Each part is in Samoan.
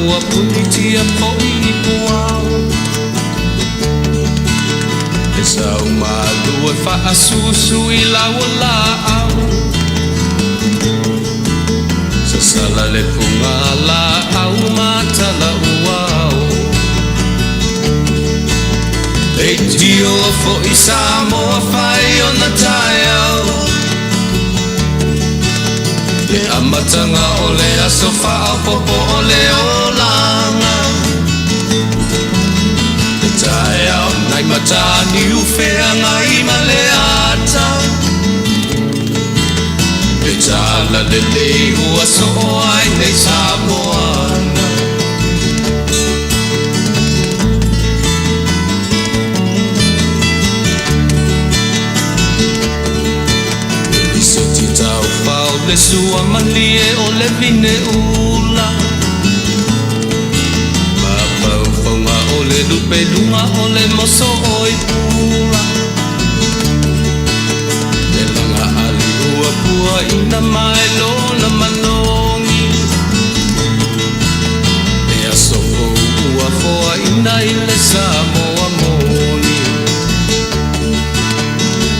Ua punitia fo'i i puao E sau malu e faasusu i lau o laau Sasala le puga laau ma tala uao Leitio fo'i Samoa fai ona taeao Le amataga o le aso faaopoopo o le olaga Le taeao nai Mataniu Feagai ma le ata Le talalelei ua soo ai nei Samoana. E lisiti taufao le sua malie o le vine ula Mafaufauga o le lupeluga o le moso o i pula Le laga ali ua puaina mai lona manogi Le aso fou ua foaina i le Samoa moni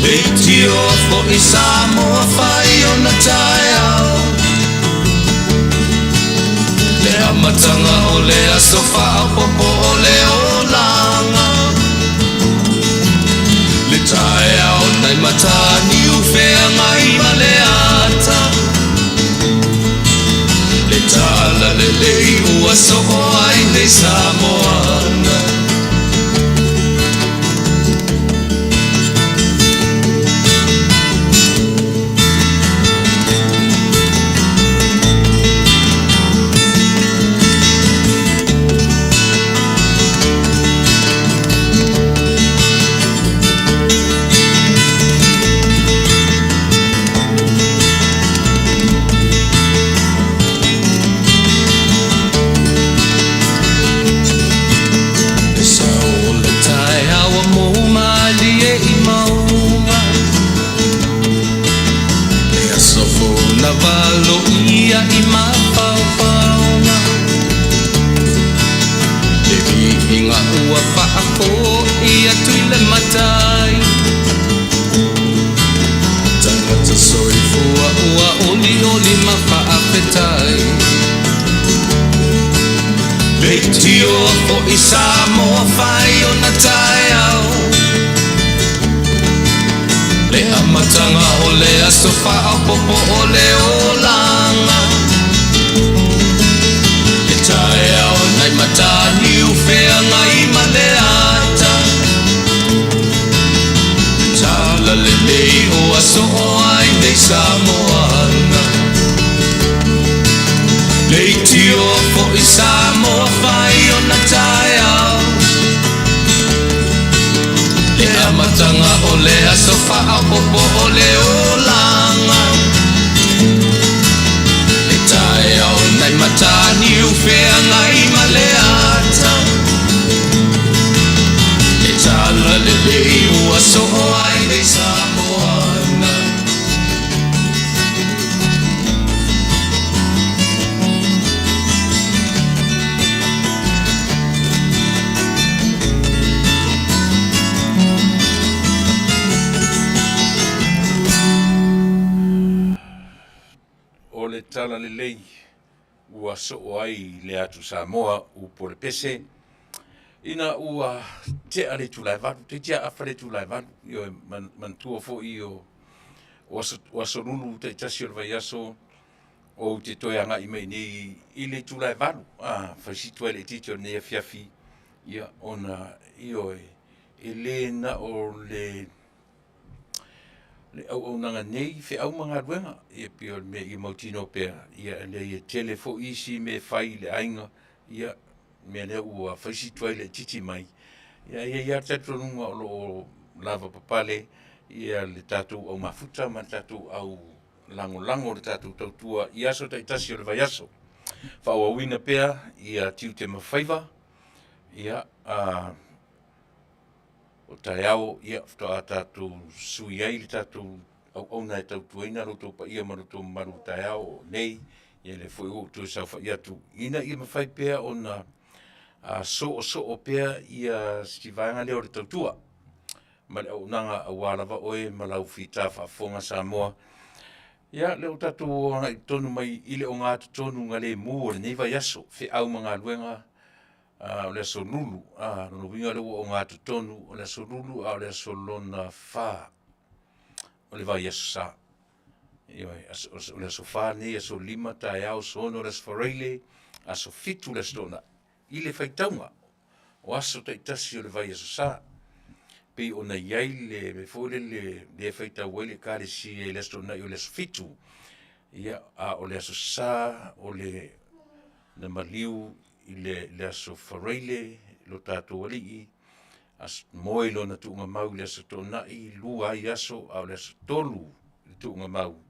Leitioa fo'i Samoa fai ona taeao Le amataga o le aso faaopoopo o le olaga Le taeao nai Mataniu Feagai ma le ata Le talalelei ua soo ai nei Samoana. Le sao o le taeao ua mou malie i mauga Le aso fou na valoia i mafaufauga Le viiga ua faafoi atu i le Matai Tagata soifua ua olioli ma faafetai Leitioa fo'i Samoa fai ona taeao Le amataga o le aso faaopoopo o le olaga Le taeao nai Mataniu Feagai ma le ata Le talalelei ua soo ai nei Samoana Leitioa fo'i Samoa fai ona taeao Le amataga o le aso faaopoopo o le olaga Le taeao nai Mataniu Feagai ma le ata Le talalelei ua soo ai nei Samoana. O le talalelei ua soo ai le atu Samoa upu o le pese ina ua tea le itula e valu, toeitiiti lava afa le itula e valu. Ioe, manatua foi o o aso lulu taitasi o le vaiaso ou te toe agai mai i inei i le itula e valu, a, fai si tuai laitiiti o lenei afiafi, ia, ona, ioe, e le na o le auaunaga nei i feau ma galuega, ia pei o le mea ia mautinoa pea, ia e leai e tele foi isi mea e fai i le aiga, ia, o le mea lea ua fai si tuai laitiiti mai, ae i ai lava le talitonuga o lo o lavapapale le tatou au mafuta ma le tatou au lagolago i le tatou tautua i aso taitasi o le vaiaso. Faaauauina pea tiute ma faiva, ia, o taeao faatoa tatou sui ai le tatou auauna e tautuaina lo outou paia ma lo outou mamalu o taeao nei. Ia lea foi ua ou toe saofai atu ina ia mafai pea ona soosoo pea ia si vaega lea o le tautua ma le auaunaga aua lava oe ma lau fita faafofoga Samoa. Ia, lea ua tatou agai tonu mai i le ogatotonugalemu o lenei vaiaso, feau ma galuega, o le Aso Lulu. O lona uiga o lea ua ogatotonu o le Aso Lulu a o le aso lona fa o le vaiaso sa. Ioe, o le aso Fa lenei aso Lima taeao, aso 6 le Aso Faraile, aso 7 le Aso Toonai i le faitauga o aso taitasi o le vaiaso sa, pei ona i ai le mea foi lele lea e faitau ai le Ekalesia i le Aso Toonai o le aso 7, ia, a o le Aso Sa na maliu i le Aso Faraile lo tatou Alii, moe i lona tuugamau i le Aso Toonai, 2 ai aso, a o le aso 3 le tuugamau,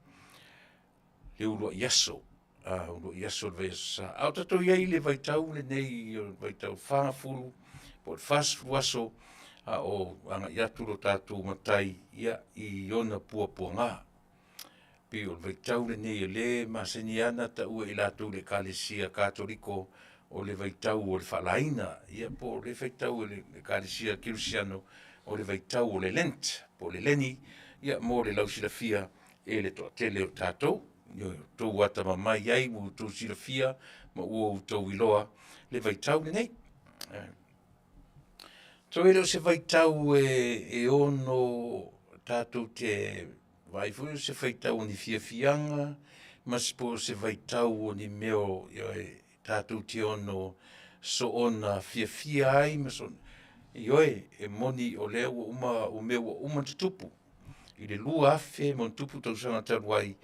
le uluai aso, uluai aso o le vaiaso sa. A o tatou i ai i le vaitau lenei o le vaitau fagafulu po o le 40 aso a o agai atu lo tatou Matai i ona puapuaga. E pei o le vaitau lenei o lea e masani lava ona taua e i latou o le Ekalesia Katoliko o le vaitau o le faalaina, ia po o lea faitau a le Ekalesia Kerisiano, o le vaitau o le Lent po o le Leni, ia mo le lausilafia e le toatele o tatou. Ua outou atamamai ai ua outou silafia ma ua outou iloa le vaitau lenei. Atonu e le o se vaitau e ono tatou te vaai foi o se vaitau o ni fiafiaga, po o se vaitau o ni mea tatou te ono soona fiafia ai ma soona… Ioe, e moni o lea ua uma, o mea ua uma ona tutupu i le 2000+ tausaga talu ai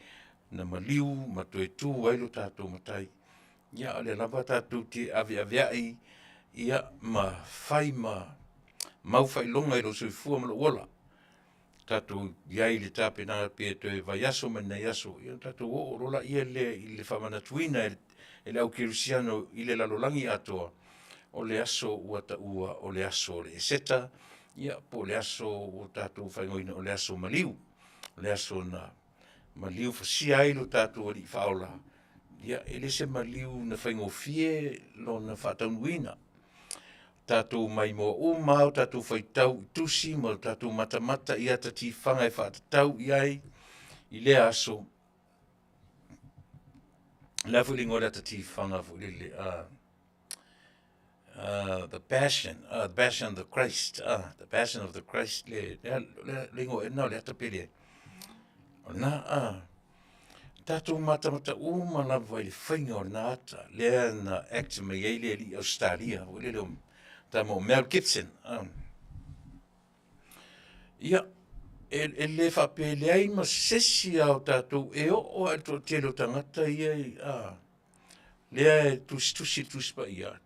na maliu ma toe tu ai lo tatou Matai. Ia a o lea lava tatou te aveaveai ma fai ma mau faailoga i lou soifua ma lou ola. Tatou i ai i le tapenaga pe toe vaiaso ma ni nai aso ona tatou oo loa lea i le faamanatuina e le au kerisiano i le lalolagi atoa, o le aso ua taua o le aso o le Eseta, ia po o le aso ua tatou faaigoaina o le aso maliu. O le aso na maliu fasia ai lo tatou Alii Faaola, ia e le o se maliu na faigofie lona faataunuuina. Tatou maimoa uma lava o tatou faitau i tusi ma tatou matamata i ata tifaga e faatatau i ai i lea aso. O le a foi le igoa o le ata tifaga foi lele The Passion of the Christ, The Passion of the Christ le igoa ea lena o le ata pe leai? O lena, tatou matamata uma lava i le faiga o lena ata lea na act mai ai le alii Ausetalia foi lele o le tama o Mel Gibson. Ia, e le faapea e leai ma se isi lava o tatou, e oo lava i le toatele o tagata ia lea e tusitusi i le Tusi Paia,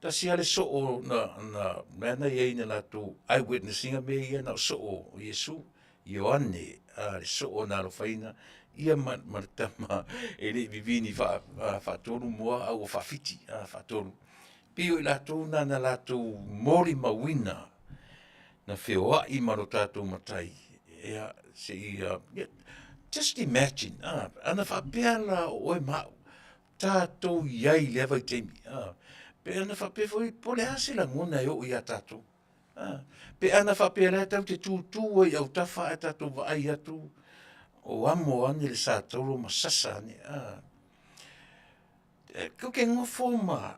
tasi lava le soo lea na i ai na latou eye witness ina mea ia na o soo o Iesu, Ioane, le soo na alofaina ia ma le tama e le i vivini faatolu moa a ua faafiti, faatolu. E pei o i latou na na latou molimauina, na feoai ma lo tatou Matai, ia seia… Just imagine, ana faapea la o oe ma au, tatou i ai i lea vaitaimi, a, pe ana faapea foi po o le a se lagona e oo ia tatou, a? Pe ana faapea o la e tatou te tutu ai i autafa ae tatou vaai atu o amo ane le satauro ma sasa ane, a? Tatou te nofo ma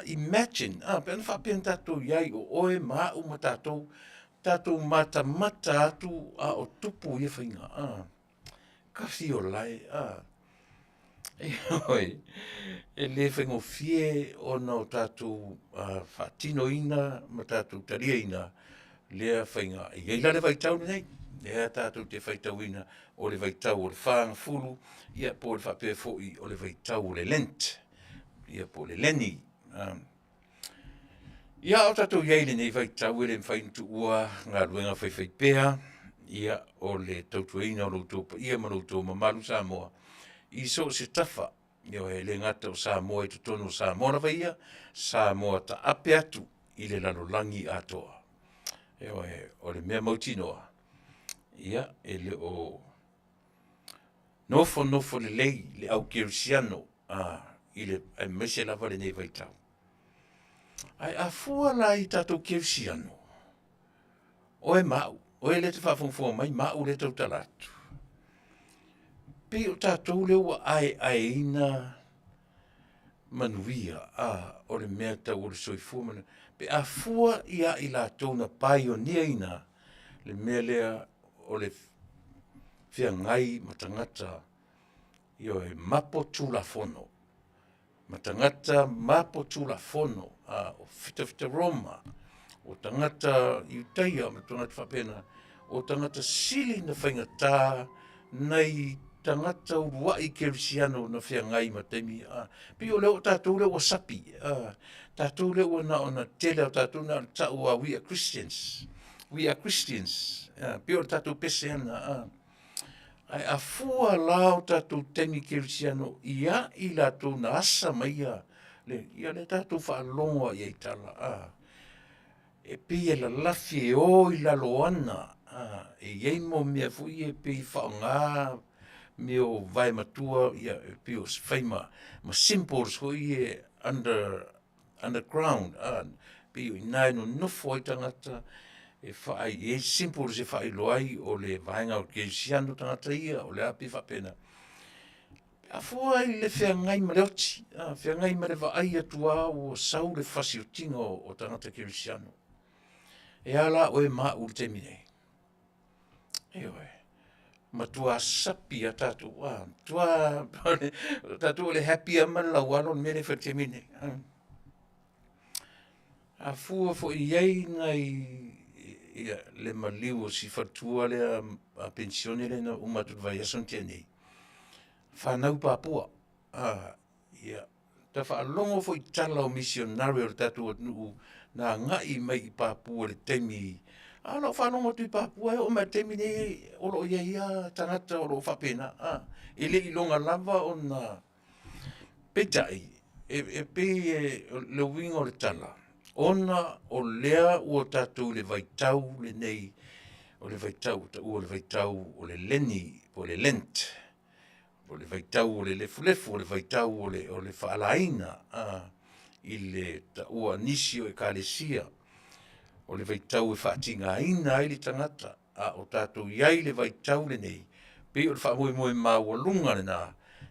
imagine pe ana faapea na tatou i ai o oe ma au ma tatou, tatou matamata atu a o tupu ia faiga, a? Kafi o lae, a? Ioe. E le faigofie ona o tatou faatinoina ma tatou taliaina lea faiga. E i ai la le vaitau lenei, lea tatou te faitauina o le vaitau o le fagafulu, ia po o le faapea foi o le vaitau o le Lent, ia po o le Leni. Ia a o tatou i ai i lenei vaitau e le mafai ona tuua galuega faifaipea o le tautuaina o lo outou paia ma lo outou mamalu Samoa i so o se tafa, ioe, e le gata o Samoa i totonu o Samoa lava ia, Samoa taape atu i le lalolagi atoa. Ioe, o le mea mautinoa, ia, e le o… Nofonofo lelei le au kerisiano a, i le aemaise lava lenei vaitau. Ae a fua la i tatou kerisiano, oe ma au, oe lea e te faafogafoga mai ma au lea e tautala atu, pei o tatou lea ua aeaeina manuia, a, o le mea tau o le soifua ma le, pe a fua ia i latou na paionia ina le mea lea o le feagai ma tagata, ioe, mapo tulafono, ma tagata mapo tulafono, o fitafita Roma, o tagata Iutaia ma tagata faapena, o tagata sili ona faigata nai tagata uluai kerisiano na feagai ma taimi ia. E pei o lea o tatou lea ua sapi, tatou lea ua na ona tele lava o tatou na ona tau lava we are Christians, we are Christians. E pei o le tatou pese lava lena. Ae a fua la o tatou taimi kerisiano ia i latou na asa mai ia, ia lea tatou faalogo lava i ai i tala, e pei e lalafi e o i lalo ana, e i ai mo mea foi ia e pei e faaaoga mea o vae matua ia e pei o fai ma symbols foi ia under underground pei o i ina e nonofo ai tagata e e i ai symbols e faailoa ai o le vaega o le kerisiano tagata ia, o le a, pei e faapena. A fua i le feagai ma le oti, feagai ma le vaai atu lava ua sau le fasiotiga o tagata kerisiano. E a la oe ma au i le taimi nei? Ioe, matua sapi lava tatou, a, matua o tatou o le happy lava ma le laualo le mea lea e fai i le taimi lenei. A fua foi i ai nai ia le maliu o si faletua lea a penisione lea na uma atu i le vaiaso na tea nei, fanau i Papua, ia, ta faalogo foi i tala o misionare o le tatou atunuu na agai mai i Papua i le taimi, a o lau faalogo atu i Papua e oo mai lava i le taimi nei o lo o i ai lava tagata o lo o faapena, e le i iloga lava ona... Peitai, e pei o le uiga o le tala, ona o lea ua tatou i le vaitau lenei, o le vaitau ua taua o le vaitau o le leni po o le Lent, o le vaitau o le lefulefu, o le vaitau o le faalaina i le taua a nisi o Ekalesia, o le vaitau e faatigaina ai le tagata, a o tatou i ai i le vaitau lenei, pei o le faamoemoe maualuga lena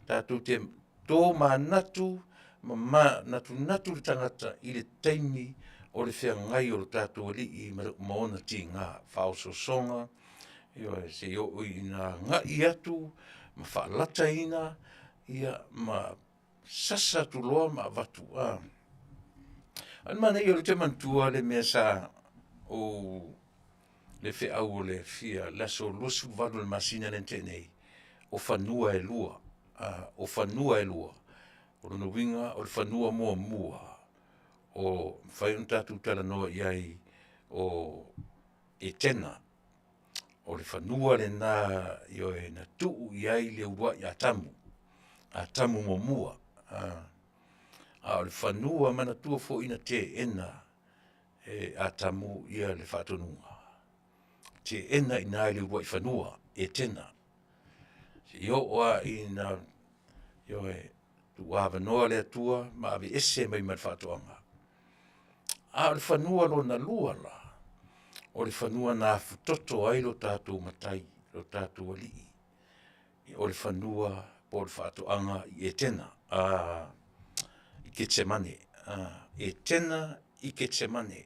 tatou te tomanatu ma manatunatu le tagata i le taimi o le feagai o le tatou Alii ma ona tiga, faaosoosoga, ioe, seia oo ina agai atu ma faalataina ma sasa atu loa ma avatu. A o le manaia o lea ou te manatua le mea sa ou, le feau o le fia le aso 28 o le masina lea na tea nei, o fanua e lua, o fanua e lua. O lona uiga o le fanua muamua o mafai ona tatou talanoa i ai o Etena. O le fanua lena ioe na tuu i ai le uluai Atamu, Atamu muamua. A o le fanua manatua foi na teena e Atamu le faatonuga, teena i ina i le uluai fanua Etena, seia oo lava ina, ioe, tuuavanoa le Atua ma aveese mai ma le faatoaga. A o le fanua lona lua la, o le fanua na afutoto ai lo tatou Matai, lo tatou Alii, o le fanua po o le faatoaga i Etena i Ketemane. Etena i Ketemane,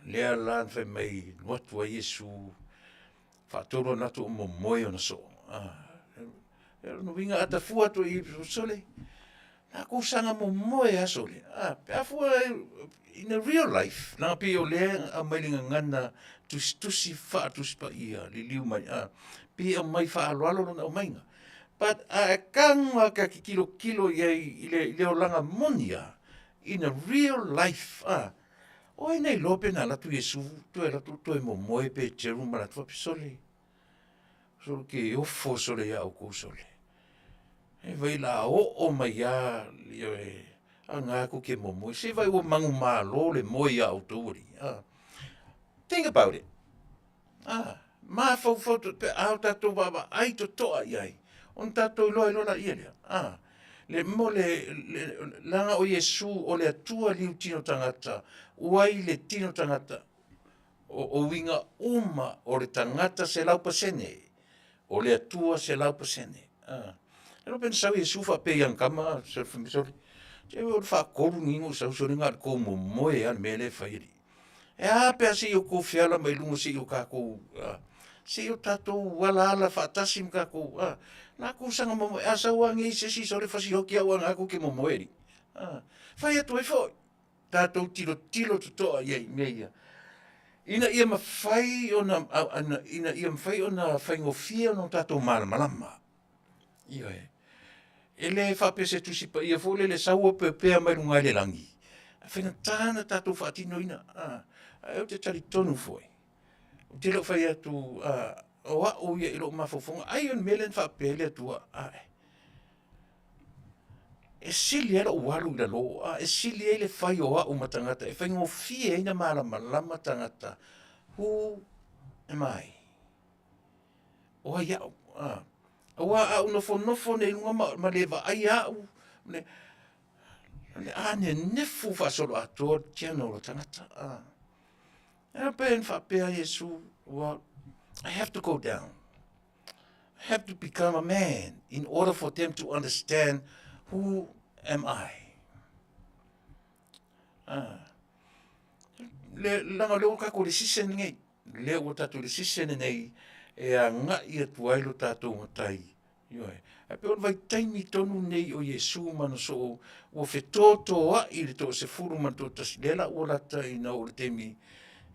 lea la na fai mai na alu atu ai Iesu faatolu ona alu atu o momoe ona soo. O lona uiga a ta fua atu i ai, sole, tatou saga momoe lava sole, pe a fua in a real life, leaga e pei o lea e aumai i le gagana tusitusi faa-Tusi Paia, liliu mai, pei e aumai faaaloalo lona aumaiga. But a e tago lava ta te tilotilo i ai i le olaga moni lava, in a real life, o ai na iloa pe na alu atu Iesu toe alu atu toe momoe Peteru ma latou faapea, sole, sole ou te ofo sole ia outou sole. Se vaai o le a oo mai lava, ioe, a na tou te momoe. Se vaai ua manumalo le moe ia outou alii. Think about it, mafaufau pe a tatou vaavaai totoa i ai. Ona tatou iloa ai loa laia lea, a, le mo le, le, leaga o Iesu o le Atua liu tino tagata, ua i le tino tagata, o, o uiga uma o le tagata 100%, o le Atua 100%. A. E iloa pe na sau Iesu faapea i ana tama, sole, se o le faatolu lenei ona ou sau sole na o le tou momoe lava i le mea lea e fai alii. E a pe a se i outou feala mai luga se i o tatou, se i o tatou alaala faatasi ma tatou, a, latou saga momoe, a sau lava nei se isi sole fasioti au ae o lena tou te momoe alii. A, fai atu ai foi, tatou tilotilo totoa i ai i mea ia, ina ia mafai ona, ina ia mafai ona faigofie ona tatou malamalama. Ioe. E le faapea o se Tusi Paia foi lele e sau opeopea mai luga i le lagi, ae faigata ona tatou faatinoina. Ae ou te talitonu foi, ou te le o fai atu o au ia i lou mafaufauga, ai o le mea lea na faapea ai le Atua, ae e sili ai lou alu i lalo, e sili ai le fai o au ma tagata e faigofie ai ona malamalama tagata, who am I? O ai au? A. Aua a ou nofonofo nei i luga ma, ma le vaaia au, le, o le a nenefu faasoloatoa le general o tagata. A. E pei ona faapea Iesu, well, I have to go down. I have to become a man in order for them to understand who am I. Ah. Le, leaga o lea ua tatou i le season lenei. Lea ua tatou i le season lenei e agai atu ai lo tatou matai. Ioe. Ae pei o le vaitaimi tonu lenei o Iesu ma ana soo ua fetotoai le toasefulu ma le toatasi, lea la ua lata ina oo i le taimi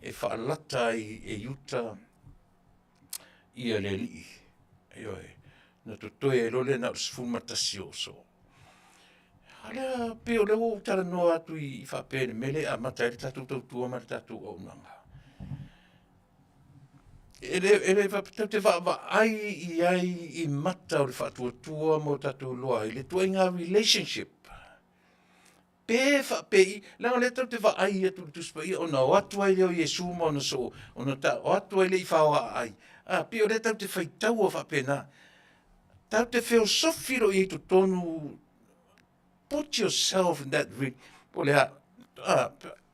e faalata ai e Iuta ia le Alii. Ioe. Na totoe ai loa lea na o le 11 o soo. A lea pei o lea ua ou talanoa atu i faapea i le mea lea e amata ai le tatou tautua ma le tatou auaunaga. E le, e le faapea tatou te vaavaai i ai i mata o le faatuatua ma o tatou iloa ai le ituaiga relationship. Pe faapei, leaga o lea tatou te vaai atu i le Tusi Paia ona o atu ai lea o Iesu ma ona soo, ona ta, o atu ai lea i faoaa ai. A, pei o lea tatou te faitaua faapena. Tatou te feosofi loa i ai i totonu, put yourself in that re, po o le a, a,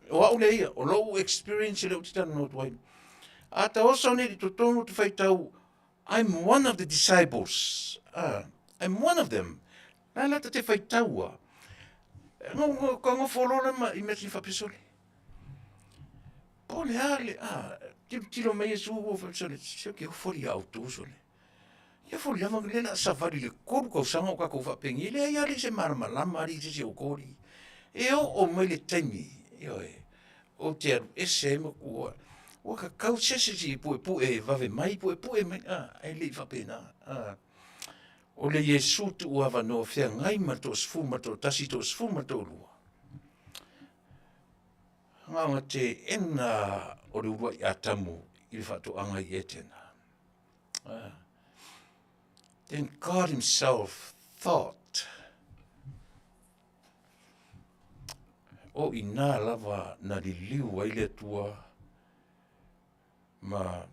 o au lea ia, o lou experience lea ou te talanoa atu ai. A ta oso nei i totonu ou te faitau, I'm one of the disciples. Ah, I'm one of them. La la ta te faitaua. No, no, ka ngofo loa le ma i mea ti faapesole. Po le a le, ah, tilo tilo mai Iesu ua faapesole, se ke ofori a outou sole. Ia foli lava le la savali le kolu tausaga o tatou faapenei, e leai lava se malamalama alii i se isi o outou alii. E oo mai le taimi, ioe, ou te alu ese ai ma tuu oe. Ua tatau se isi e puepue e vave mai, puepue mai, a, ae le i faapena. A. O le Iesu tuu avanoa feagai ma le toasefulu ma le toatasi, toasefulu ma le toalua. Na ona teena o le uluai Atamu i le faatoaga i Etena. Then God himself thought, o ina lava na liliu ai le Atua ma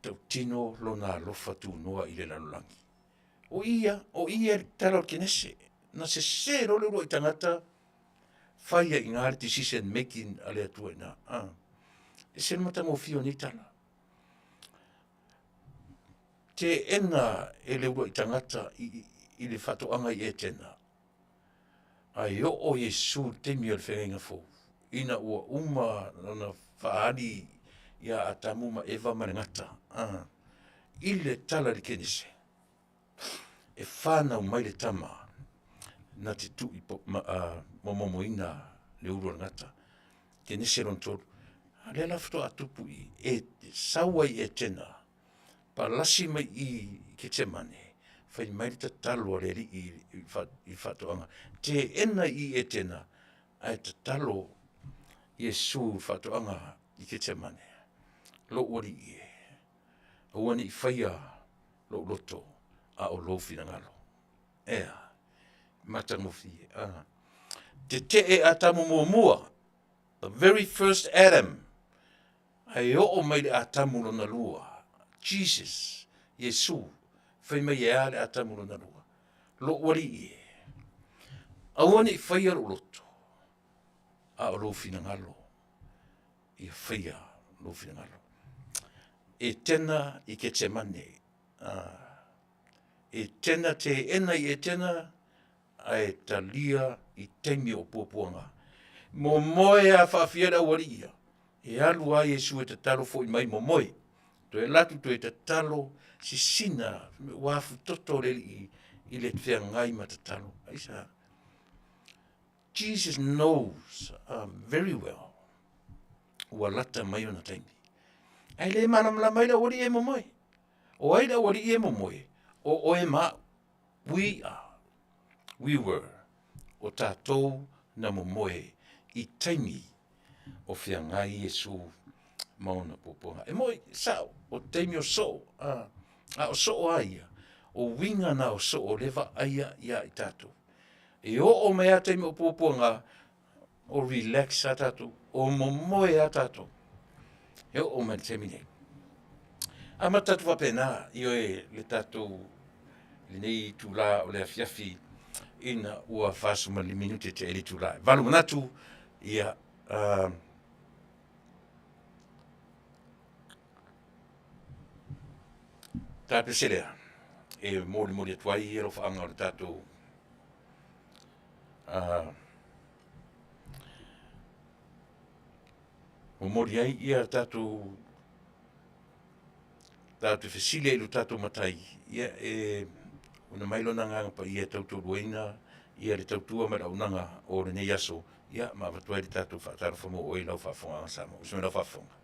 tautino lona alofa tunoa i le lalolagi. O ia, o ia le tala o le Kenese. Na sese loa le uluai tagata, fai ai i ina le decision making a le Atua i ina. Ah. E ese le matagofie o nei tala. Teena e le uluai tagata i, i le faatoaga i Etena. Ae oo Iesu i le taimi o le feagaiga fou, ina ua uma ona faaali ia Atamu ma Eva ma le gata, a, i le tala i le Kenese, e fanau mai le tama na te tui ma, momomoina le ulu o le gata. Kenese lona tolu. A lea la faatoa tupu i, e sau ai i Etena, palasi mai i i Ketsemane, fai mai le tatalo a le Alii i faatoaga, teena i Etena, ae tatalo Iesu i faatoaga i Ketsemane, Lou Alii e, aua ne i faia lou loto, a o lou finagalo. Ea, matagofie. Ah. Tetee Atamu muamua, the very first Adam, ae oo mai le Atamu lona lua, Jesus, Iesu, Fai mai e a le Atamu lona lua? Lou alii e, aua ne i faia lou loto, a o lou finagalo, ia faia lou finagalo. Etena i Ketsemane, Etena teena i Etena, ae talia i taimi o puapuaga. Momoe a faafia le aualii ia, e alu a Iesu e tatalo foi mai momoe. Toe alu atu toe tatalo, sisina ua afutoto le Alii i le feagai ma tatalo. Aisea? Jesus knows very well ua lata mai ona taimi. Ae le malamalama ai le aualii e momoe. O ai le aualii e momoe? O oe ma au. We are, we were, o tatou na momoe i taimi o feagai Iesu ma ona puapuaga. E moi, sao, o taimi o soo, a, a o soo a ia, o uiga na o soo o lea e vaaia ia i tatou. E oo mai lava taimi o puapuaga, o relax lava tatou, o momoe lava tatou, e oo mai i le taimi lenei. Amata atu faapena, ioe, le tatou lenei itula o le afiafi ina ua 45 minute tea i le itula e 8. Manatu, ia, ta pese lea e molimoli atu ai alofaaga o le tatou momoli ai ia tatou tatou te fesili ai i lo tatou Matai, ia e auina mai Lona Agaga Paia e tautoaluaina ia le tautua ma le auaunaga o lenei aso, ia ma avatu ai le tatou faatalofa mo oe i lau faafofogaaga Samoa. Usu mai lau faafofoga.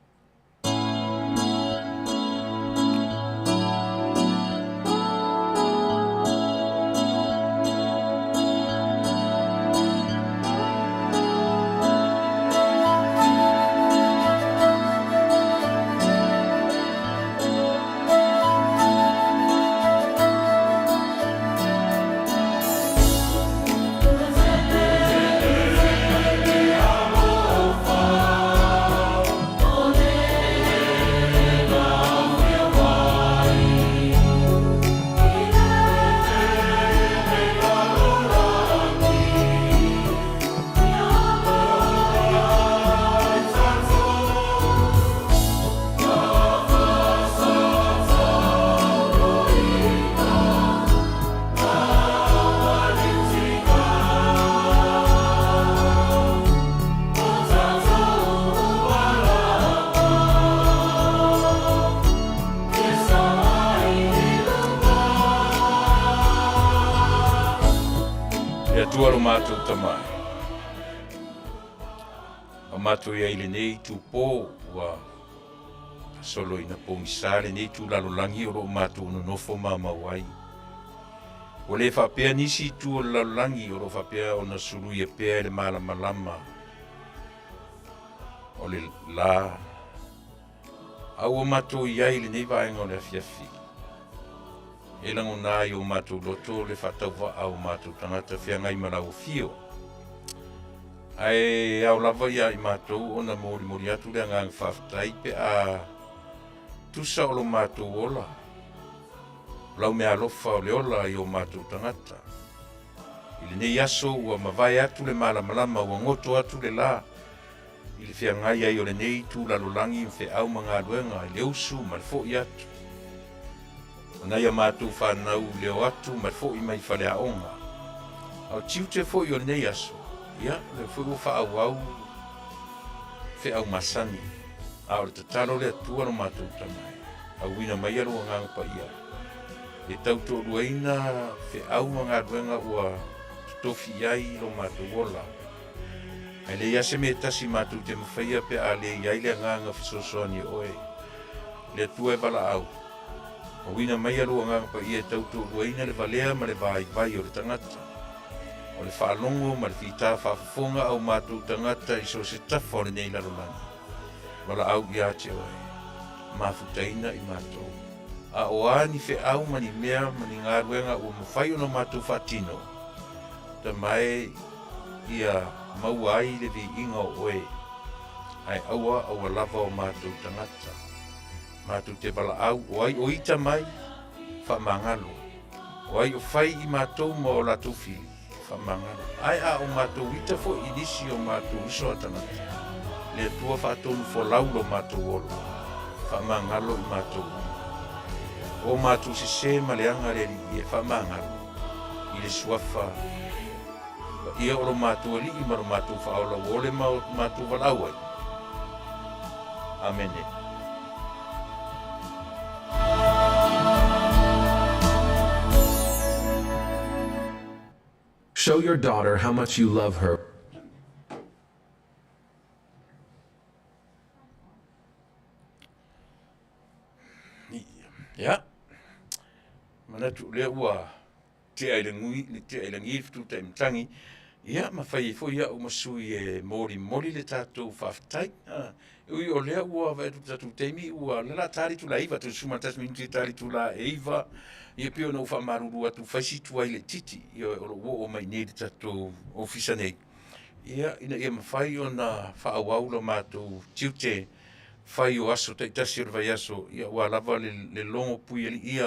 Le Atua lo matou Tama e, a matou i ai i lenei itupo ua solo ina pogisa lenei itu lalolagi o lo o matou nonofo mamau ai. Ua le faapea nisi itu o le lalolagi o lo o faapea ona suluia pea e le malamalama o le la, a ua matou i ai i lenei vaega o le afiafi, e lagona ai o matou loto le faatauvaa o matou tagata feagai ma lau afio. Ae ao lava ia i matou ona molimoli atu le agaga faafetai pe a tusa o lo matou ola, o lau meaalofa o le ola i o matou tagata. I lenei aso ua mavae atu le malamalama ua goto atu le la i le feagai ai o lenei itu lalolagi ma feau ma galuega i le usu ma le fo'i atu o nai a matou fanau i le o atu ma le fo'i mai faleaoga. A o tiute foi o lenei aso, ia, o lea foi ua faaauau feau masani, a o le tatalo le Atua lo matou Tama e auina maia lou Agaga Paia e tautoaluaina feau ma galuega ua totofi i ai lo matou ola. Ae leai lava se mea e tasi matou te mafaia pe a le i ai le Agaga fesoasoani e oe, le Atua e valaau. Auina maia lou Agaga Paia e tautoaluaina le valea ma le vaivai o le tagata, o le faalogo ma le fita faafofoga a o matou tagata i so o se tafa o lenei lalolagi. Valaau ia te oe, mafutaina i matou. A o a ni feau ma ni mea ma ni galuega ua mafai ona matou faatino, Tama e, ia maua ai le viiga o oe, ae aua aua lava o matou tagata. Matou te valaau, o ai o ita mai? Faamagalo. O ai o fai i matou ma o latou fili, faamagalo. Ae a o matou ita foi i nisi o matou uso a tagata, le Atua faatonu folau lo matou ola, faamagalo i matou uma. O matou sesē ma leaga le Alii e, faamagalo i le suafa Paia o lo matou Alii ma lo matou Faaola ua ole ma o matou valaau ai. Amene. Show your daughter how much you love her. Ia, manatu o lea ua tea i le gui, le tea i lagi le fetutai matagi, ia ma fai ai foi au ma sui e molimoli le tatou faafetai. E ui o lea ua vaai atu i le tatou taimi ua lala ta le itula e 9, toe 11 minute ta le itula e 9, ia pei ona ou faamalulu atu, fai si tuai laitiiti, ioe, o lou oo mai i inei i le tatou ofisa nei, ia, ina ia mafai ona faaauau lo matou tiute fai o aso taitasi o le vaiaso, ia aua lava le logo puialii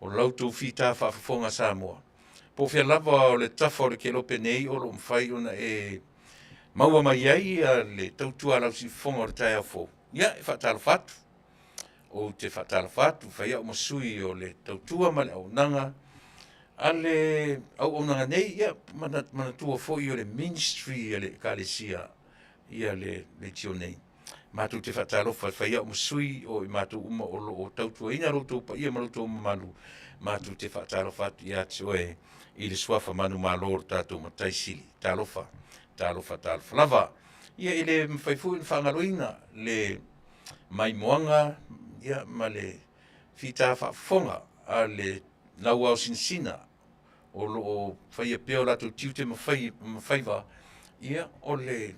o la outou fita faafofoga Samoa. Po o fea lava o le tafa o le kelope nei o lo o mafai ona e maua mai ai le tautua a lau siufofoga o le taeao fou, ia e faatalofa atu. Ou te faatalofa atu, fai au ma sui o le tautua ma le auaunaga a le auaunaga nei, ia manatua foi o le ministry a le Ekalesia ia le leitio nei. Matou te faatalofa e fai au ma sui o i matou uma o lo o tautuaina lo outou paia ma lo outou mamalu, matou te faatalofa atu ia te oe i le suafa manumalo o le tatou Matai Sili. Talofa, talofa, talofa lava. Ia e le mafai foi ona faagaloina le maimoaga ia, ma le fita faafofoga a le lauao sinasina o lo o faia pea o latou tiute ma faiva, ia, o le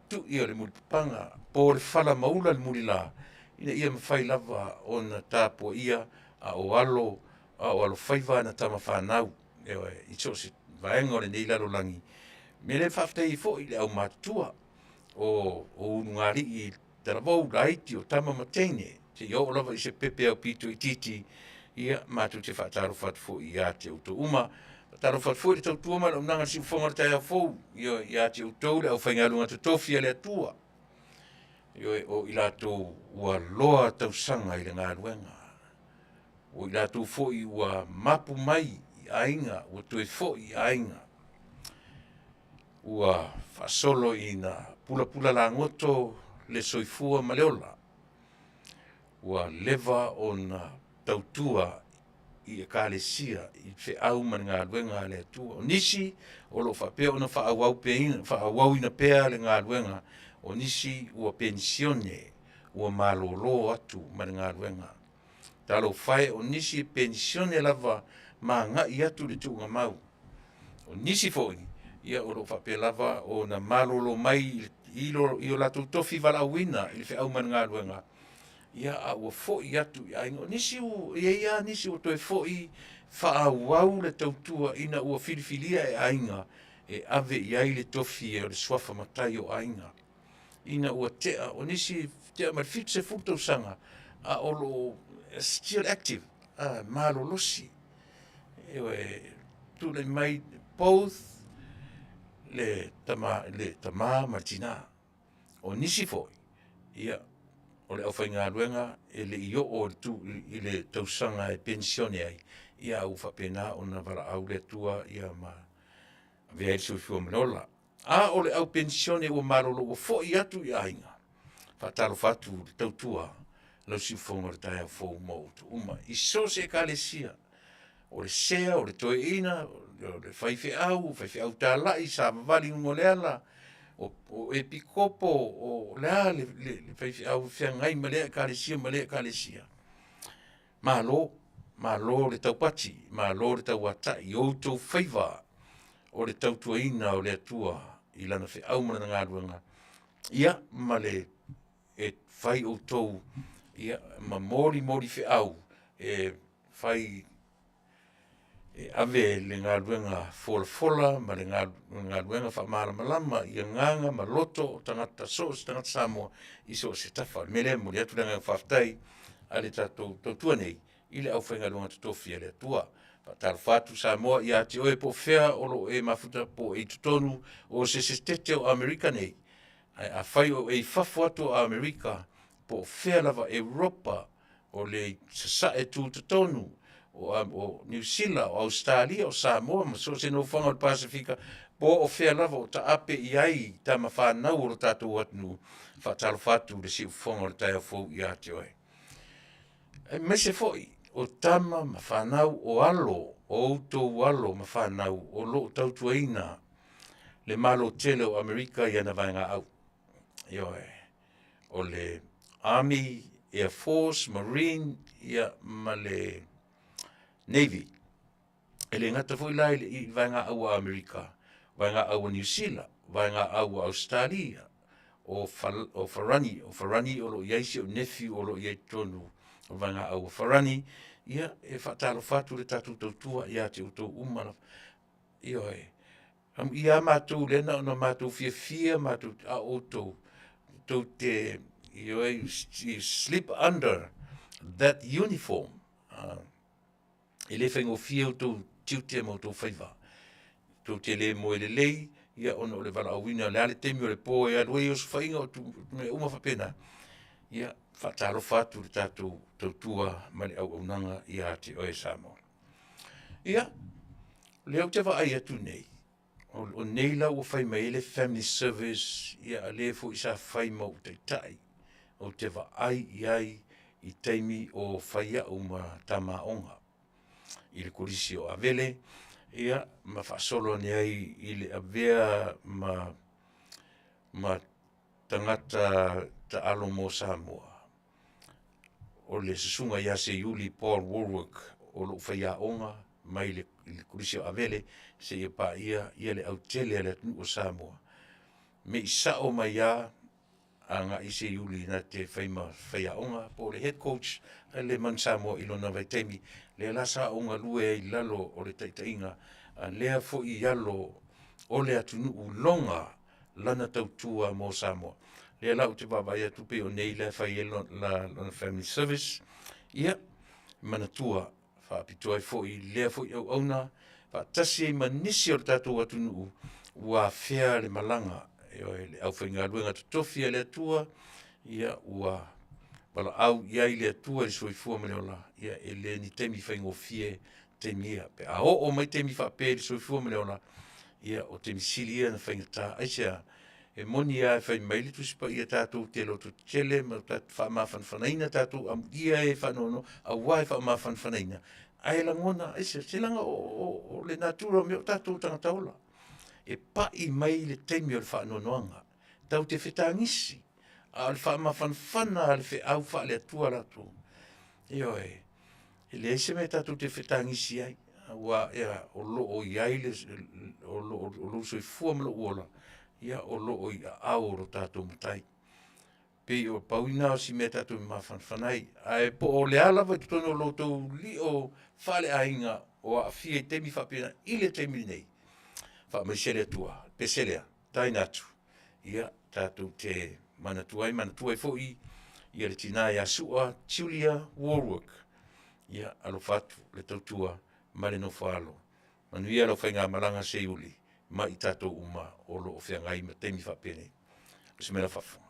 tui o le mulipapaga po o le fala maula le mulila, ina ia mafai lava ona tapuaia a o alo a o alofaiva ana tama fanau, ioe, i so o se vaega o lenei lalolagi. O le mea lea e faafetai ai foi i le aumatutua o ulugalii talavou, laiti, o tama ma teine, seia oo lava i se pepe aupito itiiti, ia matou te faatalofa atu foi ia te outou uma. Faatalofa atu foi i le tautua ma le auaunaga a le siufofoga o le taeao fou, ioe, ia te outou le aufaigaluega totofi a le Atua, ioe, o i latou ua loa tausaga i le galuega, o i latou foi ua mapu mai i aiga, ua toe foi i aiga, ua faasolo ina pulapula lagoto le soifua ma le ola, ua leva ona tautua i Ekalesia i feau ma le galuega a le Atua. O nisi o lo o faapea ona faaauauina pea le galuega, o nisi ua penisione, ua malolo atu ma le galuega. Talofa e, o nisi e penisione lava ma agai atu i le tuugamau. O nisi foi, ia o lo o faapea lava ona malolo mai i o latou tofi valaauina i le feau ma le galuega, ia a ua foi atu i aiga. O nisi ua, e i ai lava nisi ua toe foi faaauau le tautua ina ua filifilia e aiga e ave i ai le tofi o le suafa matai o aiga. Ina ua tea, o nisi tea ma le 70 tausaga a o lo o still active, malolosi. Ioe, tulai mai both le tama, le tama ma le tina. O nisi foi, ia, o le aufaigaluega e le i oo i le tausaga e penisione ai, ia a ua faapena ona valaau le Atua ia ma avea ai le soifua ma le ola. A o le au penisione ua malolo ua foi atu i aiga, faatalofa atu i le tautua lau siufofoga o le taeao fou ma outou uma. I so o se ekalesia, o le sea, o le toeaina, o le faifeau, o faifeau talai, savavali i luga o le ala, o epikopo, o le a le faifeau e feagai ma lea ekalesia ma lea ekalesia, Malo, malo le taupati, malo le tauatai i outou faiva o le tautuaina o le Atua i Lana feau ma Lana galuega, ia ma le e fai outou ia ma molimoli feau e fai e ave le galuega folafola ma le galuega faamalamalama i agaga ma loto o tagata, so o se tagata Samoa i so o se tafa. O le mea lea e momoli atu le agaga faafetai a le tatou tautua nei. i le aufaigaluega totofi a le Atua. Faatalofa atu Samoa ia te oe po o fea o lo o e mafuta po o e i totonu o se setete o Amerika nei. Ae afai o e i fafo atu o Amerika, po o fea lava Europa, o le Sasae Tutotonu, o Niu Sila, o Ausetalia, o Samoa ma so o se nofoaga o le Pasefika, po o fea lava o taape i ai tama fanau o lo tatou atunuu, faatalofa atu le siufofoga o le taeao fou ia te oe. Aemaise foi o tama ma fanau o alo, o outou alo ma fanau o lo o tautuaina le Malo tele o Amerika i ana vaegaau. Ioe, o le Army, Air Force, Marine, ia ma le Navy. E le gata foi la i le vaegaau a Amerika, vaegaau a Niu Sila, vaegaau a Ausetalia, o Farani, o Farani o lo o i ai si ou nephew o lo o i ai i totonu o le vaegaau a Farani, ia e faatalofa atu le tatou tautua ia te outou uma lava. Ioe. Amuia lava matou lea na ona matou fiafia matou, a o outou, tou te, ioe, you sleep under that uniform. E le faigofie outou tiute ma outou faiva. Tou te le moe lelei, ia ona o le valaauina, o le a le taimi o le po e alu ai osofaiga o mea uma faapena. Ia, faatalofa atu i le tatou tautua ma le auaunaga ia te oe Samoa. Ia, o lea ou te vaai atu nei, o nei la ua fai mai ai le family service, ia a lea foi sa fai ma ou taitai, ou te vaai i ai i taimi o fai au ma tama aoga i le Kolisi o Avele, ia, ma faasolo ane ai i le avea ma tagata taalo mo Samoa. O le susuga ia Seiuli Paul Wallwork o lou faiaoga mai le Kolisi o Avele seia paia ia le autele a le atunuu o Samoa. Me i sao mai lava agai Seiuli na te fai ma faiaoga po o le head coach a le Manu Samoa i lona vaitaimi, lea la sa ou galue ai i lalo o le taitaiga a lea foi alo o le atunuu loga lana tautua mo Samoa. Lea la ou te vaavaai atu pei o nei la e fai ai lana family service, ia, manatua faapitoa ai foi lea foi auauna faatasi ai ma nisi o le tatou atunuu ua afea le malaga, ioe, le aufaigaluega totofi a le Atua, ia ua valaau i ai le Atua i le soifua ma le ola, ia e le ni taimi faigofie taimi ia. Pe a oo mai taimi faapea i le soifua ma le ola, ia o taimi sili ia ona faigata. Aisea? E moni lava e fai mai le Tusi Paia tatou te lototetele ma tatou faamafanafanaina tatou amuia e faanoanoa aua e faamafanafanaina, ae lagona, aisea? Se leaga o le natura o mea o tatou o tagata ola. E pai mai le taimi o le faanoanoaga, tatou te fetagisi, a o le faamafanafana a le feau faale-Atua latou. Ioe, e leai se mea tatou te fetagisi ai, aua ea, o lo o i ai le, o lo o, o lou soifua ma lou ola, ia o lo o i aao o lo tatou Matai. Pei o pau lena o si mea tatou te mafanafana ai. Ae po o le a lava i totonu o lo outou lio faaleaiga o aafia i taimi faapena i le taimi lenei, faamaise le Atua, pese lea, taina atu, ia tatou te manatua ai, manatua ai foi ia le tina ia Sua Julia Wallwork. Ia alofa atu le tautua ma le nofo alo. Manuia lau faigamalaga Seiuli ma i tatou uma o lo o feagai ma taimi faapenei. O se mea la faafofoga.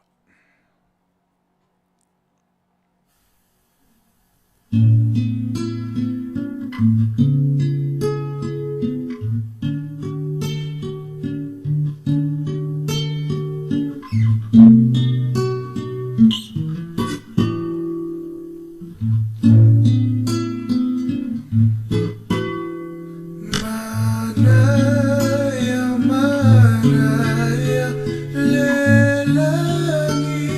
Manaia, manaia le lagi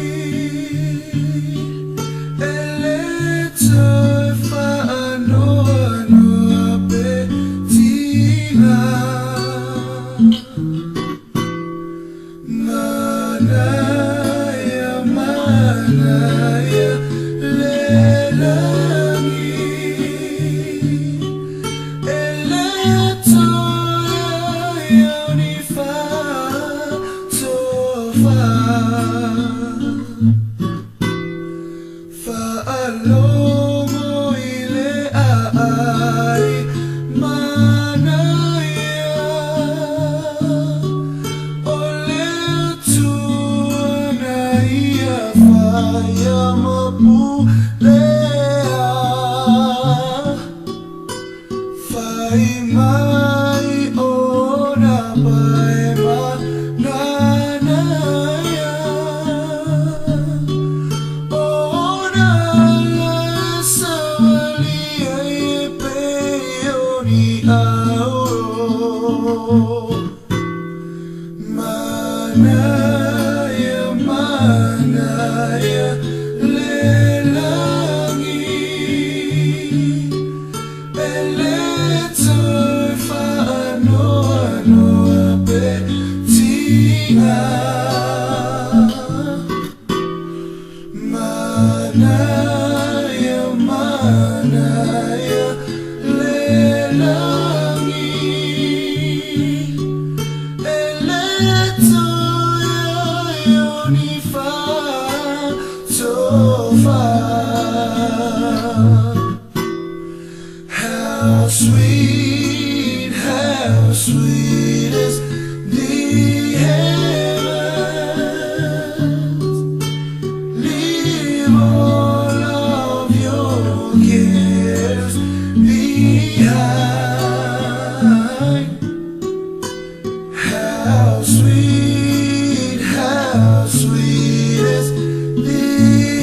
E le toe faanoanoa pe tiga Manaia, manaia le lagi E le toe au ni fatofa Faalogo i le lea Fai mai ona pae mananaia Ona le sawalia e pei o ni ao Manaia, manaia le lagi E le toe faanoanoa pe tiga Manaia, manaia le lagi E le toe ai o ni fa'atofa How sweet, how sweet is the heavens Leave all of your cares behind How sweet, how sweet is the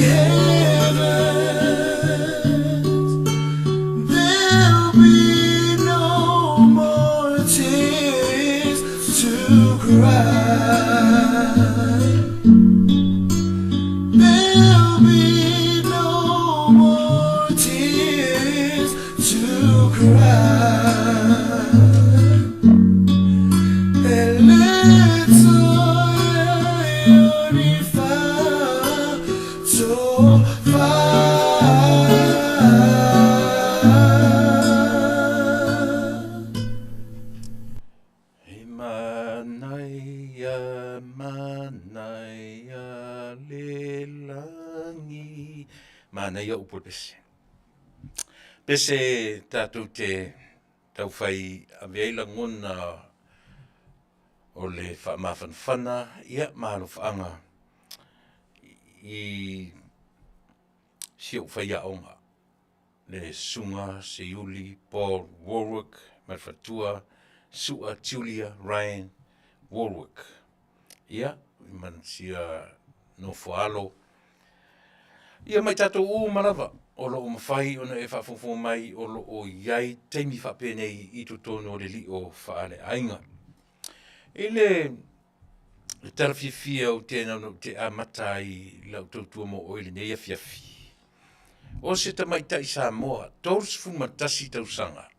heavens There'll be no more tears to cry. There'll be no more tears to cry. E le toe ai o ni fa'atofa. E manaia, manaia le lagi. Manaia upu o le pese. Pese tatou te taufai ave ai lagona o le faamafanafana, ia ma alofaaga i si ou faiaoga, le Susuga Seiuli Paul Warwick ma le faletua Sua Julia Ryan Warwick. Ia, ma sia nofo alo. Ia ma i tatou uma lava o lo o mafai ona e faafogafoga mai o lo o i ai taimi faapenei i totonu o le lio faaleaiga. I le tala fiafia ou te naunau te amata ai i lau tautua mo oe i lenei afiafi, o se tamaitai Samoa, 31 tausaga,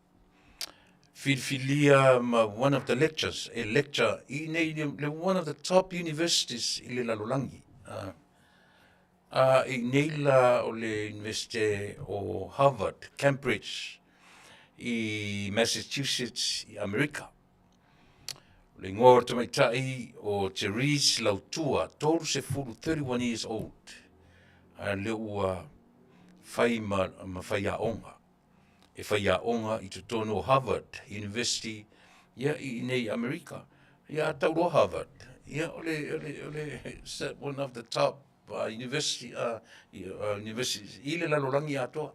filifilia ma one of the lectures, e lecture i nei le one of the top universities i le lalolagi. I nei la o le Universite o Harvard, Cambridge i Massachusetts i Amerika. O le igoa o le tamaitai o Therese Lautua, 30, 31 years old, a lea ua fai ma, ma faiaoga. E faiaoga i totonu o Harvard University, ia i inei i Amerika. Ia a tau loa Harvard, ia o le, o le, o le, one of the top university, universities i le lalolagi atoa.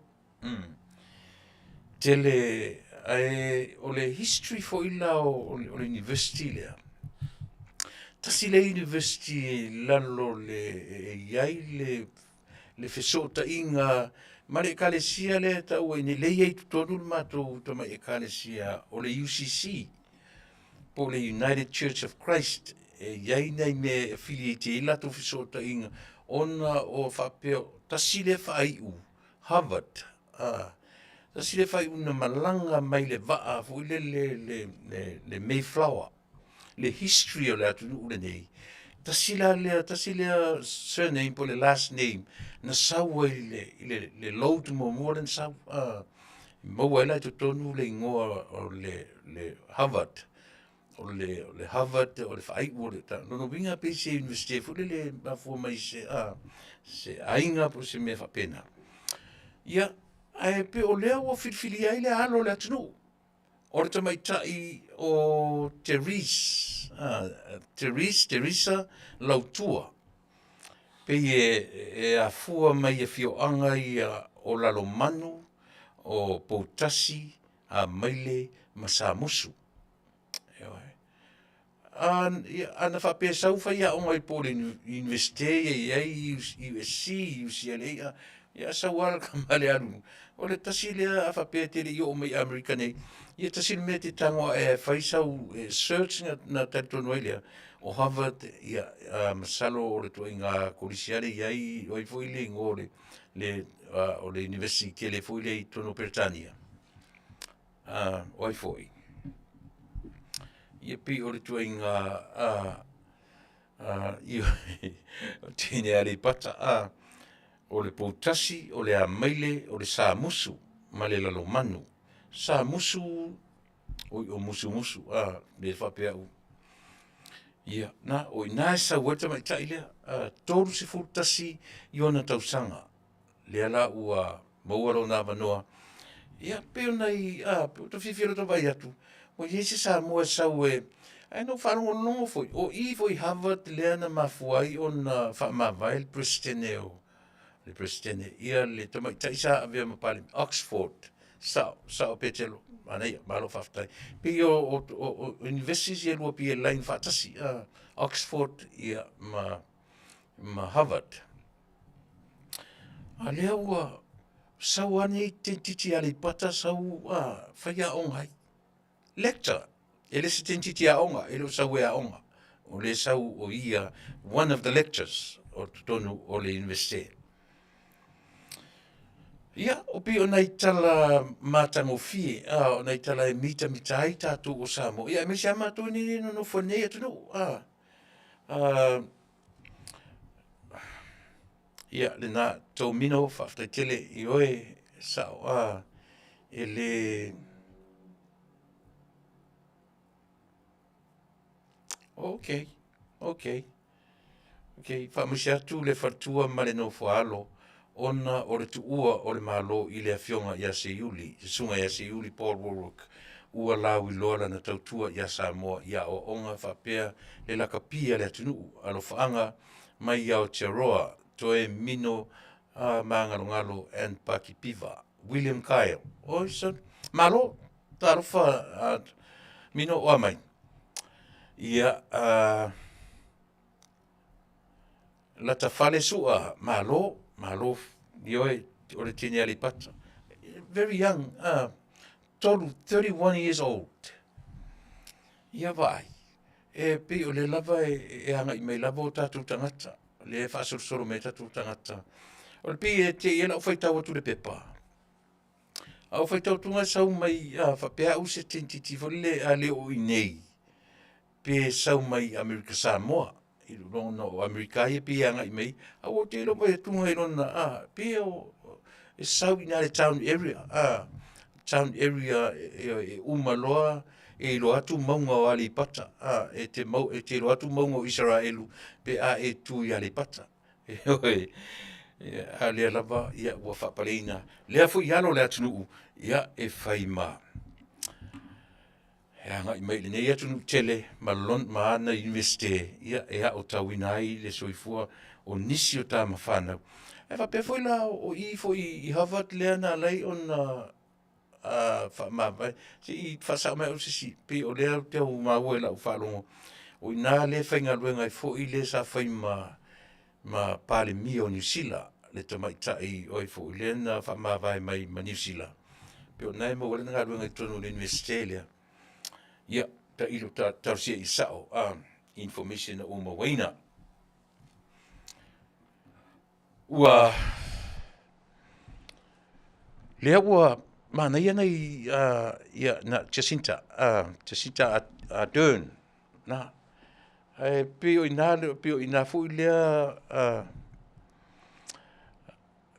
Tele, ae o le history foi la o le university lea, tasi lea university i lalo le, e i ai le, le fesootaiga ma le ekalesia lea e taua i nei, lea e i ai i totonu le matou tamai ekalesia o le UCC, po o le United Church of Christ, e i ai nai mea e affiliate ai latou fesootaiga, ona o faapea, tasi lea faaiu Harvard, a, tasi lea faaiu na malaga mai le vaa foi lele le, le, le Mayflower, le history o le atunuu lenei. Tasi la lea, tasi lea surname po o le last name na sau ai le, i le, le load muamua lea na sau, a, maua ai la i totonu le igoa o le, le Harvard. O le, o le Harvard, o le faaiu o le, lona uiga pei se Universite foi lele e mafua mai se, a, se aiga po o se mea faapena. Ia, ae pei o lea ua filifilia ai le alo o le atunuu. O le tamaitai o Therese, a, Therese, Theresa Lautua. Pei e, e afua mai i afioaga ia o Lalomanu, o Poutasi, Amaile ma Samusu. Ioe. A, ia, ana faapea e sau faiaoga i po o le Iunivesite ia i ai USC, UCLA, ia, ia sau lava le tama le alu. O le tasi lea a faapea e te le i oo mai i Amerika nei, ia tasi le mea e te tago ae e fai sau search na, na talitonu ai lea, o Harvard, ia, a, masalo o le ituaiga kolisi lava lea e i ai, o ai foi le igoa o le, le, o le University tele foi lea i totonu o Peretania. A, o ai foi? Ia pei o le ituaiga a, a, ioe, o teine Aleipata, a, o le Poutasi, o le Amaile, o le Samusu ma le Lalomanu. Samusu, oi o Musumusu, a, le faapea au. Ia, na, o i ina e sau ai le tamaitai lea, a, 31 i ona tausaga. Lea la ua maua lona avanoa. Ia, pei o nai, a, pei ua ta fiafia loa ta vaai atu, ua i ai se Samoa e sau e, ae na ou faalogologo foi, o i foi i Harvard lea na mafua ai ona faamavae le Peresetene o, le Peresetene, ia le tamaitai sa avea ma Palemia, Oxford, sao, sao Petelo, manaia, malo faafetai. Pei o, o, o, o universities ia e lua pei e line faatasi, Oxford ia ma, ma Harvard. A lea ua sau lava nei teinititi Aleipata sau a fai aoga ai. Lecture, e le se teinititi aoga, e le o sau e aoga. O lea e sau o ia one of the lectures o totonu o le Iunivesite. Ia, o pei o nai tala matagofie, a, o nai tala e mitamita ai tatou o Samoa. Ia, aemaise lava matou nei e nonofo i lenei atunuu, a. A, Ia, lena, Tomino, faafetai tele i oe, sao, a, e le... Ok, ok, ok, faamaise atu le faletua ma le nofoaalo ona o le tuua o le Malo i le Afioga ia Seiuli, Susuga ia Seiuli Paul Wallwork, ua lauiloa lana tautua iā Samoa i aoaoga faapea le lakapi a le atunuu, alofaaga mai i Aotearoa, toe mino a Māgalogalo and Pakipiva. William Kyle. Oi sa, malo, talofa a mino oa mai. Ia, a, Lata fale sua, malo, malo, ioe, o le teine Aleipata. Very young, 31 years old. Ia vaai, e pei o lea lava e, e agai mai lava o tatou tagata, lea e faasolosolo mai tatou tagata. O le pei e te i ai lau faitau atu i le pepa. A o faitau atu sau mai, a, faapea au se teinititi foi lele a le o i nei, pe sau mai Amerika Samoa, i lona o Amerika ia pei e agai mai, a ua te iloa mai atuga i lona, a, pei o, e sau i ina le town area, a, town area e, e uma loa, e iloa atu mauga o Aleipata, a, e te mau, e te iloa atu mauga o Isaraelu pe a e tu i Aleipata. Ioe, a lea lava, ia, ua faapaleina lea foi alo o le atunuu, ia, e fai ma e agai mai i lenei atunuu tele ma, lon, ma ana Iunivesite, ia, e aotauina ai le soifua o nisi o tama fanau. Ae faapea foi la o i foi i Harvard lea na ala ai ona a faamavae, se i faasao mai au se isi, pei o lea ou te au maua i lau faalogo, o i ina lea e faigaluega ai foi le sa fai ma, ma Palemia o Niu Sila, le tamaitai o ai foi lea na faamavae mai ma Niu Sila, pei o i ina e maua ai lana galuega i totonu o le Iunivesite lea. Ia, tailo, talosia ia sao, information na ou mauaina. Ua lea ua manaia nai ia na Jacinta Jacinta Ardern na ae pei o ina pei o ina foi lea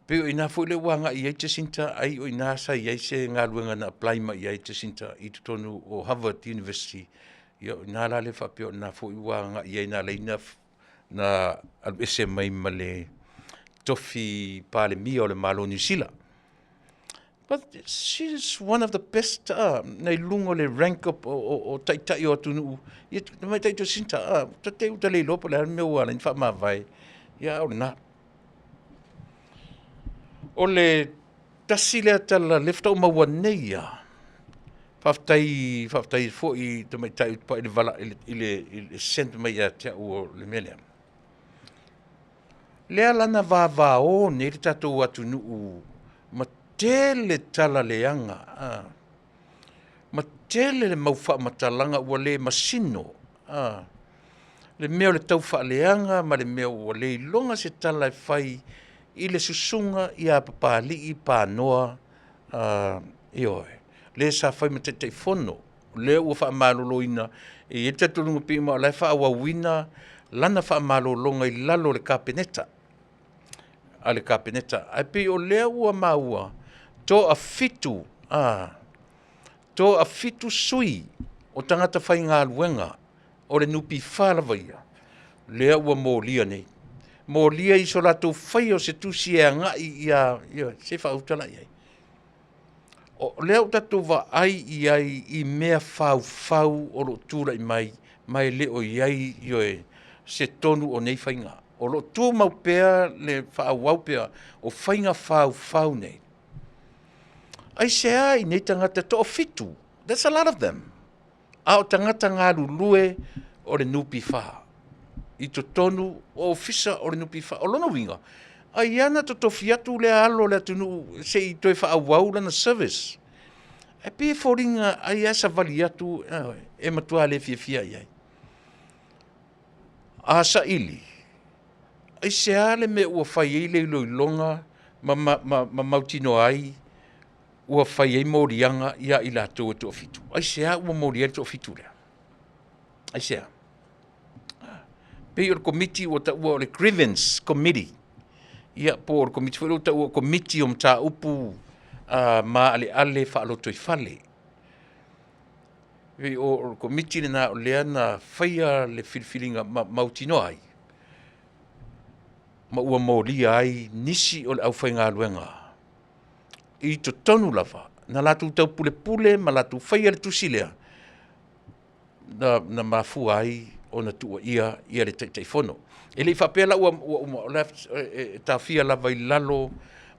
pei o ina foi lea ua agai i ai Jacinta ai o ina sa i ai se galuega na apply mai i ai Jacinta i totonu o Harvard University. Ia o ina la lea faapea o ina foi ua agai i ai na ala ai na na alu ese mai ma le tofi Palemia o le Malo o Niu Sila. But she's one of the best nei luga o le rank o, o, o, o taitai o atunuu. Ia, tamaitai Jacinta, ta te uta le iloa po o le a le mea ua ala ai ona faamavae. Ia, a o lena. O le tasi lea tala lea faatoa ou maua nei lava, faafetai, faafetai foi i le tamaitai i le vala, i le send mai ia te au o le mea lea. Lea la na vavao nei le tatou atunuu ma tele tala leaga, ma tele le mau faamatalaga ua le masino le mea o le taufaaleaga ma le mea ua le iloga se tala e fai i le susuga ia Papalii Panoa, ioe, le sa fai ma Taitaifono, lea ua faamaloloina. E i ai le talitonuga pei o la e faaauauina lana faamalologa i lalo o le Kapeneta, a le Kapeneta. Ae pei o lea ua maua, toafitu, toafitu sui o tagata faigaluega o le NPF lava ia, lea ua molia nei. Molia i so latou faia o se tusi e agai ia, ioe, se i faauta la i ai. O lea ua tatou vaai i ai i mea faufau o lo o tulai mai, ma e le o i ai, ioe, se tonu o nei faiga. O lo o tumau pea le faaauau pea o faiga faufau nei. Aisea i nei tagata e toafitu? That's a lot of them. A o tagata galulue o le NPF i totonu o ofisa o le NPF. O lona uiga, ai lava na totofi atu lea alo o le atunuu se i toe faaauau lana service. Ae pei e foliga ai lava savali atu e matua le fiafia i ai. A saili, aisea le mea ua fai ai le iloiloga ma mautinoa ai ua fai ai moliaga ia i latou e toafitu? Aisea ua molia ai le toafitu lea? Aisea? Pei o le komiti ua taua o le Grievance Committee, ia po o le komiti foi lea ua taua o komiti o mataupu maaleale faalotoifale. Pei o le komiti lena o lea na faia le filifiliga ma mautinoa ai ma ua molia ai nisi o le aufaigaluega i totonu lava na latou taupulepule ma latou faia le tusi lea na mafua ai ona tuuaia le Taitaifono. E le i faapea la ua uma, o la e taofia lava i lalo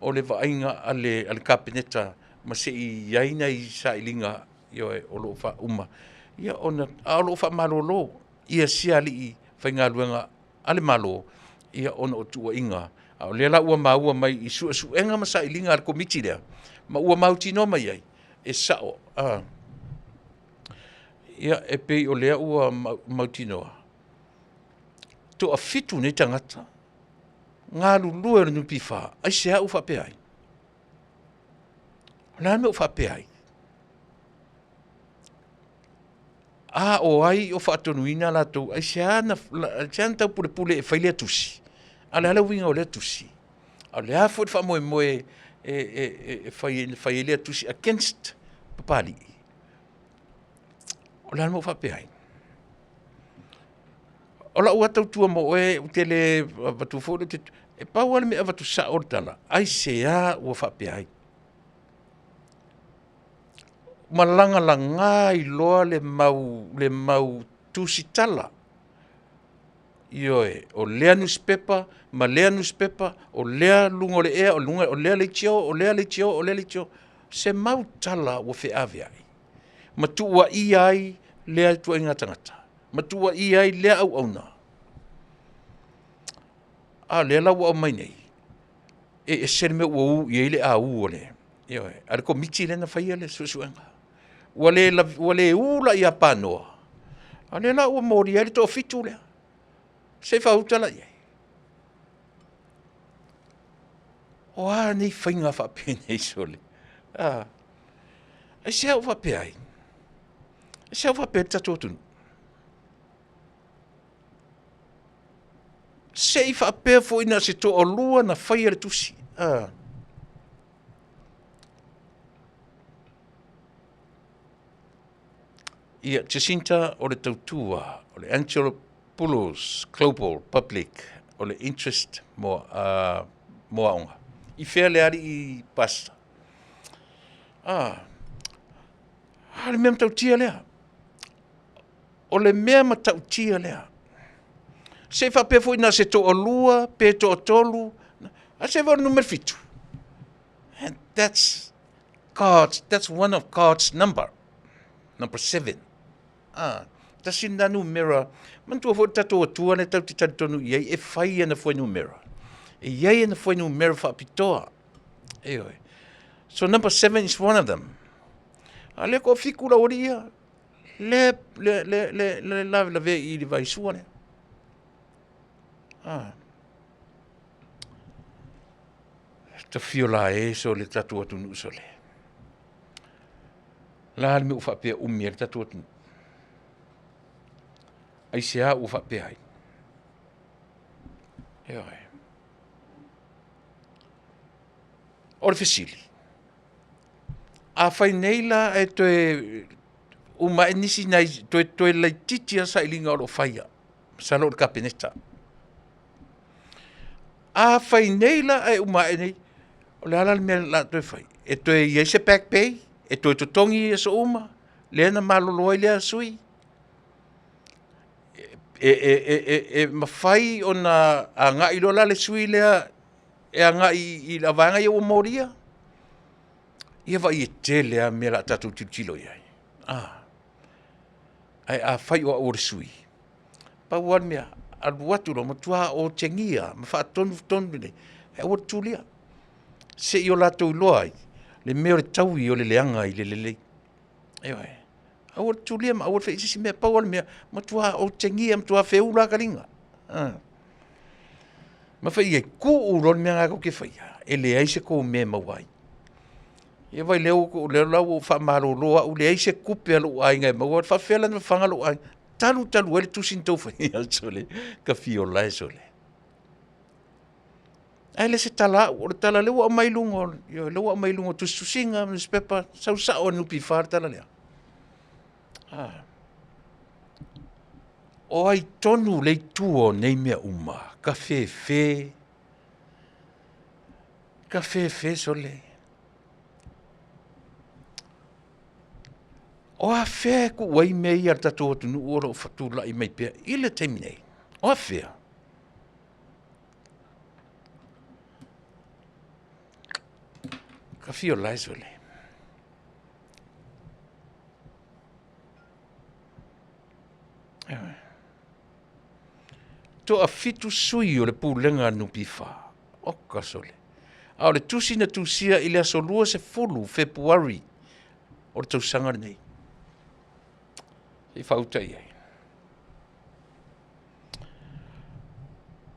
o le vaaiga a le Kapeneta ma se i i ai nai sailiga, ioe, o lo o faauma, ia ona, a o lo o faamalolo sia alii faigaluega a le Malo, ia ona o tuuaiga. A o lea la ua maua mai i suesuega ma sailiga a le Komiti lea, ma ua mautinoa mai ai, e sao. Ia, e pei o lea ua mautinoa, toafitu nei tagata galulue o le NPF. Aisea ua faapea ai? O le a le mea ua faapea ai? A o ai o faatonuina latou? Aisea na taupulepule e fai lea tusi? A o le a le uiga o lea tusi? A o le a foi le faamoemoe e fai ai lea tusi against Papalii? O le a le mea ua faapea ai? O lau lava tautua mo oe, ou te le avatua foi le... E pau lava le mea e avatu sao le tala, aisea ua faapea ai? Ma lagalaga ai loa le mau tusitala, ioe, o lea nusipepa ma lea nusipepa, o lea luga o le ea, o lea leitio, o lea leitio, o lea leitio, se mau tala ua feaveai ma tuuaia ai lea ituaiga tagata, ma tuuaia ai lea auauna. A o lea la ua aumai nei, e ese le mea ua u i ai le au a le, ioe, a le Komiti lea na faia le suesuega. Ua le u la ia Panoa, a o lea la ua molia ai le toafitu lea. Se i faauta la i ai. O a nei faiga faapenei sole? A, aisea ua faapea ai? Aisea ua faapea ai le tatou atunuu? Se i faapea foi na o se toalua na faia le tusi. A. Ia, Jacinta o le tautua, o le Angelo Poulos Global Public, o le interest mo, mo aoga. I fea le alii pastor? Ah, ah, le mea matautia lea. O le mea matautia lea. Se i faapea foi na o se toalua pe toatolu, a se vaai o le numera fitu. And that's God's, that's one of God's number, number seven. Ah, tasi lena numera, manatua foi le tatou Atua lea tatou te talitonu i ai, e fai ana fuainumera. E i ai ana fuainumera faapitoa. Ioe. So number seven is one of them. A lea ko fiku la ori ia, le, le, le, le, le lavelave i le vaisua lea. Ah. Tafio la e so le tatou atunuu sole. La le mea ua faapea umi ai le tatou atunuu. Aisea ua faapea ai? Ioe. O le fesili, afai nei la e toe uma ae nisi nai toe toe laitiiti lava sailiga o lo o faia, masalo o le Kapeneta. Afai nei la ae uma ae nei, o le a la le mea o le a toe fai? E toe i ai se back pay? E toe totogi aso uma lea na malolo ai lea sui? E mafai ona agai loa la le sui lea e agai i la vaega ia ua molia? Ia vaai e tele lava mea o le a tatou tilotilo i ai. Ae afai o au o le sui, pau lava le mea, alu atu loa matua otegia ma faatonutonu lelei, ae aua le tulia, se i o latou iloa ai le mea o le taui o le leaga i le lelei. Ioe. Aua le tulia ma aua le faia se isi mea, pau lava le mea, matua otegia, matua feula lava taliga. Ma fai i ai, tuu loa le mea lena tou te faia, e leai se tou mea e maua ai. Ia vaai lea ua lea la ua ou faamalolo au, leai se tupe a lou aiga e maua, e faapefea la ona fafaga lou aiga? Talu talu ai le tusi na tou faia sole, tafiola e sole. Ae le se tala a au, o le tala lea ua aumai i luga o, ioe, lea ua aumai i luga o tusitusiga ma nusipepa, sau sao lava i le NPF le tala lea. Ah. O ai tonu le itu o nei mea uma? Ka fefe, ka fefe sole. O afea e tuu ai mea ia a le tatou atunuu o lo o faatulai mai pea i le taimi nei? O afea? Ka fia o lae sole. Toafitu sui o le Pulega a le NPF. Oka sole. A o le tusi na tusia i le aso 20 Fepuari o le tausaga lenei. Se i faauta i ai.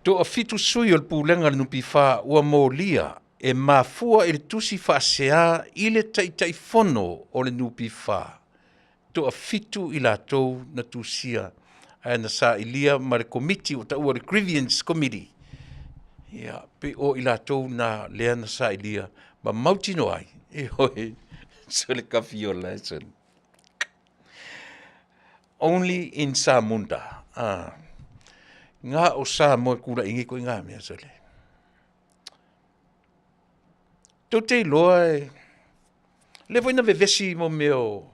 Toafitu sui o le Pulega a le NPF ua molia e mafua i le tusi faasea i le Taitaifono o le NPF toafitu i latou na tusia ae na sailia ma le Komiti ua taua le Grievance Committee. Ia, pei o i latou na lea na sailia ma mautinoa ai, ioe, sole kafiola e sole. Only in Samunda. Ah. Ngā o Samoa e kulaʻi nei koe ngā mea sole. Tou te iloa e, lea foi na vevesi mo mea o,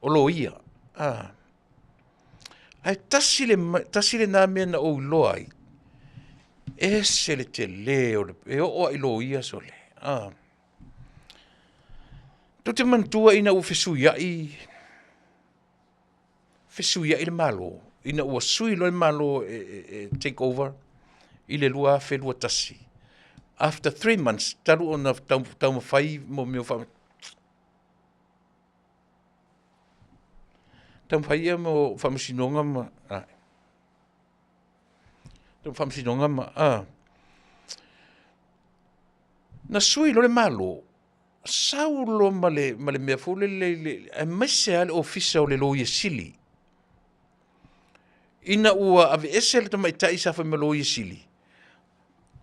o loia. Ah. Ae tasi le, tasi lena mea na ou iloa ai, ese le tele o le, e oo lava i loia sole. Ah. Tou te manatua ina ua fesuiai, fesuiai le Malo, ina ua sui loa le Malo e, e, e take over i le 2021. After 3 months, talu ona taumafai mo mea o wha... taumafai ia mo whaamasinoga ma... Ai. Faamasinoga ma... Ah. Na sui loa le Malo, sau loa ma le, ma le mea foi lele, le, aemaise lava le Ofisa o le Loia Sili. Ina ua aveese le tamaitai sa fai ma Loia Sili,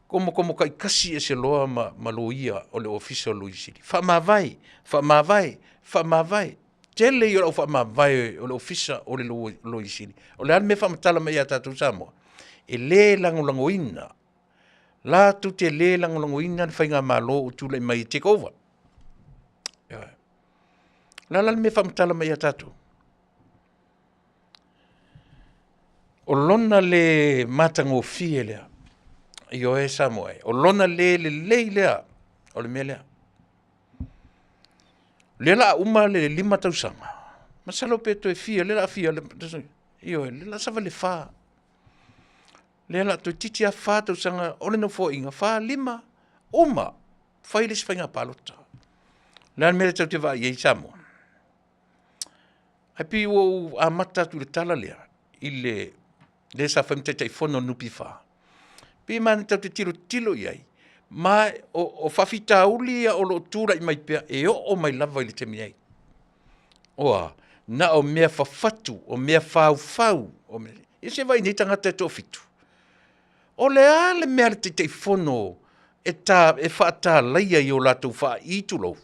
komokomo taitasi ese loa ma, ma loia o le Ofisa o le Loia Sili. Faamavae, faamavae, faamavae. Tele ia o le au faamavae o le Ofisa o le Loia Sili. O le a le mea e faamatala mai ia tatou Samoa? E le lagolagoina latou te le lagolagoina le faigamalo ua tulai mai e take over. Ioe. O le a la le mea e faamatala mai ia tatou? O lona le matagofie lea, ioe Samoa e, o lona le lelei lea o le mea lea. O lea o le a uma le 5 tausaga, masalo pe toe fia, lea o le a fia, ioe, lea o le a savali i le 4. Lea o le a toeitiiti lava 4 tausaga o le Nofoaiga, 4, 5, uma, fai le isi faiga palota. O le a le mea lea tatou te vaai i ai Samoa? Ae pei ua ou amata atu i le tala lea i le sa fai ma Taitaifono o le NPF, pei e tatou te tilotilo i ai, ma o faafitauli ia o lo o tulai mai pea e oo mai lava i le taimi nei. Ua na o mea fafatu, o mea faufau, o mea... Ia se i vaai i nei tagata e toafitu. O le a le mea a le Taitaifono e, ta, e faatalaia i o latou faai tulou?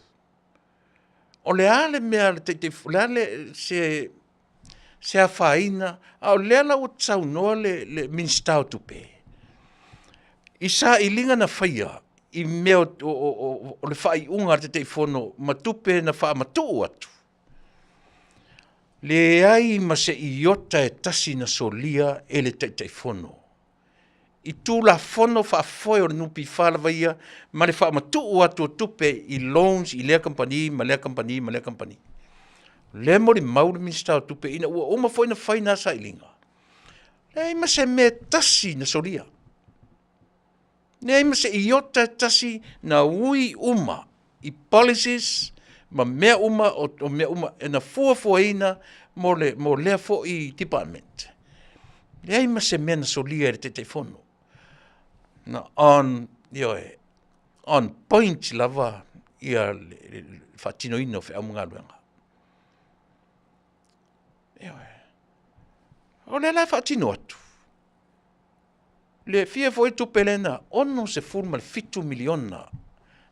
O le a le mea a le Taitaifono, o le a le, se, se afaina, a o lea la ua saunoa le, le Minisita o Tupe i sailiga na faia i mea o, o, o, o le faaiuga a le Taitaifono ma tupe na faamatuu atu, leai ma se iota e tasi na solia e le Taitaifono i Tulafono faafoe o le NPF lava ia ma le faamatuu atu o tupe i loans i lea kamupani ma lea kamupani ma lea kamupani. O lea e molimau le Minisita o Tupe ina ua uma foi ona fai na sailiga, leai ma se mea e tasi na solia. Leai ma se iota e tasi na ui uma i policies ma mea uma o, o mea uma e na fuafuaina mo, le, mo lea foi department. Leai ma se mea na solia e le Taitaifono. Na on, ioe, on point lava ia le, le, le faatinoina o feau ma galuega. Ioe. O lea la e faatino atu, Le fia foi tupe lea na $67 miliona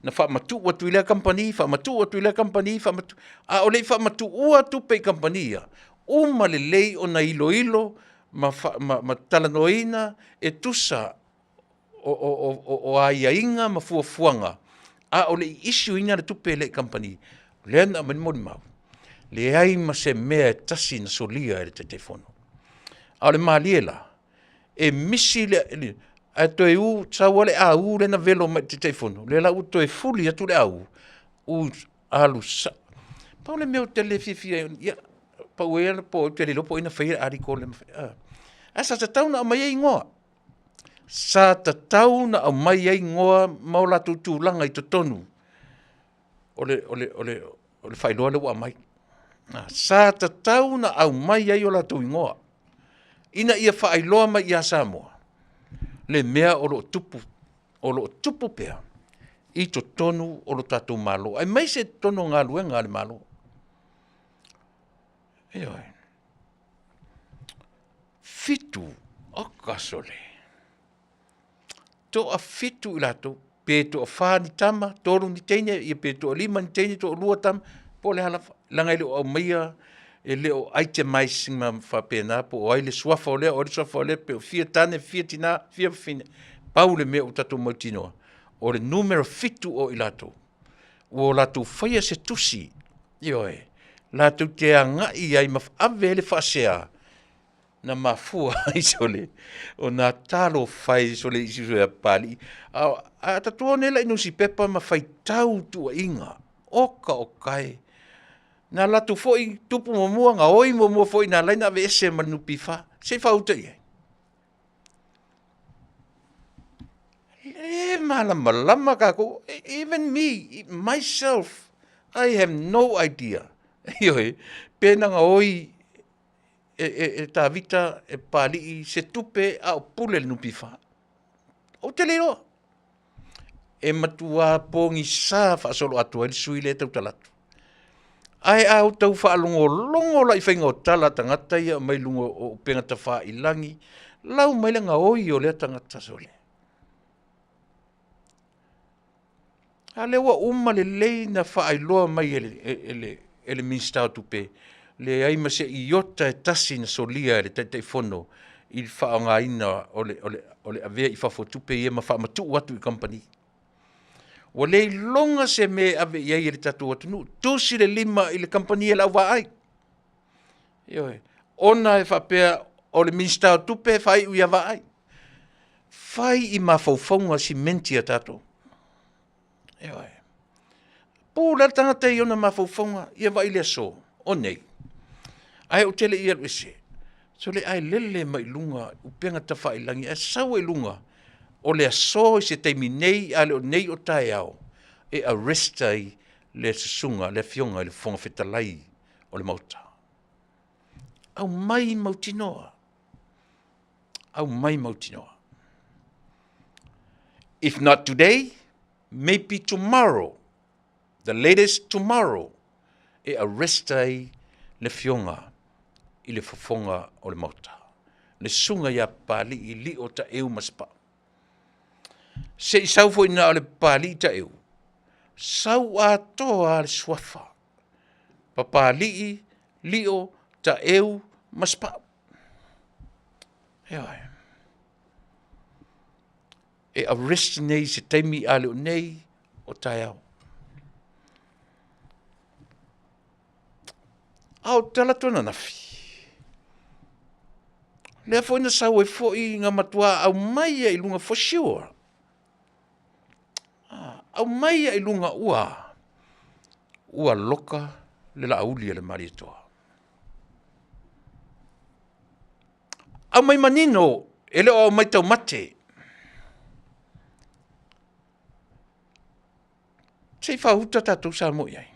na faamatuu atu i lea kamupani, faamatuu atu i lea kamupani, faamatuu, a o le i faamatuua tupe i kamupani ia, uma lelei ona iloilo ma, fa, ma, ma talanoaina e tusa o, o, o, o, o aiaiga ma fuafuaga, a o le i issue ina le tupe lea i kamupani, lea na aumai le molimau, leai ma se mea e tasi na solia e le Taitaifono. A o le malie la, e misi le, ae toe u, sau lava le au lea na velo mai i le Taitaifono, lea la ua toe fuli atu le au, u alu sao. Pau le mea ou te le fiafia ai, ia, pau ia po ou te le iloa po o ai na faia le article lea. Ae sa tatau ona aumai ai igoa. Sa tatau ona aumai ai igoa ma o latou tulaga i totonu o le, o le, o le, o le faailoa lea ua aumai. Sa tatau ona aumai ai o latou igoa ina ia faailoa mai ia Samoa le mea o lo o tupu, o lo o tupu pea i totonu o lo tatou Malo, aemaise totonu o galuega a le Malo. Ioe. Fitu, oka sole. Toafitu i latou, pe toafa ni tama, tolu ni teine, ia pe toalima ni teine, toalua tama, po o le a lava, leaga e le o aumaia, e le o itemize ma faapena po o ai le suafa o lea, o ai le suafa o lea, pe o fia tane, fia tina, fia fafine. Pau le mea ua tatou mautinoa, o le numera fitu o i latou, ua latou faia se tusi, ioe, latou te agai ai ma ave ai le faasea na mafua ai sole ona talofa e sole isi sole a Papalii. A, a tatou o nei la i nusipepa ma faitau tuuaiga, oka oka e. Na latou foi tupu muamua, gaoi muamua foi na ala ai ona aveese ma le NPF. Se i faauta i ai. E malamalama tatou, even me, myself, I have no idea. Ioe, pe na gaoi e, e, e Tavita, e Papalii se tupe a o pule le NPF. Ou te le iloa. E matua pogisa faasoloatoa ai le sui lea e tautala atu. Ae a ou tau faalogologo la i faiga o tala a tagata ia mai luga o upega tafailagi, lau mai le gaoi o lea tagata sole. A lea ua uma lelei na faailoa mai e le, e le, e le Minisita o Tupe, leai ma se iota e tasi na solia e le Taitaifono i le faaaogaina o le, o le, o le avea i fafo o tupe ia ma faamatuu atu i kamupani. Ua le iloga se mea e ave i ai e le tatou atunuu, tusi le lima i le kamupani a le auvaai. Ioe, ona e faapea O le Minisita o Tupe e faaiu ia Vaai. Fai i mafaufauga simenti a tatou. Ioe. Pule le tagata i ona mafaufauga, ia vaai i le aso o nei. Ae ou te le i alu ese, sole ae lele mai luga upega tafailagi, ae sau ai luga o le aso i se taimi nei, a le o nei o taeao, e arrest ai le susuga, le afioga i le Fofoga Fetalai o le Maota. Aumai mautinoa, aumai mautinoa. If not today, maybe tomorrow, the latest tomorrow, e arrest ai le afioga i le Fofoga o le Maota, le susuga ia Papalii Lio Taeu Masepau. Se i sau foi na o le Papalii Taeu, sau atoa le suafa, Papalii, Lio, Taeu ma Sepau. Ioe. E arrest nei se taimi a le o nei o taeao. A o tala atu ananafi, lea foi na sau ai foi na matua aumai ai i luga for sure. Ah, aumai ai i luga ua ua loka le laauli a le Malietoa. Aumai manino, e le o aumai taumate. Se i faauta tatou Samoa i ai.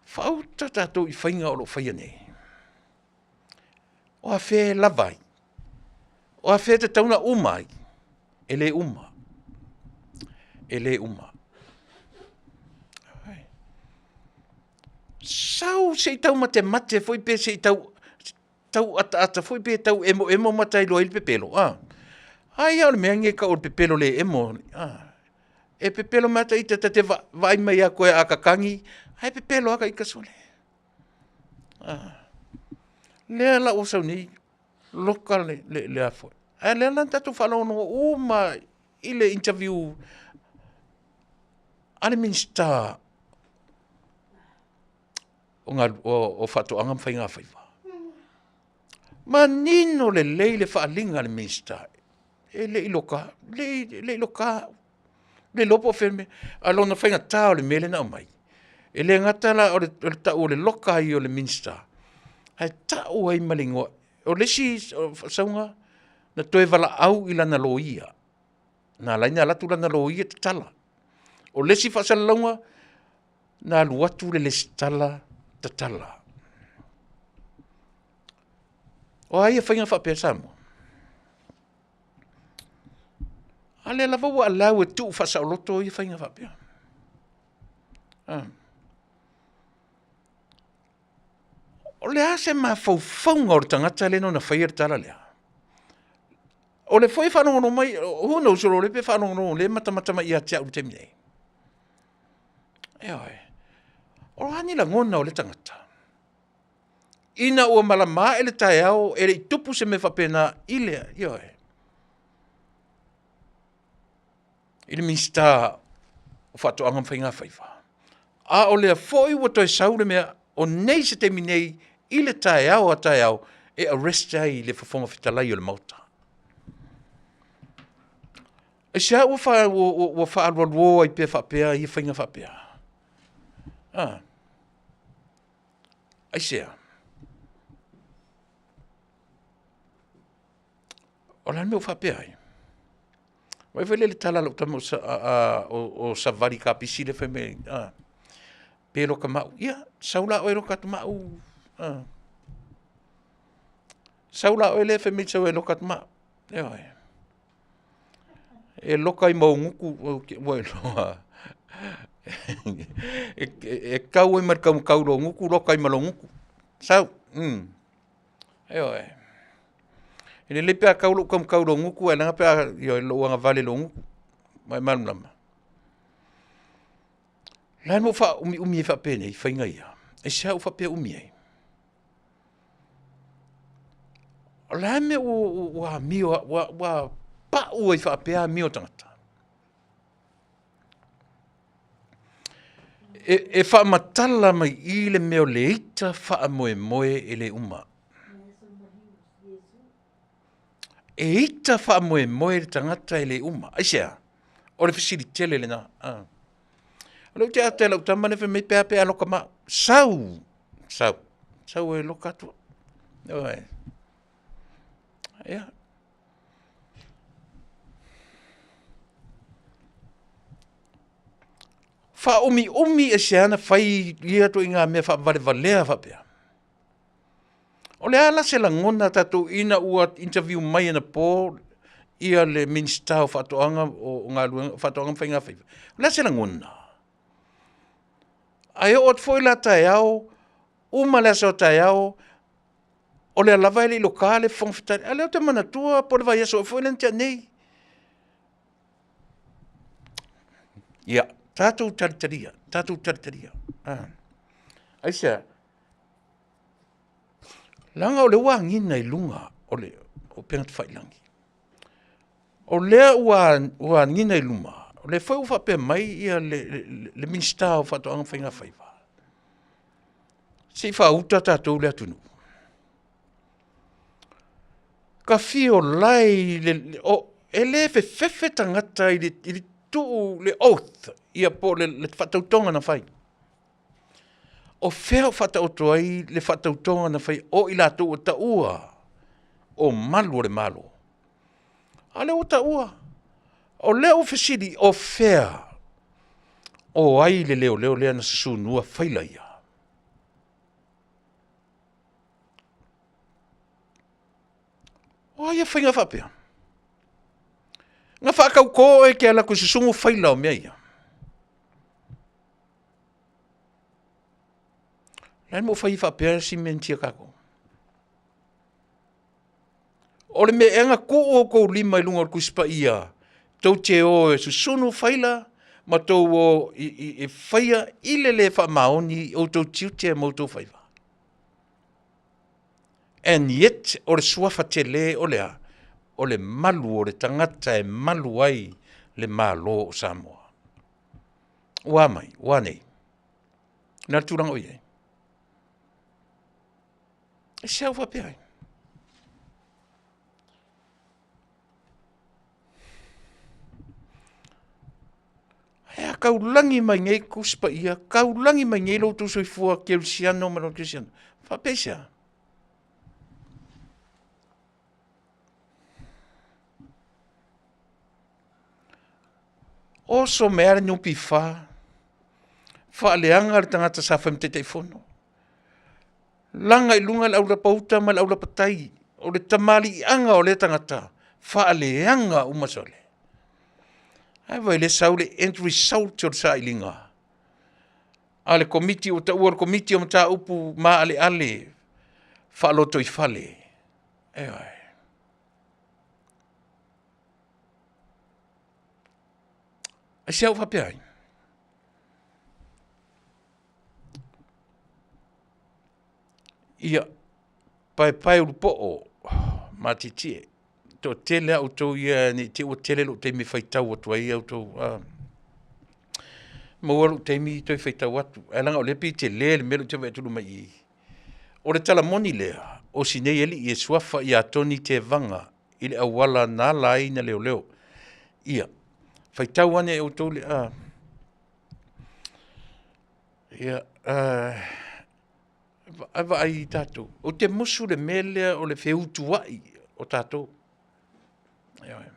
Faauta tatou i faiga o lo o faia nei. O afea e lava ai? O afea e tatau ona uma ai? E le uma. E le uma. Sau se i tau matemate foi pe se i tau tau ataata foi pe tau emoemo ma ta iloa ai le pepelo, a. Ai a o le mea nei kau o le pepelo le emo, a. E pepelo mai ta ita ta te vaai mai ia koe a kakangi, ae pepelo lava ka ita sole. A. Lea la ua sau nei loka le, le, le a foi. Ae lea la na tatou faalogologo uma i le interview a le Minisita o, o, o Faatoaga ma Faigafaiva. Manino lelei le faaaliga a le Minisita, e le i loka, le, le i loka au. Le iloa po o fea le mea, a lona faigata o le mea lea na aumai, e le gata la o le, o le tau o le loka ai o le Minisita, ae tau ai ma le igoa. O le isi sauga, na toe valaau i lana loia, na ala ai ona alu atu lana loia tatala. O le isi faasalalauga, na alu atu le resitala tatala. O a ia faiga faapea Samoa? A lea lava ua allow e tuu faasaoloto ia faiga faapea. Ah. O le a se mafaufauga o le tagata lea na ona faia le tala lea? O le foi e faalogologo mai, who knows, o le pe faalogologo le matamata mai ia te au i le taimi nei. Ioe. O a ni lagona o le tagata? Ina ua malama ae le taeao, e le i tupu se mea faapena i le, ioe, i le Minisita o Faatoaga ma Faigafaiva. A o lea foi ua toe sau le mea, o nei se taimi nei i le taeao a taeao e arrest ai le Fofoga Fetalai o le Maota. Aisea ua, fa, ua, ua, ua faaalualuo ai pea faapea ia faiga faapea? Ah. Aisea? O le a le mea ua faapea ai? Vaai foi lea i le tala a lou tama o Savali Kapisi lea fai mai, pe loka mau. Ia, sau la oe loka atu ma au. Sau la oe lea fai mai sau e loka atu ma au. Ioe. E loka i Maugutu, ua iloa. E kau ai ma le kaumakau i lou gutu, loka ai ma lou gutu. Sau. Ioe. E lelei pe a kau lou kaumakau i lou gutu, ae leaga pe a, ioe, lou agavale i lou gutu. Ua e malamalama? O le a le mea ua faaumiumi ai faapenei faiga ia? Aisea ua faapea umi ai? O le a le mea ua amio, ua pau ai faapea amio a tagata? E, e faamatala mai i le mea o le ita faamoemoe e le uma. E ita faamoemoe le tagata e le uma. Aisea? O le fesili tele lena. Ah. O lea ou te ata i lau tama lea fai mai pe a pe a loka ma au. Sau! Sau. Sau e loka atu. Ioe. Ia. Faaumiumi e se ana fai ia ituaiga mea faavalevalea faapea. O le a la se lagona tatou ina ua interview mai anapo ia le Minisita o Faatoaga o Galuega Faatoaga ma Faigafaiva. O le a se lagona? Ae oo atu foi la taeao, uma le aso a taeao, o lea lava e le i loka le Fofoga Fetalai. A o lea ou te manatua po o le vaiaso ea foi lea na tea nei. Ia, tatou talitalia, tatou talitalia. Aisea? Leaga o lea ua agiga i luga o le upega tafailagi. O lea ua agiga i luma, o lea foi ua faapea mai ia le Minisita o Faatoaga ma Faigafaiva, se i faauta tatou i le atunuu. Ta fia o la e i le... e le fefefe tagata i le tuu le oath ia po o le faatautoga na fai. O fea o faataoto ai le faatautoga na fai o i latou ua taua o malu o le Malo? A lea ua taua. O lea ua fesili, o fea o ai le leoleo lea na susunua faila ia? O ai a faiga faapea? Na faatauto oe e te alu atu e susunu faila o mea ia. O le a le mea ua fai ai faapea simenti a tatou? O le mea ea na tuu outou lima i luga o le Tusi Paia tou te o e susunu faila ma tou o e faia i le le faamaoni outou tiute ma outou faiva? And yet o le suafa tele o le a? O le malu o le tagata e malu ai le Malo o Samoa. Ua a mai? Ua a nei? O le a le tulaga o i ai? E se au faapea ai? E a taulagi mai nei Tusi Paia, taulagi mai nei lo outou soifua kerisiano ma lo kerisiano. Faapea i se a? Oso mai lava le NPF, faaleaga le tagata sa fai ma Taitaifono, laga i luga le aulapa uta ma le aulapa tai, o le tamaliiaga o lea tagata, faaleaga uma sole. Ae vaai o lea e sau le end result o le sailiga a le Komiti ua taua o le Komiti o Mataupu Maaleale Faalotoifale. Ioe. Aisea ua faapea ai? Ia, Paepaeulupo'o Matietie, toatele lava outou ia ne i te i ua tele lou taimi e faitau atu ai outou, maua lou taimi toe faitau atu, ae leaga o lea e pei e tele le mea lea ou te vaai atu i luma i i. O le tala moni lea, o si nei alii e suafa ia Toni Tevaga i le auala na ala ai na leoleo. Ia, faitau ane e outou le, a, ia, a vaai i tatou. Ou te musu le mea lea o le feutuai o tatou. Ioe.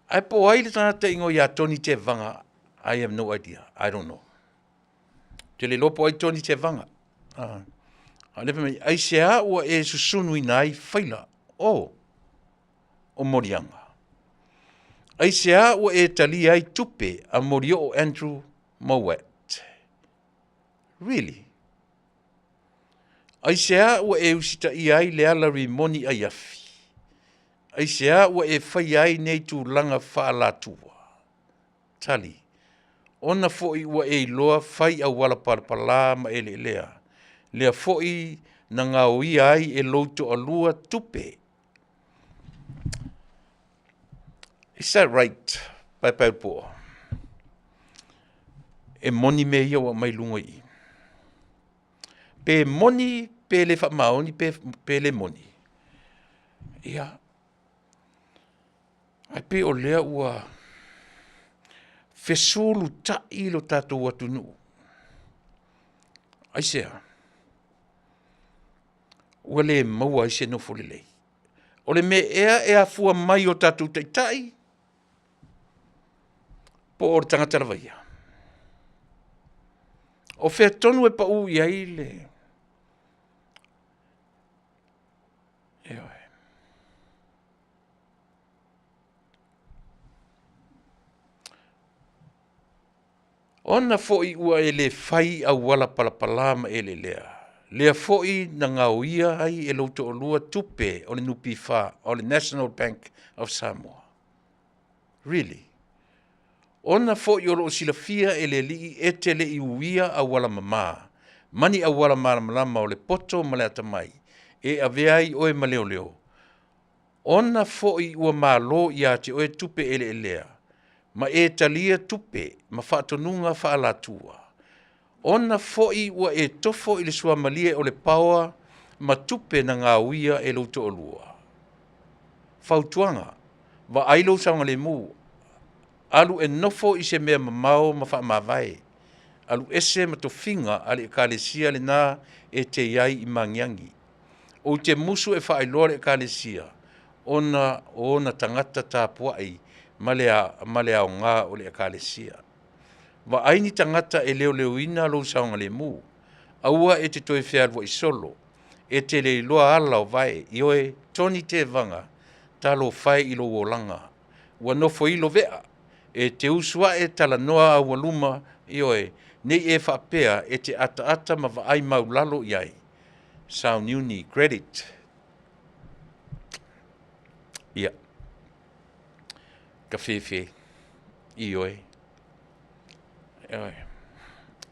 Ae po o ai le tagata e igoa ia Toni Tevaga, I have no idea. I don't know. Ou te le iloa po o ai Toni Tevaga. Ah. A lea fai mai, aisea ua e susunuina ai faila o o moliaga? Aisea ua e talia ai tupe a Molioo Andrew Mowat? Really? Aisea ua e usitaia ai le ala rimoni aiafi? Aisea ua e faia ai nei tulaga faalatua? Tali, Ona foi ua e iloa fai auala palapala ma eleelea, lea foi na gaoia ai e lou toalua tupe. Is that right, Paepaeulupo'o? E moni mea ia ua aumai i luga i i. Pe moni, pe le faamaoni, pe le moni. Ia. Ae pei o lea ua fesulutaʻi lo tatou atunuu. Aisea? Ua le maua ai se nofo lelei. O le mea ea e afua mai o tatou taitai po o le tagata lava ia? O fea tonu e pau i ai le... Ioe. Ona foi ua e le fai auala palapala ma eleelea, lea foi na gaoia ai e lou toalua tupe o le NPF, o le National Bank of Samoa. Really? Ona foi o lo o silafia e le Alii e te le i uia auala mama, ma ni auala malamalama o le poto ma le atamai, e avea ai oe ma leoleo, ona foi ua malo ia te oe tupe eleelea, ma e talia tupe ma faatonuga faaalatua, ona foi ua e tofo i le suamalie o le paoa ma tupe na gaoia e lou toalua. Fautuaga, Vaai lou saogalemu, alu e nofo i se mea mamao ma faamavae, alu ese ma tofiga a le Ekalesia lena e te i ai i Magiagi. Ou te musu e faailoa le Ekalesia ona o ona tagata tapuai ma le, ma le aoga o le Ekalesia. Vaai ni tagata e leoleoina lou saogalemu, aua e te toe fealuai solo, e te le iloa ala o vae, ioe, Tony Tevaga, talofa e i lou olaga, ua nofoilo vea, e te usu ae talanoa aualuma, ioe, ne i e faapea e te ataata ma vaai maulalo i ai. Sauniuni Credit. Ia. Kafefe. Ioe. Ioe.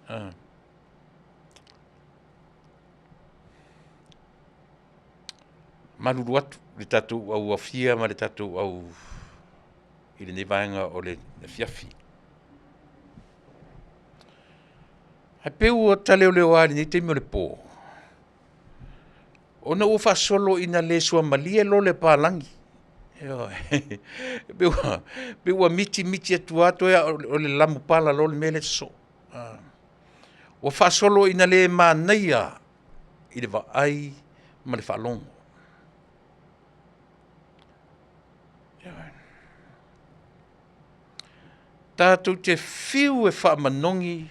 Ah. Malulu atu le tatou au afia ma le tatou au i lenei vaega o le afiafi. Ae pei ua taleoleoa i lenei taimi o le po, ona ua faasolo ina le suamalie loa le palagi. Ioe. Pei ua, pei ua mitimiti atu lava toe o le lamupala loa le mea lea sosoo. Ah. Ua faasolo ina le manaia i le vaai ma le faalogo. Tatou te fiu e faamanogi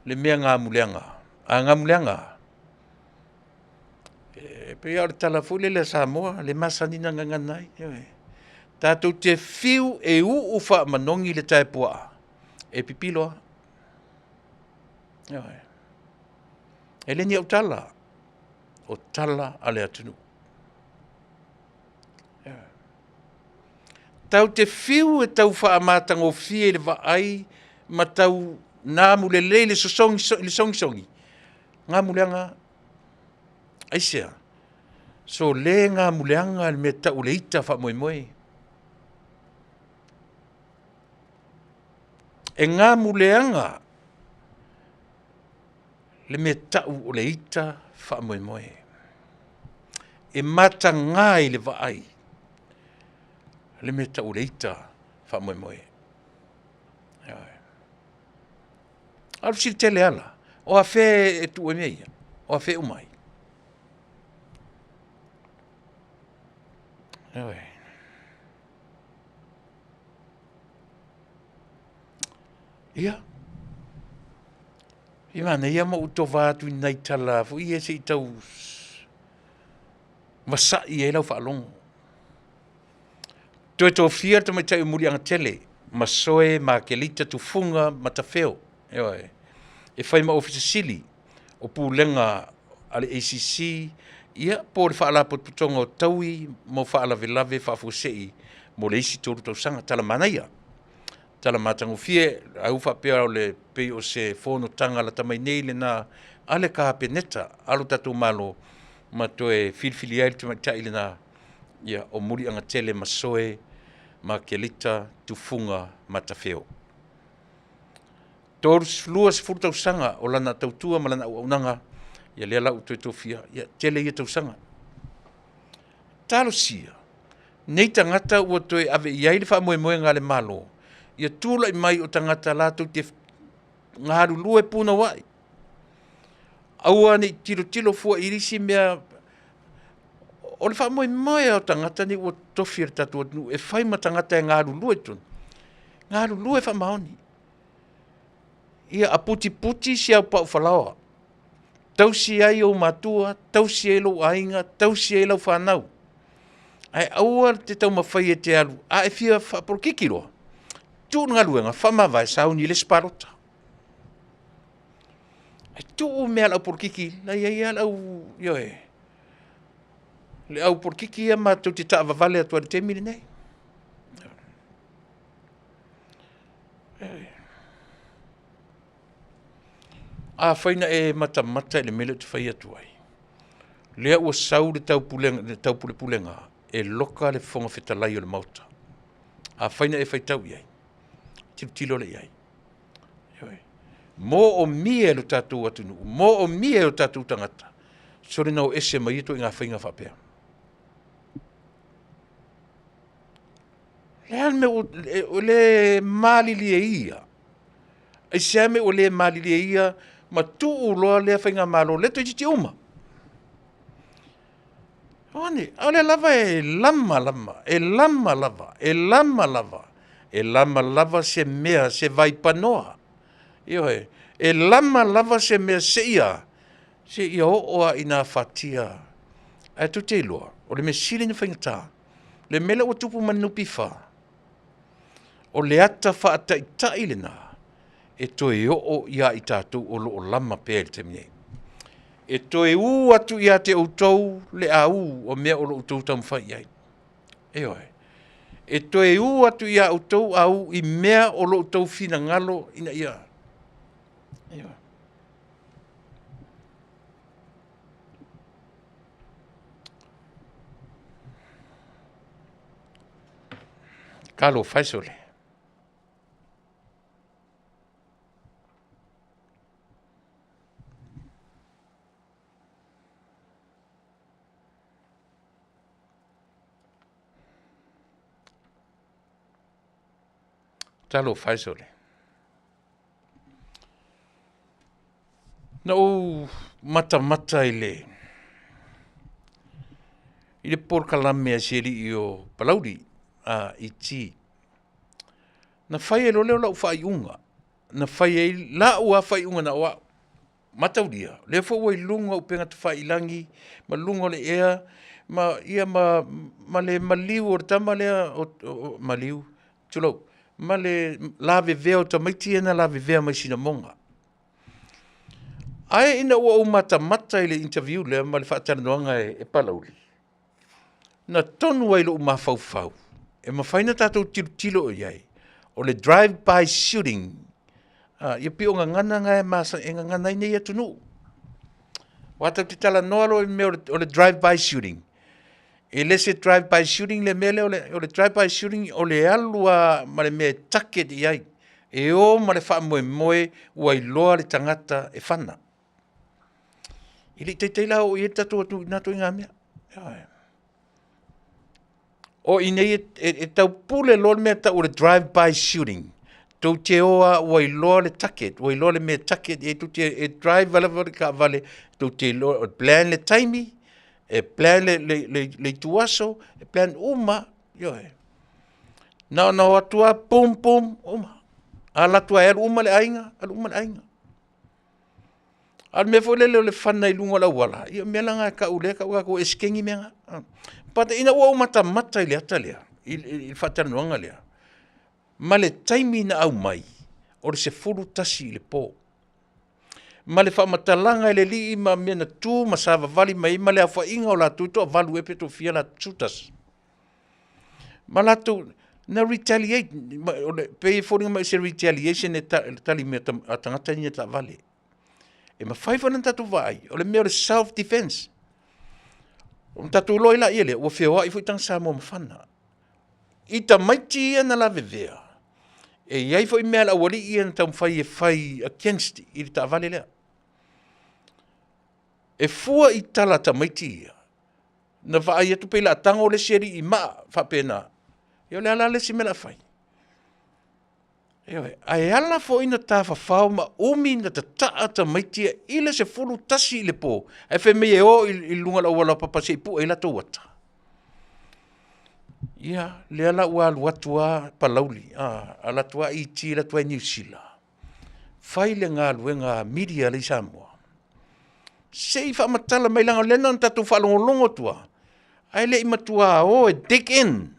le mea gamuleaga. A gamuleaga, e pei lava o le tala foi lele a Samoa, le masani na gagana ai. Ioe. Tatou te fiu e uu faamanogi le tae puaa, e pipilo lava. Ioe. E le ni au tala, o tala a le atunuu. Tatou te fiu e tau faamatagofie i le vaai ma tau namu lelei le sosogi, le sogisogi, gamuleaga aisea? So le gamuleaga le mea tau o le ita faamoemoe. E gamuleaga le mea tau o le ita faamoemoe. E mataga i le vaai le mea tau o le ita faamoemoe. A o le fesili tele ala, o afea e tuu ai mea ia? O afea e uma ai? Ioe. Ia, i manaia ma ou tova atu i nai tala foi ia se i tau vasa'i ai lau faalogo. Toe tofia le tamaitai o Muliagatele ma Soe Makelita Tufuga Matafeo, ioe, e fai ma Ofisa Sili o Pulega a le ACC, ia, po o le Faalapotopotoga o Taui mo Faalavelave Faafuasei mo le isi 3 tausaga. Tala manaia, tala matagofie, a ua faapea o le pei o se fonotaga lata mai nei lena a le Kapeneta a lo tatou Malo ma toe filifilia ai le tamaitai lena, ia, o Muliagatele Masoe Makelita Tufuga Matafeo. 20 tausaga o lana tautua ma lana auaunaga, ia lea la ua toe tofia, ia tele ia tausaga. Talosia, Nei tagata ua toe ave i ai le faamoemoega a le Malo, ia tulai mai o tagata latou te galulue punouai. Aua ne i tilotilo fua i isi mea. O le faamoemoe lava o tagata nei ua totofi e le tatou atunuu e fai ma tagata e galulue i totonu, galulue faamaoni. Ia aputiputi si au pau falaoa, tausi ai ou matua, tausi ai lou aiga, tausi ai lau fanau. Ae aua te taumafai e te alu, a e fia faapolokiki loa, tuu le galuega, faamavae, sauni i le isi palota. Ae tuu mea a le aupolokiki, la e i ai lava le au, ioe, le au polokiki ia matou te taavavale atu ai i le taimi lenei. Afai na e matamata i le mea lea ou te fai atu ai, lea ua sau le taupulepulega e loka le Fofoga Fetalai o le Maota. Afai na e faitau i ai, tilotilo lea i ai. Ioe. Moomia e lo tatou atunuu, moomia e o tatou tagata, sole na o ese mai ia ituaiga faiga faapea. Le a le mea ua le malilie ia? Aisea mea ua le malilie ia ma tuu loa lea faigamalo lea toeitiiti uma? Ane, a o lea lava e lama lava, e lama lava, e lama lava, e lama lava se mea, se vaipanoa. Ioe, e lama lava se mea seia, seia oo lava ina afatia. Ae tou te iloa, o le mea sili ona faigata, le mea lea ua tupu ma le NPF, o le ata faataitai lena e toe oo ia i tatou o lo o lama pea i le taimi nei. E toe ū atu ia te outou le aū o mea o lo o outou taumafai i ai. Ioe. E toe ū atu ia outou aū i mea o lo o outou finagalo ina ia. Ioe. Talofa e sole. Talofa e sole. Na ou matamata i le i le polokalame a si alii o Palauli a ET. Na fai ai loa lea o lau faaiuga, na fai ai lau lava faaiuga na o au. Mataulia, o lea foi ua i luga o upega tafailagi ma luga o le ea ma, ia ma, ma le maliu o le tama lea o, o, maliu, tulou, ma le lavevea o tamaiti ia na lavevea mai Sinamoga. Ae ina ua ou matamata i le interview lea ma le faatalanoaga e Palauli, na tonu ai i lou mafaufau e mafai ona tatou tilotilo i ai, o le drive by shooting, ia pei o gagana na e masani, e gagana ai nei atunuu. Aua tatou te talanoa loa i le mea o le drive by shooting, e le se drive by shooting le mea lea, o le drive by shooting o le alu lava ma le mea e target i ai, e o ma le faamoemoe ua iloa le tagata e fana. E le i taitai la oo i ai le tatou atunuu i na ituaiga mea. O i inei e, e, e taupule loa le mea e tau o le drive by shooting. Tou te o lava ua iloa le target, ua iloa le mea e target i ai, tou te e drive lava le taavale, tou te iloa, e plan le taimi, e plan le, le, le, le ituaso, e plan uma, ioe. Na ona o atu lava, pum pum, uma. Ala atu lava e alu uma le aiga, alu uma le aiga. A o le mea foi lele o le fana i luga o le auala, ia o mea la na e tau lea e tau latou e esekegi mea na. But ina ua ou matamata i le ata lea, i le faatalanoaga lea, ma le taimi na aumai, o le 11 i le po. Ma le faamatalaga e le alii ma mea na tu ma savavali mai ai ma le aofaiga o latou e toavalu ea pe toafia latou, shooters. Ma latou, na retaliate, pei e foliga mai o se retaliation e tali mai a tagata ia taavale. E mafai foi ona tatou vaai, o le mea o le self defense. Ona tatou iloa ai laia lea, ua feoai foi tagata Samoa ma fana. I tamaiti ia na lavevea, e i ai foi mea a le aualii ia na taumafai e fai against i le taavale lea. E fua i tala a tamaiti ia, Na vaai atu pei o le a tago le isi alii i maa faapena. Ia o le a la le isi mea o le a fai? Ioe, ae ala foi na tafafao ma umi na tataa tamaiti ia i le 11 i le po, ae fai mai e o i luga o le auala laupapa se i pue ai latou ata. Ia, lea la ua alu atu lava Palauli, alu atu lava ET alu atu lava i Niu Sila, fai le galuega a media lea i Samoa, se i faamatala mai leaga o lea na ona tatou faalogologo atu lava, ae le i matua o e dig in.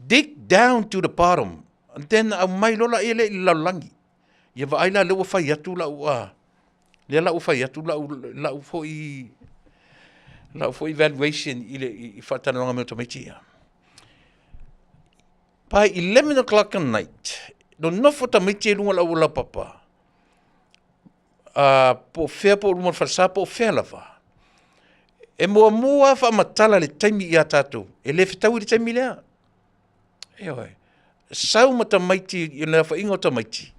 Dig down to the bottom and then aumai loa lea i le lalolagi. Ia vaai la lea ua fai atu lau lea la ua fai atu lau lau foi lau foi evaluation i le i faatalanoaga mai o tamaiti ia. By 11 o'clock at night, nonofo tamaiti i luga o le auala laupapa, po o fea po o luma o le falesa po o fea lava, e muamua lava faamatala le taimi ia tatou, e le fetaui le taimi lea. Ioe. Sau ma tamaiti i le aofaiga o tamaiti,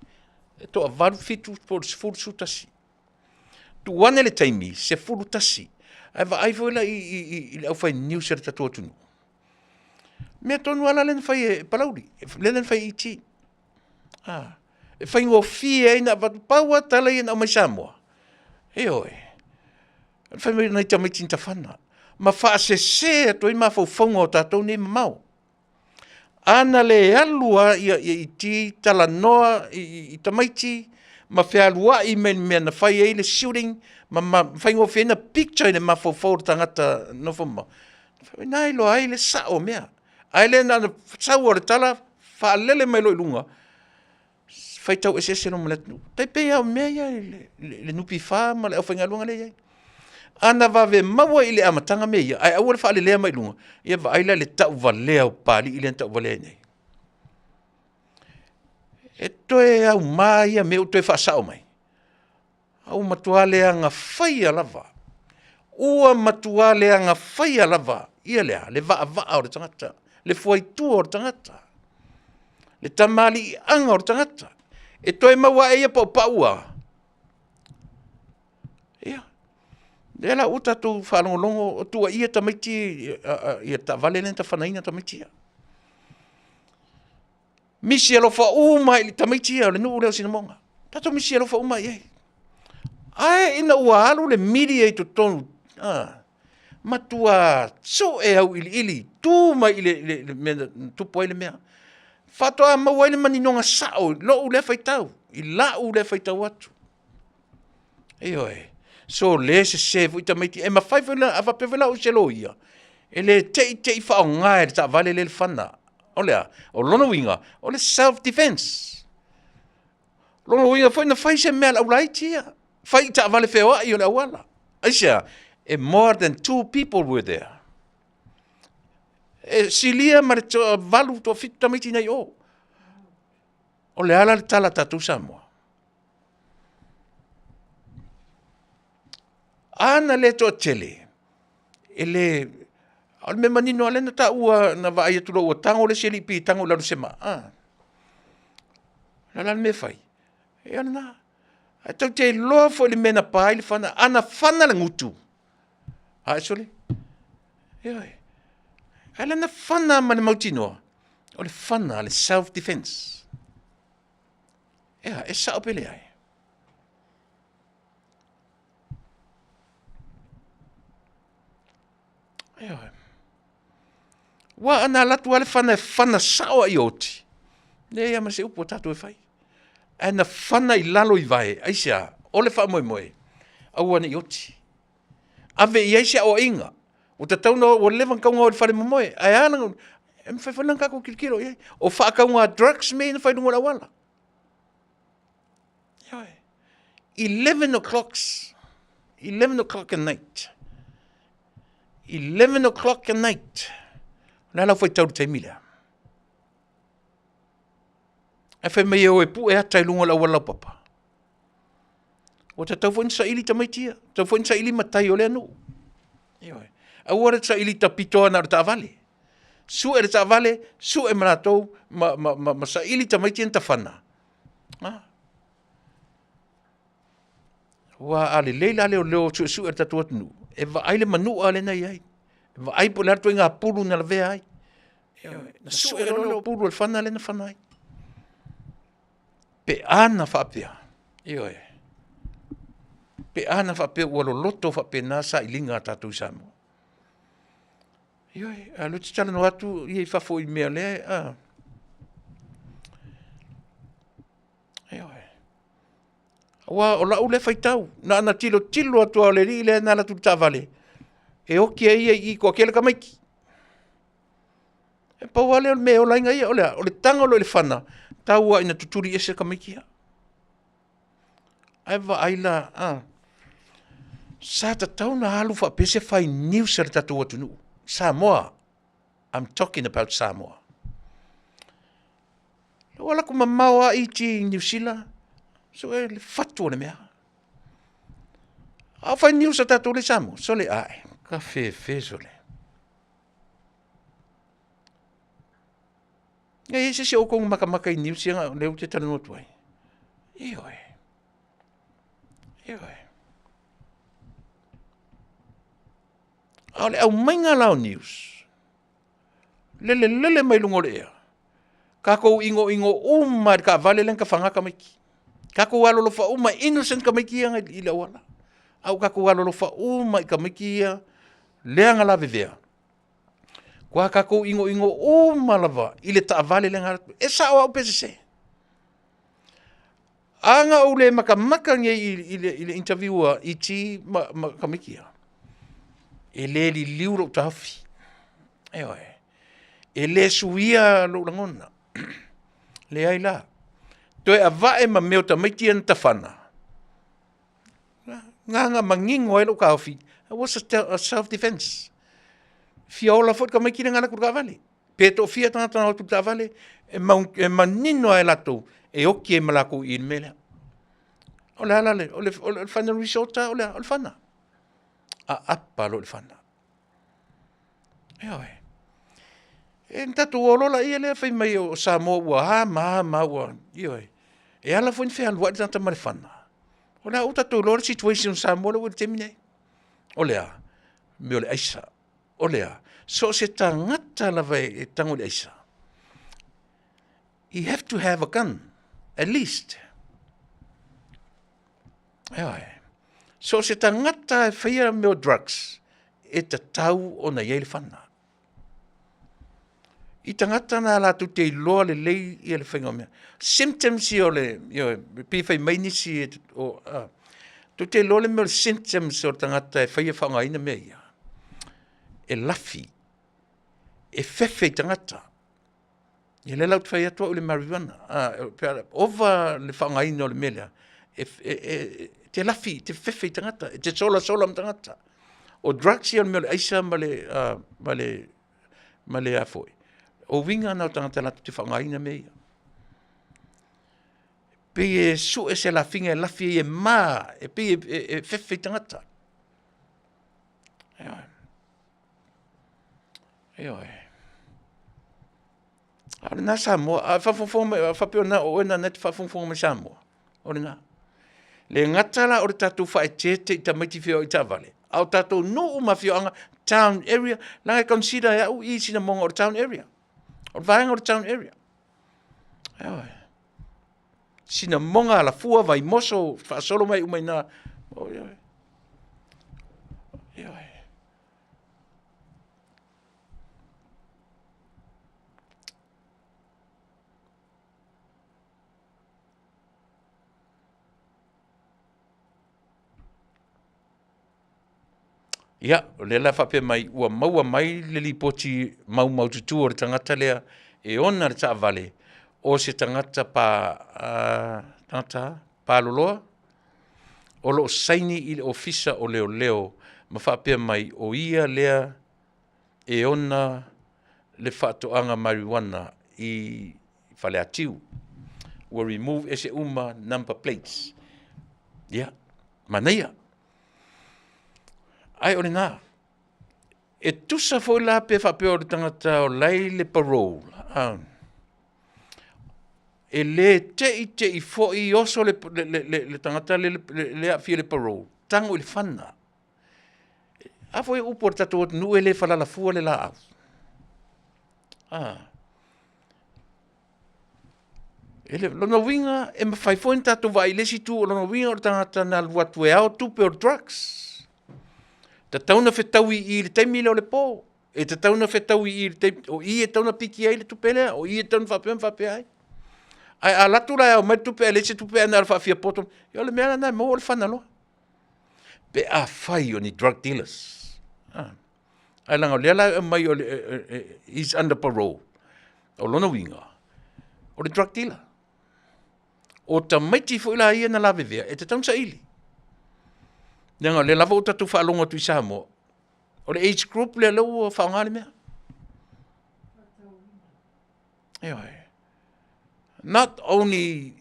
e toavalu, fitu po o le 10, 11. Tuu ane le taimi, 11. Ae vaai foi la i le aufai news a le tatou atunuu. Mea tonu lava la lea na fai e Palauli, lea na fai e ET. E faigofie ai ona avatu, pau lava tala ia na aumai Samoa, ioe, o le fai mai o nai tamaiti na tafana ma faasese atu ai mafaufauga o tatou nei mamao. A na le alu lava ia ET talanoa i tamaiti ma fealuai mai le mea na fai ai le shooting ma faigofie ai ona picture i le mafaufau o le tagata nofo mamao, na iloa ai le sao o mea. Ae le na ona sau lava o le tala faalele mai loa i luga, faitau eseese loa ma le atunuu. E tai pei lava o mea ia i le NPF ma le aufaigaluega lea e i ai. A na vave maua i le amataga mea ia, ae aua le faalelea mai luga, ia vaai la i le tauvalea o Papalii lea na tauvalea ai nei. E toe auma ia mea ua toe faasao mai? A ua matua leaga faia lava, ua matua leaga faia lava ia le a? Le vaavaa o le tagata, le fuaitua o le tagata, le tamaliiaga o le tagata. E toe maua ae ia paupau a? Ia, lea la ua tatou faalogologo o tuuaia tamaiti ia taavale lea na tafanaina tamaiti ia. Misi alofa uma i tamaiti ia o le nuu lea o Sinamoga. Tatou misi alofa uma i ai. Ae ina ua alu le mili i totonu, matua sue auiliili, tu mai i le mea na tupu ai le mea. Faatoa maua ai le maninoga sao i lou lea faitau, i lau lea faitau atu. Ioe. So le sese foi tamaiti. E mafai foi a faapea foi la o se loia, e le te i te i faaaoga e le taavale lea le fana. O le a? O lona uiga, o le self defense. O lona uiga foi na fai se mea a le aulaiti ia. Fai i taavale feoai o le auala. Aisea? E more than two people were there. E silia ma le toavalu, toafitu tamaiti nei o. O le a la le tala a tatou Samoa? A na le toatele, e le, o le mea manino lava lea na taua na vaai atu loa ua tago le isi alii piitago i lalo o se maa, a. O le a la le mea e fai? Ia o lena. Ae tatou te iloa foi le mea na pa ai le fana, a na fana le gutu, a e sole, ioe. Ae la na fana ma le mautinoa, o le fana a le self defense. Ea, e sao pe leai? Ioe. Ua ana alu atu lava le fana e fana sao a i oti, leai lava ma se upu a tatou e fai. Ae na fana i lalo i vae, aisea? O le faamoemoe, aua ne i oti. Ave i ai se aoaiga, ua tatau ona, ua leva ona tatau ona o i le fale momoe, ae a la, e mafai foi la ona tatou tilotilo i ai. O faatauga drugs mea ia na fai i luga o le auala. Ioe. 11 o'clock, 11 o'clock at night. 11 o'clock at night. O le a lau faitau i le taimi lea? Ae fai mai e o e pue ata i luga o le auala laupapa. Ua tatau foi ona saili tamaiti ia, tatau foi ona saili matai o lea nuu. Ioe. Aua le saili tapitoa na o le taavale. Sue le taavale, sue ma latou, ma saili tamaiti ia na tafana. Ah. Aua a lelei la leoleo suesue a le tatou atunuu, e vaai le manua lea na i ai, e vaai po o le a le ituaiga pulu na lavea ai. Ioe, na sue loa lea o pulu o le fana lea na fana ai. Pe a na faapea, ioe, pe a na faapea ua loloto faapena sailiga a tatou i Samoa. Ioe, a o lea ou te talanoa atu i fafo i mea o lea e a? Ioe. Aua o lau lea faitau, na ona tilotilo atu lava o le alii lea na alu atu i le taavale, e oti ai ia i i e toatele tamaiti. E pau lava lea o le mea e ola ai ia, o le a? O le tago loa i le fana, tau lava ina tutuli ese tamaiti ia. Ae vaai la, a? Sa tatau ona alu faapea se fai news a le tatou atunuu, Samoa, I'm talking about Samoa. Ua alu atu mamao lava iti i Niu Sila, sue le fatu o le mea. A o fai news a tatou lea i Samoa, sole ae, ka fefe sole. E i ai se isi o outou na matamata i news ia lea ou te talanoa atu ai? Ioe, ioe. A o le aumaiga la o news, lele lele mai luga o le ea, tatou igoigo uma lava i le taavale lea na tafaga tamaiti. Tatou alolofa uma, innocent tamaiti ia i le auala. A ua tatou alolofa uma i tamaiti ia lea na lavevea. Ua tatou igoigo uma lava i le taavale lea na alu atu. E sao au pe sese? A na ou le matamata nei i le interview a ET ma tamaiti ia, e le liliu lou taofi, ioe. E le suia lou lagona, leai la. Toe avae ma mea o tamaiti ia na tafana, na na manino ai lou taofi, it was a self defense. Fia ola foi le tamaiti lea na alu atu i le taavale. Pe toafia tagata na o atu i le taavale, e manino lava e latou, e oti ai ma latou i i le mea lea. O le a la le, o le final resort lava o le a? O le fana. Aapa loa i le fana. Ioe. Ona tatou o loa lea fai mai o Samoa ua a ma a ma a ua, ioe. E ala foi ona fealuai le tagata ma le fana, o lea ua tatou iloa le situation o Samoa lea ua i ai i le taimi lenei. O le a? O le mea o le aisa. O le a? So o se tagata lava e tago i le aisa, you have to have a gun, at least. Ioe. So o se tagata e faia mea o drugs, e tatau ona i ai le fana. I tagata na latou te iloa lelei ia le faiga o mea. Symptoms ia o le, ioe, pei e fai mai nisi, o, tou te iloa le mea o le symptoms o le tagata e faia faaaogaina mea ia. E lafi, e fefe i tagata. Ia lea la ou te fai atu au i le marijuana, pe a ova le faaaogaina o le mea lea, e te lafi, e te fefe i tagata, e te solasola ma tagata. O drugs ia o le mea o le aisa ma le, ma le, ma le a foi, o uiga na o tagata latou te faaaogaina mea ia. Pei e sue se lafiga e lafi ai e ma, e pei e fefe i tagata. Ioe. Ioe. A o lena Samoa, a faafogafoga mai, a faapea o oe na e te faafogafoga mai Samoa, o lena. Le gata la o le tatou faaeteete i tamaiti feoai taavale, a o tatou nuu ma afioaga, town area, leaga e consider e au i Sinamoga o le town area. O le vaega o le town area. Ioe. Sinamoga, Alafua, Vaimoso, faasolo mai uma i ina. Ioe. Ioe. Ia, o lea la faapea mai ua maua mai le lipoti maumaututu o le tagata lea e ona le taavale o se tagata pa, tagata paloloa o lo o saini i le Ofisa o Leoleo ma faapea mai o ia lea e ona le faatoaga marijuana i Faleatiu. Ua remove ese uma number plates. Ia, manaia. Ae o lena, e tusa foi la pe faapea o le tagata o la e i le parole, E le te'i te'i foi oso le, le, le, le, le tagata le, le, le aafia le parole, tago i le fana. A foi upu a le tatou atunuu e le falala fua le laau. Ah. E le, lona uiga, e mafai foi ona tatou vaai i le isi itu, o lona uiga o le tagata na alu atu e ao tupe o le drugs. Tatau ona fetaui i i le taimi lea o le po. E tatau ona fetaui i i le taimi, o i e tatau ona piki ai le tupe lea, o i e tatau ona faapea ma faapea ai. Ae a alu atu la e ao mai le tupe ae leai se tupe ae na o le faafiapoto, ia o le mea lena e maua o le fana loa. Pe afai o ni drug dealers. Ah. Ae leaga o lea la e aumai o le, he's under parole. O lona uiga, o le drug dealer. O tamaiti foi la ia na lavevea, e tatau ona saili. Leaga o lea lava ua tatou faalogo atu i Samoa, o le age group lea lea ua faaaoga le mea. Ioe. Not only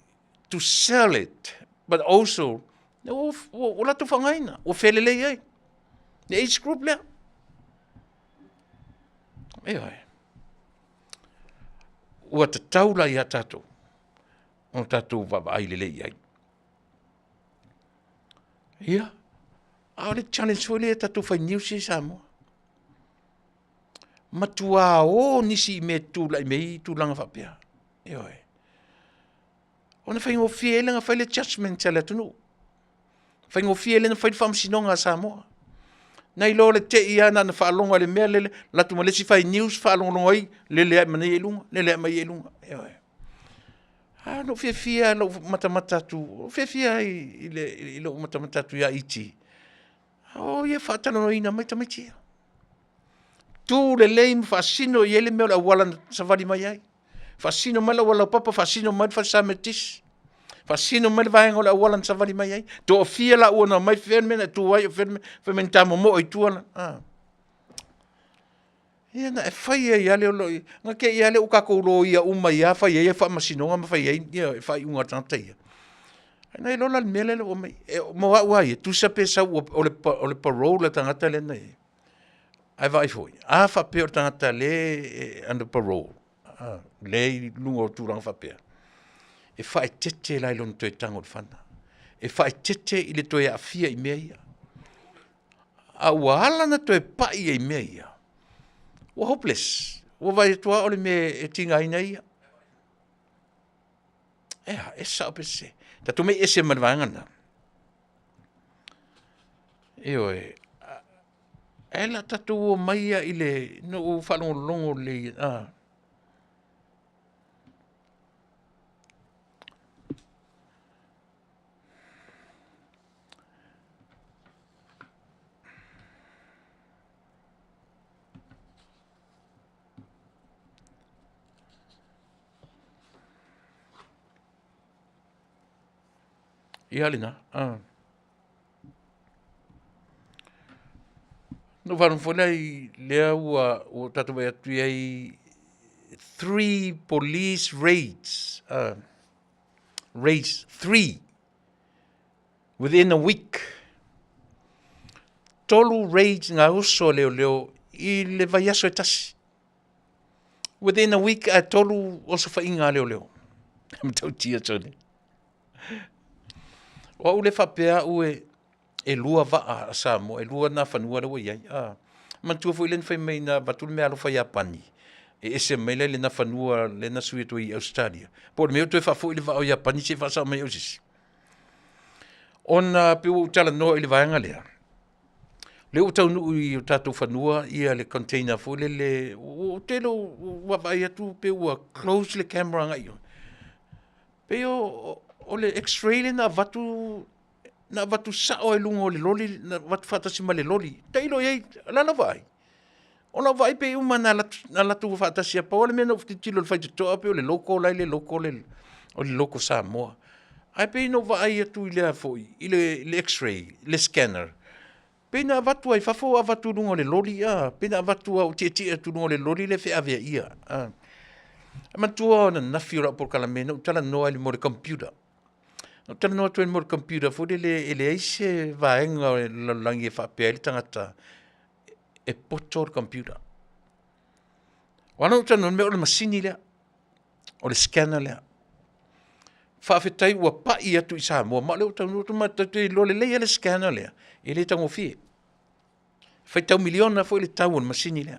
to sell it, but also ua, ua, ua latou faaaogaina, ua felelei ai le age group lea. Ioe. Ua tatau la ia tatou ona tatou vaavaai lelei i ai. Ia, a o le challenge foi lea tatou fai news i Samoa. Matua o nisi i mea e tulai mai ai tulaga faapea. Ioe. Ona faigofie ai lea ona fai le judgement a le atunuu. Faigofie lea ona fai le faamasinoga a Samoa. Nai lo le tei lava na ona faalogo i le mea lele, alu atu ma le isi fai news faalogologo ai, lele ae ma ia i luga, lele ae ma ia i luga. Ioe. A na ou fiafia lava i lou matamata atu, ou fiafia ai i, le, i lou matamata atu ia IT. O ia faatalanoaina mai tamaiti ia. Tu lelei ma faasino i ai le mea o le auala na savali mai ai. Faasino mai le auala laupapa, faasino mai le falesa Metotisi. Faasino mai le vaega o le auala na savali mai ai. Toafia laua na omai fea le mea na e tu ai, o fea le mea, fai mai na ta momoe i tua la. Ah. Ia na e fai ai lava lea o lo, na te i lava lea ua tatou loia uma ai lava fai ai faamasinoga ma fai ai ia faaiuga a le tagata ia. Ae na iloa la le mea lea ua aumai, e, mo au lava ia, tusa pe sau ua, o le, o le parole le tagata lea na i ai. Ae vaai foi, a faapea o le tagata lea e under parole, a, lea i luga o tulaga faapea, e faaeteete la i lona toe tago i le fana. E faaeteete i le toe aafia i mea ia. A ua ala ona toe pai ai i mea ia, ua hopeless. Ua vaai atu lava o le mea e tigaina ai ia. Ea, e sao pe sese. Tatou mei ese ma le vaega lena. Ioe, ae la tatou omai ia i le, na ou faalogologo lelei, a. Ia lena. Ah. Na ou faalogo foi lea i lea ua, ua tatou vaai atu i ai three police raids. Raids three within a week. Tolu raids ngā uso a leoleo i le vaiaso e tasi. Within a week ae tolu osofaiga a leoleo. Matautia Johnny. O au le faapea au e, e lua vaa a Samoa, e lua nā fanua lea ua i ai. Ah. Manatua foi lea na fai mai na avatu le meaalofa i Iapani, e ese mai la i lena fanua lea na sui atu ai i Australia. Po o le mea ua toe faafoi le vaa o Iapani se i faasao mai au se isi. Ona pei ua ou talanoa i le vaega lea, lea ua taunuu i o tatou fanua ia le container foi lele, ou te le o vaavaai atu pe ua close le camera agai i o. Pei o, o le x-ray lea na avatu na avatu sao ai luga o le loli, na avatu faatasi ma le loli. Tailo i ai, o le a lau vaai? O lau vaai pei uma na alu atu faatasi lava. Pau lava le mea na ou tilotilo i le faitotoa pei o le logo la e i le logo o le logo Samoa. Ae pei na ou vaai atu i le foi, i le x-ray, le scanner, pei na avatu lava i fafo avatu i luga o le loli, a, pei na avatu lava ua tietie atu i luga o le loli lea e feaveaia. E manatua o ananafi o lau polokalame na ou talanoa ai i le mea o le computer. Na ou talanoa atu ai i le mea o le computer foi lele e leai se vaega o le lalolagi e faapea ai le tagata e poto le computer. Ua ala ona ou talanoa, o le masini lea, o le scanner lea. Faafetai ua pai atu i Samoa, ma o lea ua taunuu atu ma tatou te iloa lelei lava le scanner lea, e le taugofie. E faitau miliona foi le tau o le masini lea.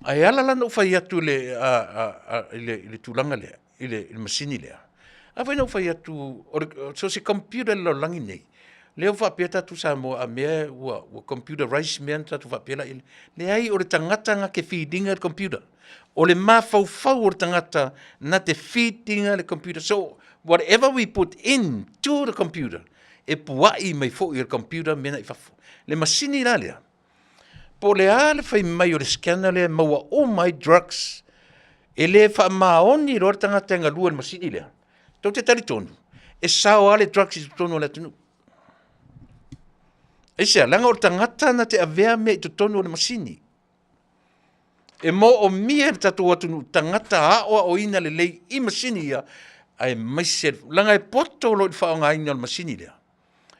Ae ala la ona ou fai atu i le tulaga lea, i le masini lea, a foi na ou fai atu, so o se computer i le lalolagi lenei, lea ua faapea tatou Samoa a mea ua computerize mea ona tatou faapea lea, leai o le tagata na te feed ina le computer. O le mafaufau o le tagata na te feed ina le computer. So whatever we put in to the computer, e puai mai foi e le computer mea na i fafo. Le masini la lea, Po o le a le fai mai o le scanner lea e maua uma ai drugs, e le faamaoni loa le tagata e galue i le masini lea. Tou te talitonu, e sao lava le drugs i totonu o le atunuu. Aisea? Leaga o le tagata na te avea mea i totonu o le masini. E moomia e le tatou atunuu tagata aoaoina lelei i masini ia, aemaise, leaga e poto loa i le faaaogaina o le masini lea.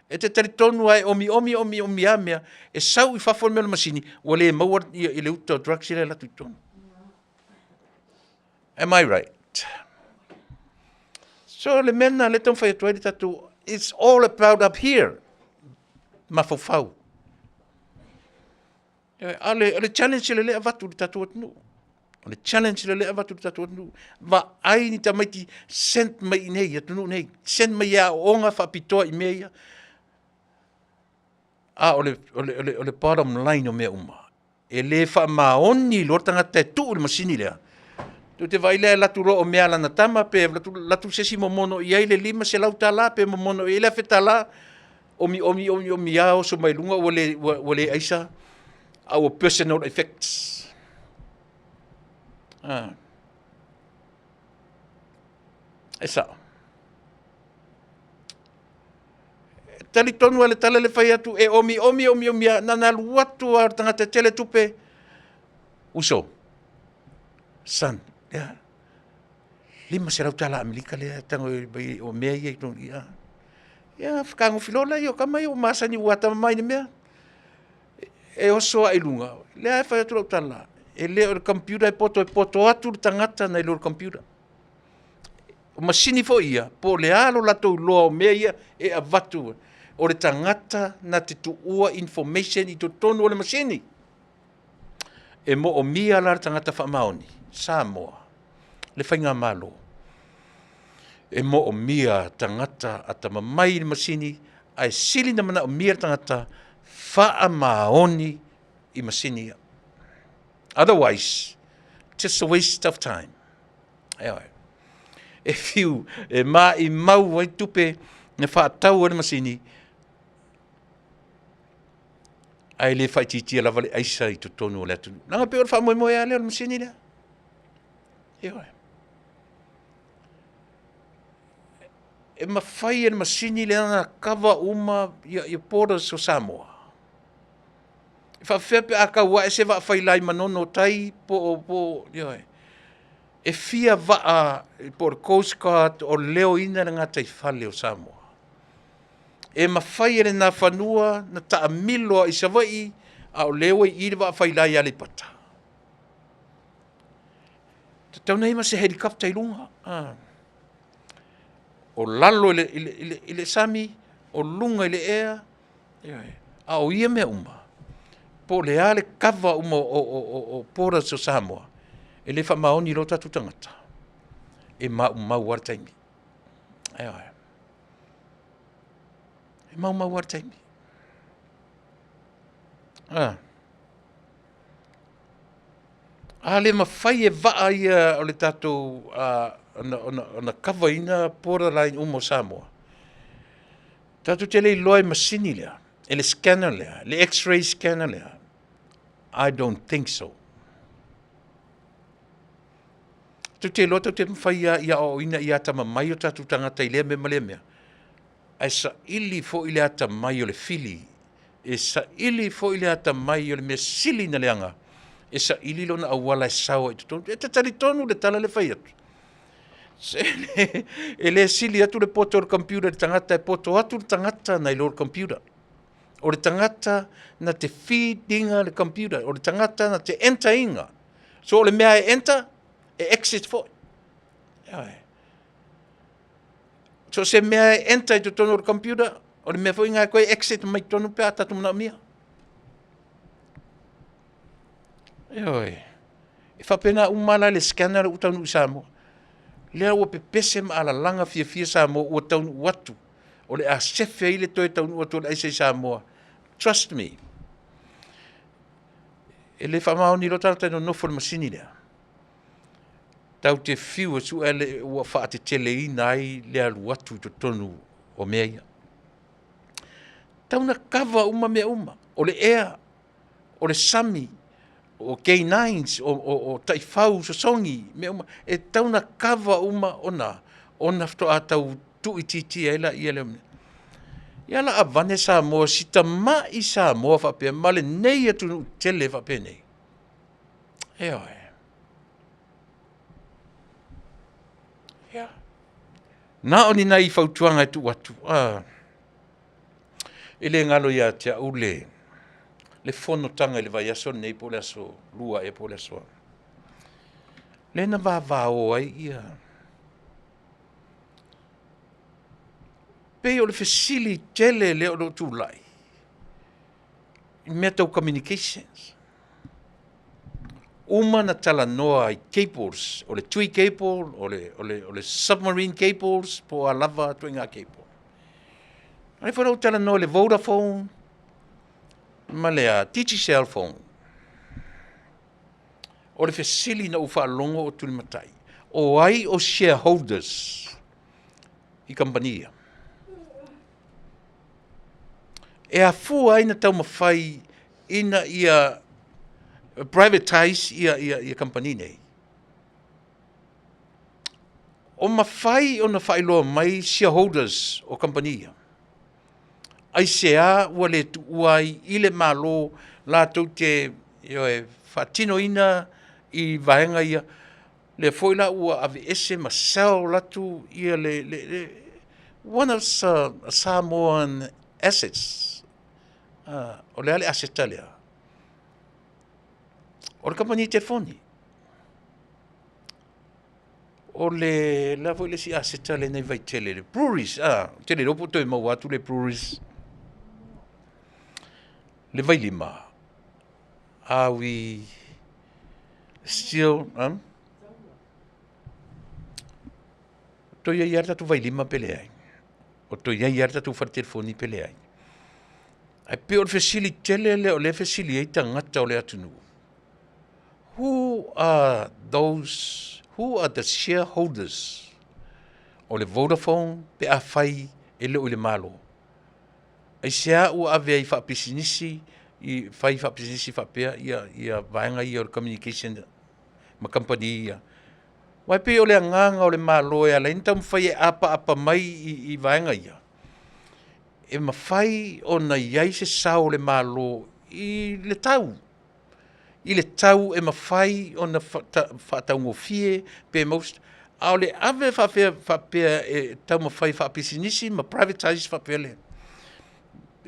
E te talitonu lava e omiomi omiomi lava mea, e sau i fafo le mea o le masini, ua le maua i le uta o drugs lea e alu atu i totonu. Am I right? So le mea lena lea e taumafai atu ai le tatou, it's all about up here, mafaufau. A o le challenge lea e avatu i le tatou atunuu. O le challenge lea e avatu i le tatou atunuu. Vaai ni tamaiti sent mai i inei i atunuu nei, send mai e aooga faapitoa i mea ia. A o le bottom line o mea uma, e le faamaoni loa le tagata e tuu i le masini lea, tou te vaai lea e alu atu loa o mea a lana tama pe alu atu se isi momono i ai le $500 pe momono i ai le $1000, omiomi omiomi lava oso mai luga ua le, ua, ua le aisa our personal effects. Ah. E sao. E talitonu lava le tala le fai atu e omiomi omiomi lava, na ona alu atu lava o le tagata e tele tupe, uso, son, yeah. $500 Amerika lea e tago mai o mea ia i totonu ia. Ia fetagofi loa lea o tama ia ua masani ua atamamai i le mea. E oso lava i luga, lea e fai atu lau tala, e le o le computer e poto, e poto atu le tagata nai lo le computer. O masini foi ia, po o le a lo latou iloa o mea ia e avatu, o le tagata na te tuua information i totonu o le masini. E moomia la le tagata faamaoni, Samoa, le faigamalo, e moomia tagata atamamai i le masini, ae sili na manaomia le tagata faamaoni i masini ia. Otherwise, just a waste of time. Ioe. E fiu, e maimau ai tupe na faatau ai le masini, ae le faaitiitia lava le aisa i totonu o le atunuu. Leaga pei o le faamoemoe lava lea o le masini lea. Ioe. E mafai e le masini lea ona kava uma ia, ia borders o Samoa. E faapefea pe a tau ae se vaa faila i Manono tai po o, po o, ioe. E fia vaa po o le Coast Guard o leoina le gataifale o Samoa. E mafai e le Nafanua na taamilo i Savaii a o lea ua i i le vaa faila i Aleipata. Tatau ona i ai ma se helicopter i luga. Ah. O lalo i le, i le, i le, i le sami, o luga i le ea, a o ia mea uma, po o le a le kava uma o, o, o, o borders o Samoa, e le faamaoni loa tatou tagata, e maumau lava le taimi. Ioe. E maumau lava le taimi. Ah. A le mafai e vaa ia o le tatou ona cover ina borderline uma o Samoa, tatou te le iloa e masini lea, e le scanner lea, le x-ray scanner lea. I don't think so. Tou te iloa tou te mafai lava ia aoaoina ia atamamai o tatou tagata i lea mea ma lea mea, ae saili foi le atamai o le fili, e saili foi le atamai o le mea sili na leaga, e saili lona auala e sao ai i totonu. E te talitonu le tala lea e fai atu, e le sili atu le poto o le computer i le tagata, e poto atu le tagata nai lo le computer. O le tagata na te feed ina le computer, o le tagata na te enter ina. So o le mea e enter, e exit foi. Ioe. So se mea e enter i totonu o le computer, o le mea foi lena e toe exit mai totonu pe a tatou manaomia. Ioe. E faapena uma la le scanner lea ua taunuu i Samoa. Lea ua pepese ma alalaga fiafia Samoa ua taunuu atu. O le a sefe ai le toe taunuu atu o le aisa i Samoa. Trust me. E le faamaoni loa tagata e nonofo i le masini lea. Tatou te fiu e sue le ua faateteleina ai le alu atu i totonu o mea ia. Tau na kava uma mea uma. O le ea, o le sami, o canines, o taifau sosogi, mea uma. E tau na kava uma ona, ona faatoa tau tuuitiitia ai laia lea o mea. Ia la avane Samoa, si tamai Samoa faapea ma lenei atunuu tele faapenei. Ioe. Ia. Na o ni nai fautuaga e tuu atu. E le galo ia te au le fonotaga i le vaiaso lenei po o le aso Lua ea po o le aso a. Lea na vavao ai ia pei o le fesili tele lea o lo o tulai i mea tau communications. Uma na talanoa i cables, o le tui cable, o le submarine cables, po o a lava ituaiga cable. O lea foi na ou talanoa i le Vodafone ma le Digicel phone. O le fesili na ou faalogo o Tulimatai, o ai o shareholders i kamupani ia? E afua ai na taumafai ina ia privatize ia kamupani nei. O mafai ona faailoa mai shareholders o kamupani ia? Aisea ua le tuua ai i le Malo latou te, ioe, faatinoina i vaega ia? Lea foi la ua aveese ma sell atu ia le one of Samoan assets. O le a le aseta lea? O le kamupani telefoni. O le la foi le isi aseta lea i Vaitele, le breweries. Ou te le iloa po o toe maua atu le breweries. Le Vailima. Are we still... Toe i ai lava le tatou Vailima pe leai? O toe i ai lava le tatou fale telefoni pe leai? Ae pei o le fesili tele lea o lea e fesili ai tagata o le atunuu. Who are those, who are the shareholders o le Vodafone pe afai e le o i le Malo? Aisea ua ave ai faapisinisi, i fai faapisinisi faapea ia vaega ia o le communication ma kamupani ia? Aua e pei o le agaga o le Malo e ala ai ona taumafai e apaapa mai i vaega ia, e mafai ona i ai se sao o le Malo i le tau, i le tau e mafai ona faataugofie pe most, a o le ave faapea e taumafai faapisinisi ma privatize faapea le,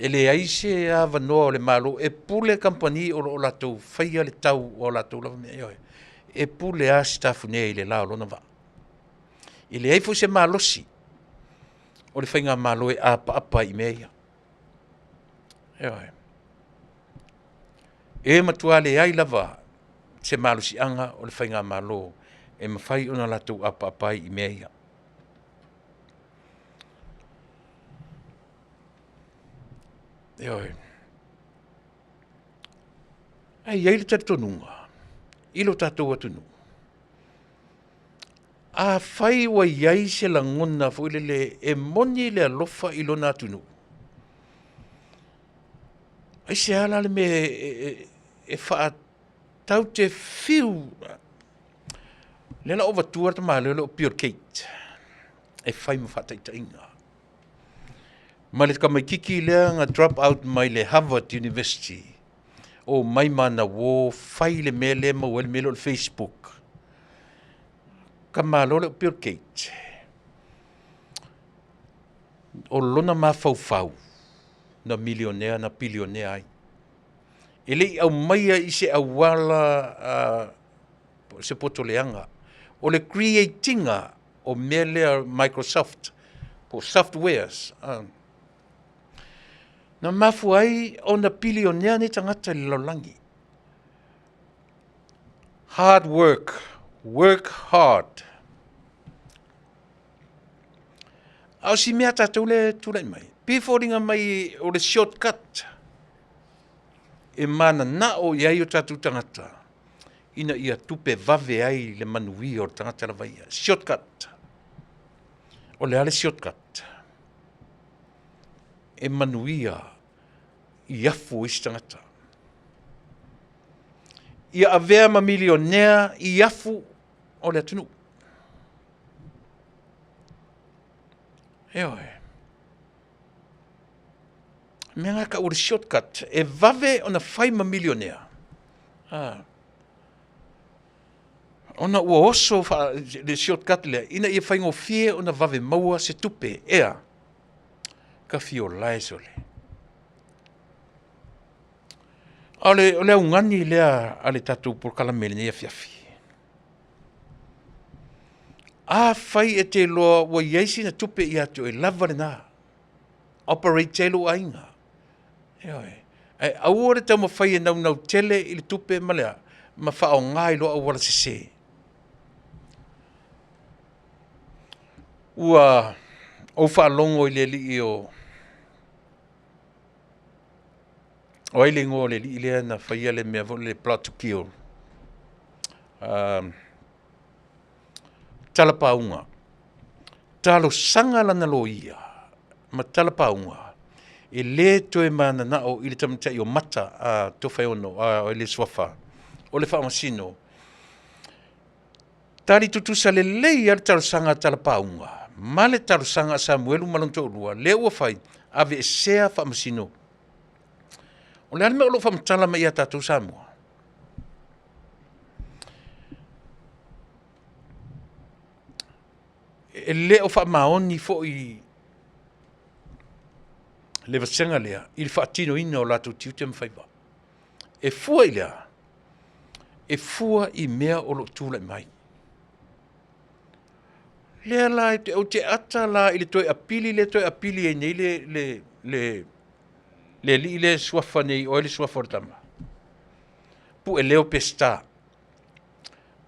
e leai se avanoa o le Malo e pule kamupani o lo o latou faia le tau o latou lava mea. Ioe, e pule lava Sitafune i le la o lona vaa. E leai foi se malosi o le faigamalo e apaapa i mea ia. Ioe. E matua leai lava se malosiaga o le faigamalo e mafai ona latou apaapa ai i mea ia. Ioe. Ae i ai le talitonuga i lo tatou atunuu, afai ua i ai se lagona foi lele e moni le alofa i lona atunuu, aisea la le mea e faatau te fiu, lea la ua avatua le tamaloa lea o Bill Gates e fai ma faataitaiga. Ma le tamaititi lea na drop out mai le Harvard University, omai ma ana uo fai le mea lea e maua ai le mea lea o le Facebook. Tamaloa lea o Bill Gates, o lona mafaufau na milionea na bilionea ai. E le i aumaia i se auala se poto leaga. O le create ina o mea lea Microsoft. po o softwares. Na mafua ai ona pilionea nei tagata i le lalolagi. Hard work, work hard. A o si mea tatou le tulai mai, pei foliga mai o le shortcut e mananao i ai o tatou tagata ina ia tupe vave ai le manuia o le tagata lava ia. Shortcut. O le a le shortcut? E manuia i afu o isi tagata. Ia avea ma milionea i afu o le atunuu. Ioe. Mea ngā ka ua le shortcut, e vave ona fai ma milionea. Ah. Ona ua oso wha, le shortcut lea, ina ia whaingofie ona vave maua se tupe, ea, ka fio lae sole. A o le, o le augani lea a le tatou polokalame i lenei afiafi. Afai e te iloa ua i ai sina tupe ia te oe, lava lena. Operate ai lou aiga. Ioe. Ae aua le taumafai e naunau tele i le tupe ma le a, ma faaaoga i lou auala sese. Ua ou faalogo i le alii o O ai le igoa o le alii lea na faia le mea foi le plot to kill? Talapauga. Talosaga lana loia ma Talapauga e le toe mananao i le tamaitai o Mata a Tofaeono, a le suafa o le Faamasino. Tali tutusa lelei lava le talosaga a Talapauga ma le talosaga a Samuelu ma lona toalua, lea ua fai, aveesea Faamasino. O le a le mea o lo o faamatala mai ia tatou Samoa? E le o faamaoni foi le vasega lea i le faatinoina o latou tiute ma faiva. E fua i le a? E fua i mea o lo o tulai mai. Lea la, ou te ata la i le toe apili lea toe apili ai nei le, le, le, le alii lea e suafa nei, o ai le suafa o le tama? Pueleo Peseta.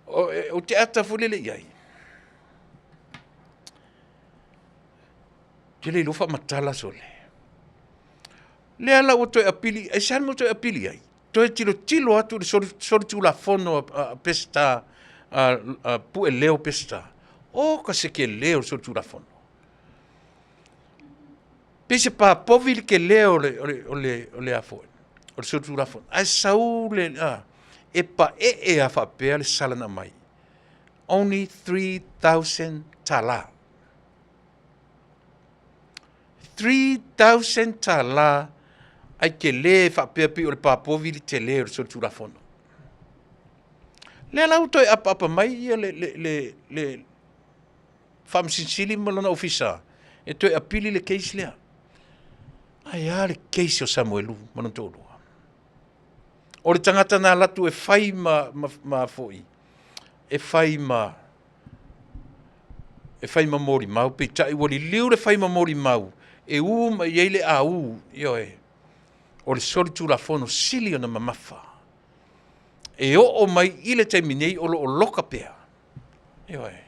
Ou te ata foi lele i ai. Te le iloa faamatala sole. Lea la ua toe apili, aisea le mea ua toe apili ai? Toe tilotilo atu i le solitulafono a Peseta, a Pueleo Peseta. O ka se tele o le solitulafono. Pei se papovi le tele o le, o le, o le, o le a foi, o le solitulafono. Ae sau le, a, e paee a faapea le sala na aumai. Only 3,000 tala. 3,000 tala ai tele faapea pei o le papovi le tele o le solitulafono. Lea la ua toe apaapa mai ia le, le, le, le Faamasino Sili ma lona ofisa e toe apili le case lea. Ae a le case o Samuelu ma lona toalua? O le tagata na alu atu e fai ma, ma, ma foi, e fai ma e fai ma molimau, peitai ua liliu le fai ma molimau e ū mai ai le au, ioe, o le solitulafono sili ona mamafa. E oo mai i le taimi nei o lo o loka pea. Ioe.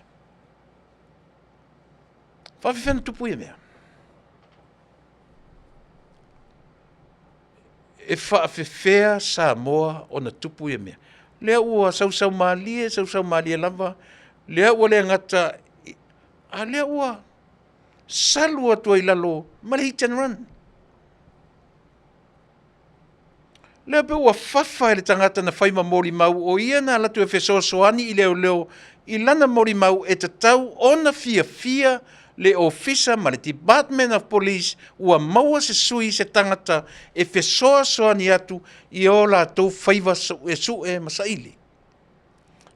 Faafefea ona tupu ia mea? E faafefea Samoa ona tupu ia mea? Lea ua sausau malie, sausau malie lava, lea ua le gata, a lea ua salu atu ai lalo ma le hit and run. Lea pe ua fafa e le tagata na fai ma molimau o ia na alu atu e fesoasoani i leoleo i lana molimau e tatau ona fiafia le ofisa ma le Department of Police ua maua se sui se tagata e fesoasoani atu i o latou faiva suesue ma saili.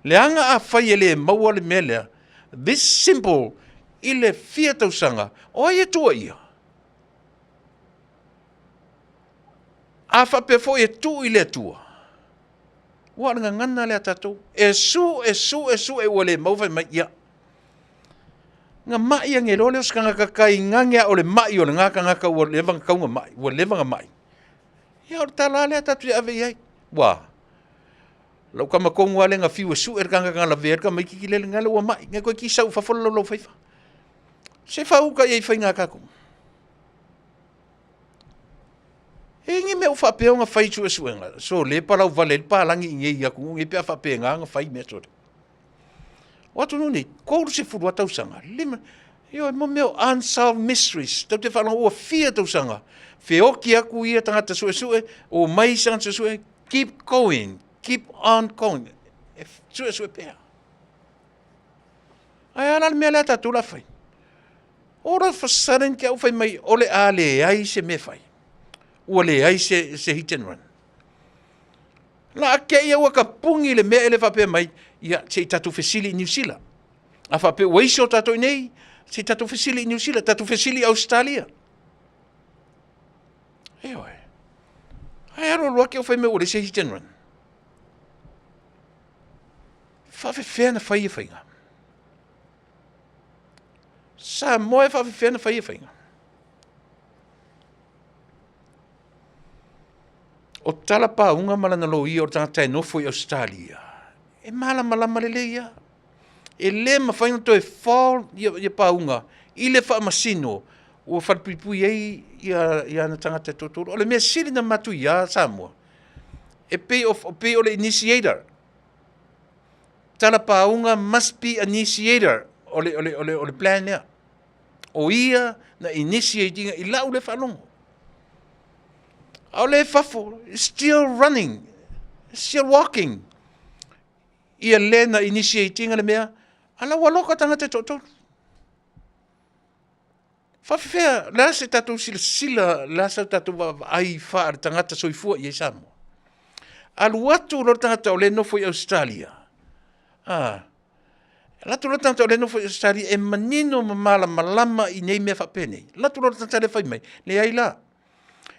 Leaga afai e le maua le mea lea, this simple, i le fia tausaga, o ai e tuuaia? A faapea foi e tuu i le Atua, ua o le gagana lea a tatou. E su, e su, e su, e ua le maua fai mai, ia. Nga ma'i ange loa lea o se tagata kai gage a o le ma'i o lena tagata ua leva ona tau na ma'i, ua leva ona ma'i. Ia o le tala lava lea tatou te ave i ai. Ua lau tama tonu lava lea na fiu e sue le tagata na lavea ai le tamaitiiti lea lena ua ma'i, na toeitiiti sau i fafo le laulaufaifa. Se faauta i ai i faiga a tatou. E i ai ni mea o faapea ona fai i suesuega, sole e palauvale ai le palagi i inei i atunuu nei pe a faapena ona fai mea sole. O atunuu nei, 30 lava tausaga, lima, ioe, mo mea o unsolved mysteries, tatou te faalogo ua fia tausaga, feoti atu ia tagata suesue, omai isi tagata suesue, keep going, keep on going, e suesue pea. Ae a la le mea lea a tatou o le a fai? All of a sudden te au fai mai o le a leai se mea e fai. Ua leai se, se hit and run. La a te ia ua tapuni le mea e le faapea mai, ia se i tatou fesili i Niu Sila. A faapea ua isi o tatou i nei, se i tatou fesili i Niu Sila, tatou fesili i Ausetalia. Ioe. Ae alu alu ake o fai mai ua leai se hit and run. Faafefea na fai ia faiga? Samoa e faafefea na fai ia faiga? O tala pauga ma lana loia o le tagata e nofo i Ausetalia, e malamalama lelei lava. E le mafai ona toe fall ia, ia pauga i le faamasino ua falepuipui ai ia, ia ana tagata e toatolu. O le mea sili na matuia Samoa, e pei o, pei o le initiator. Tala pauga must be initiator o le, o le, o le, o le plan lea. O ia na initiate ina i lau le faalogo. A o le fafo, still running, still walking. Ia le na initiate ina le mea, ala ua loka tagata e toatolu. Faafefea, le a se tatou silasila, le a se tatou vaavaai faa le tagata soifua i ai Samoa. Alu atu loa le tagata o lea e nofo i Ausetalia, ah, alu atu loa le tagata o lea e nofo i Ausetalia e manino ma malamalama i nei mea faapenei. Alu atu loa le tagata lea fai mai, leai la,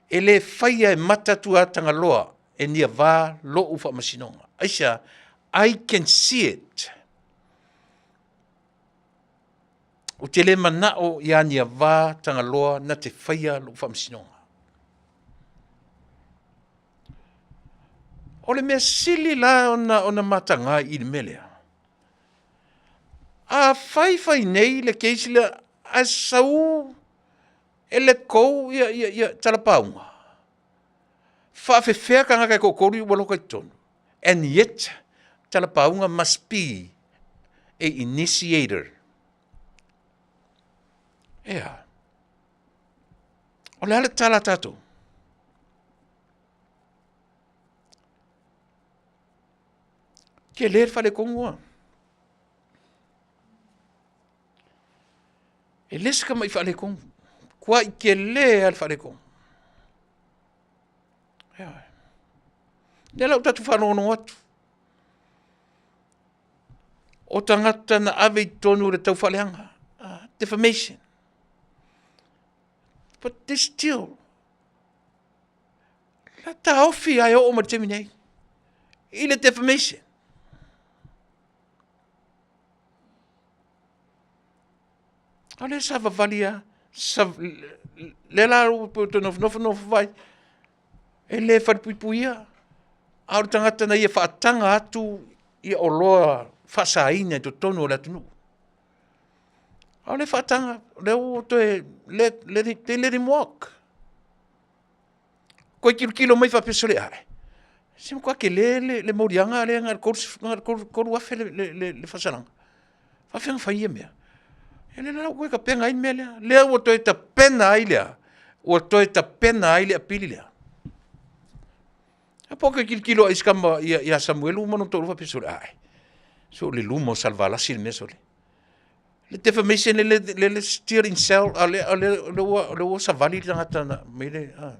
e le faia e mata atu a Tagaloa e Niavā lo'u faamasinoga. Aisea? I can see it. Ou te le manao iā Niavā Tagaloa na te faia lo'u faamasinoga. O le mea sili la ona, ona mataga i le mea lea, a fai fai nei le case lea, ae sau e let go ia, ia, ia talapauga, faafefea tagata e toatolu ua loka i totonu. And yet, talapauga must be a initiator. Ea. O le a le tala a tatou? Tele le faletonu a. E le se tama'i faaletonu. Tuai tele lava le faaletonu. Ioe. Lea la ua tatou faalogologo atu. O tagata na ave i totonu o le taufaaleaga, defamation. But they still la taofi lava e oo mai le taimi nei i le defamation. A o lea savavali lava, lea la ua toe nofonofo nofo vai, e le falepuipuia, a o le tagata na ia faataga atu ia oloa faasaina i totonu o le atunuu. A o lea faataga, o lea ua toe let, let, it, they let him walk. Toe tilotilo mai faapea sole ae. Se matua tele le, le moliaga lea na o le 3,000 le, le, le, le faasalaga. Faafefea ona fai ia mea? E le la ua toe tapena ai le mea lea. Lea ua toe tapena ai lea. Ua toe tapena ai le apili lea. A po o ke tilotilo ai si tama ia, ia Samuelu ma lona toalua faapea sole ae. So le luma o Salevalasi le mea sole. Le defamation le, le, le, le still in cell, a le, a le, le ua, le ua savali le tagata na mai le, a.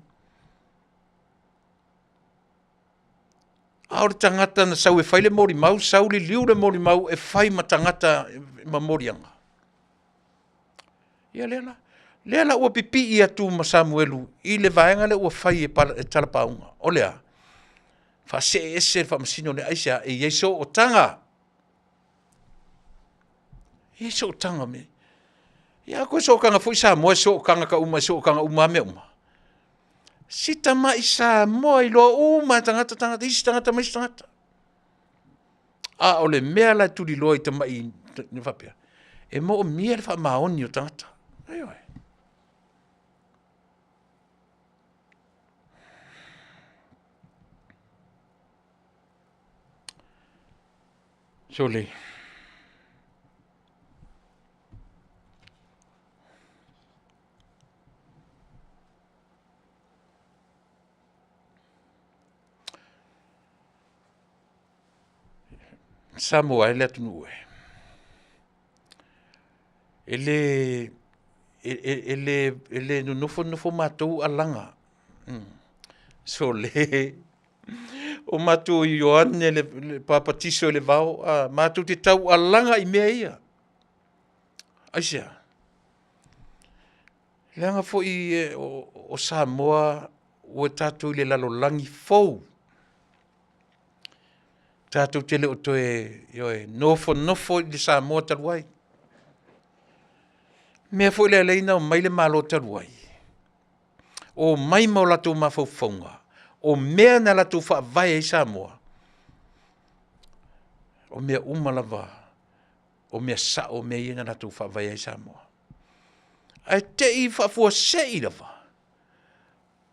A o le tagata na sau e fai le molimau, sau liliu le molimau e fai ma tagata ma moliaga. Ia lea la. Lea la ua pipii atu ma Samuelu i le vaega lea ua fai e, pala, e talapauga. O le a? Faasee ese le faamasino lea, aisea, e i ai sootaga. E i ai sootaga me. Ia koe sootaga foi Samoa e sootaga ka uma e sootaga uma lava mea uma. Si tamai Samoa iloa uma e tagata tagata isi tagata ma isi tagata. A o le mea la e tuliloa i tamai faapea, e moomia le faamaoni o tagata. Ioe. Sole. Samoa e le atunuu e, e le e le e le nonofo nofo matou alaga. Sole o matou Ioane le papatiso i le vao, a matou te taualaga i mea ia. Aisea? Leaga foi e, o Samoa ua tatou i le lalolagi fou. Tatou te le o toe ioe, nofonofo i le Samoa talu ai. O le mea foi lea e ala ai ona omai le Malo talu ai, omai ma o latou mafaufauga, o mea na latou faavae ai Samoa, o mea uma lava, o mea sao mea ia na latou faavae ai Samoa. Ae te i faafuasei lava,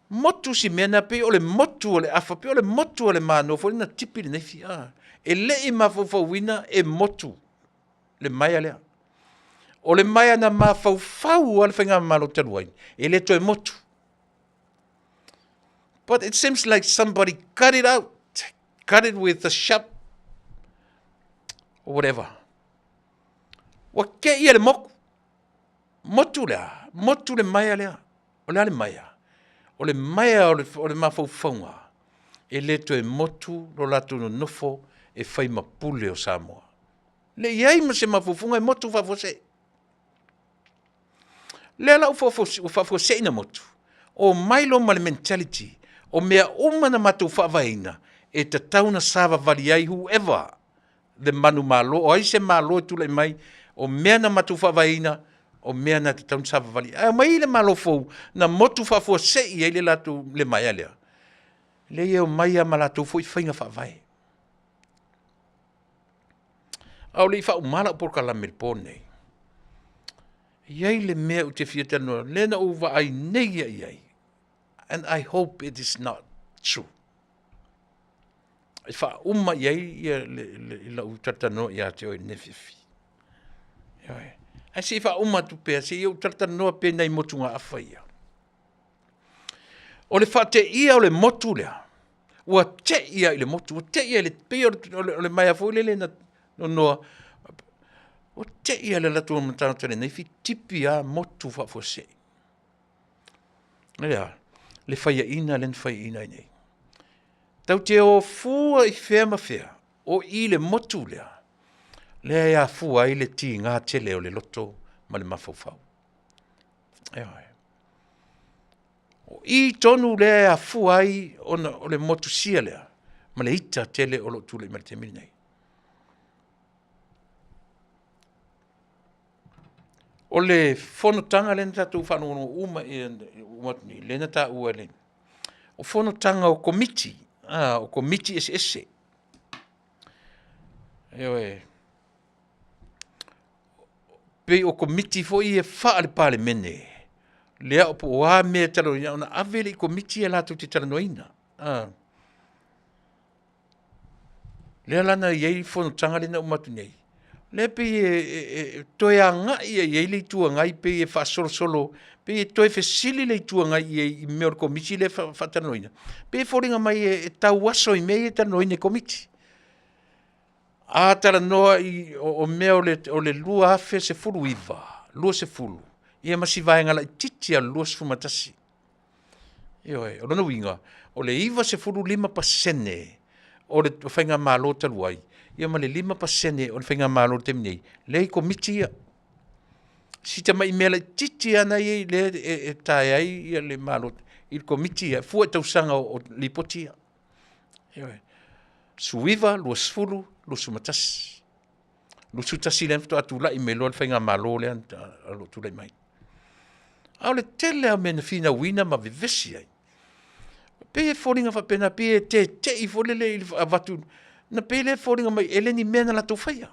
motu si mea na pei o le motu o le afa, pei o le motu o le mano foi na tipi le naifi. A. E le i mafaufauina e motu le maea lea. O le maea na mafaufau lava le faigamalo talu ai, e le toe motu. But it seems like somebody cut it out, cut it with a sharp or whatever. Ua te i le moku. Motu le a? Motu le maea lea. O le a le maea? O le maea o le, o le mafaufauga e le toe motu lo latou nonofo e fai ma pule o Samoa. Le i ai ma se mafaufauga e motu faafuasei. Lea la ua faafuasei na motu, o mai loa ma le mentality, o mea uma na matou faavaeina, e tatau na savavali ai whoever le manumalo, o ai se malo e tulai mai, o mea na matou faavaeina, o mea na tatau na savavali. Ae omai le malo fou, na motu faafuasei ai le latou le maea lea. Leai e omai lava ma latou foi faiga faavae. A o le i faauma lau polokalame i le po lenei, e i ai le mea ou te fia talanoa, lea na ou vaai nei ia i ai, and I hope it is not true. E faauma i ai ia lau talatalanoa ia te oe i lenei afiafi. Ioe. Ae se i faauma atu pea, se i ou talatalanoa pea i nai motugaafa ia. O le faateia o le motu lea, ua teia i le motu, ua teia i le, pei o le maea foi lele na nonoa, ua teia le alu atu o tagata lenei fitipi a motu faafuasei. Lea, le faiaina lea na faiaina ai nei. Tau te o fua i fea ma fea, o i le motu lea, lea e afua ai le tiga tele o le loto ma le mafaufau. Ioe. O i tonu lea e afua ai ona o le motusia lea ma le ita tele o lo o tulai mai le taimi lenei. O le fonotaga lea na tatou faalogologo uma uma atu nei, lea na taua e le, o fonotaga o Komiti, o Komiti eseese. Ioe. Pei o Komiti foi ia faale-Palemene, lea po o a mea e talanoaina, ona ave lea i Komiti ia latou te talanoaina. Lea la na i ai le fonotaga lea na uma atu nei, lea e pei e toe agai i ai le Itu Agai pei e faasolosolo, pei e toe fesili le Itu Agai i ai i mea o le Komiti lea e faatalanoaina, pei e foliga mai e tauaso i mea ia e talanoaina e Komiti. A talanoa i o mea o le 2019, 20, ia ma si vaega laitiiti lava o le 21. Ioe, o lona uiga, o le 95% o le faigamalo talu ai, ia ma le 5% o le faigamalo i le taimi nei, lea e i komiti ia. Si tamai mea laitiiti lava na i ai lea e taea ai le Malo i le komiti ia, fua i tausaga o lipoti ia. Ioe. 19, 20, 21. 21 lea na faatoa tulai mai loa le faigamalo lea o lo o tulai mai. A o le tele lava o mea na finauina ma vevesi ai, pei e foliga faapena, pei e tete'i foi lele i le avatu, na pei lea e foliga mai e le ni mea na latou faia.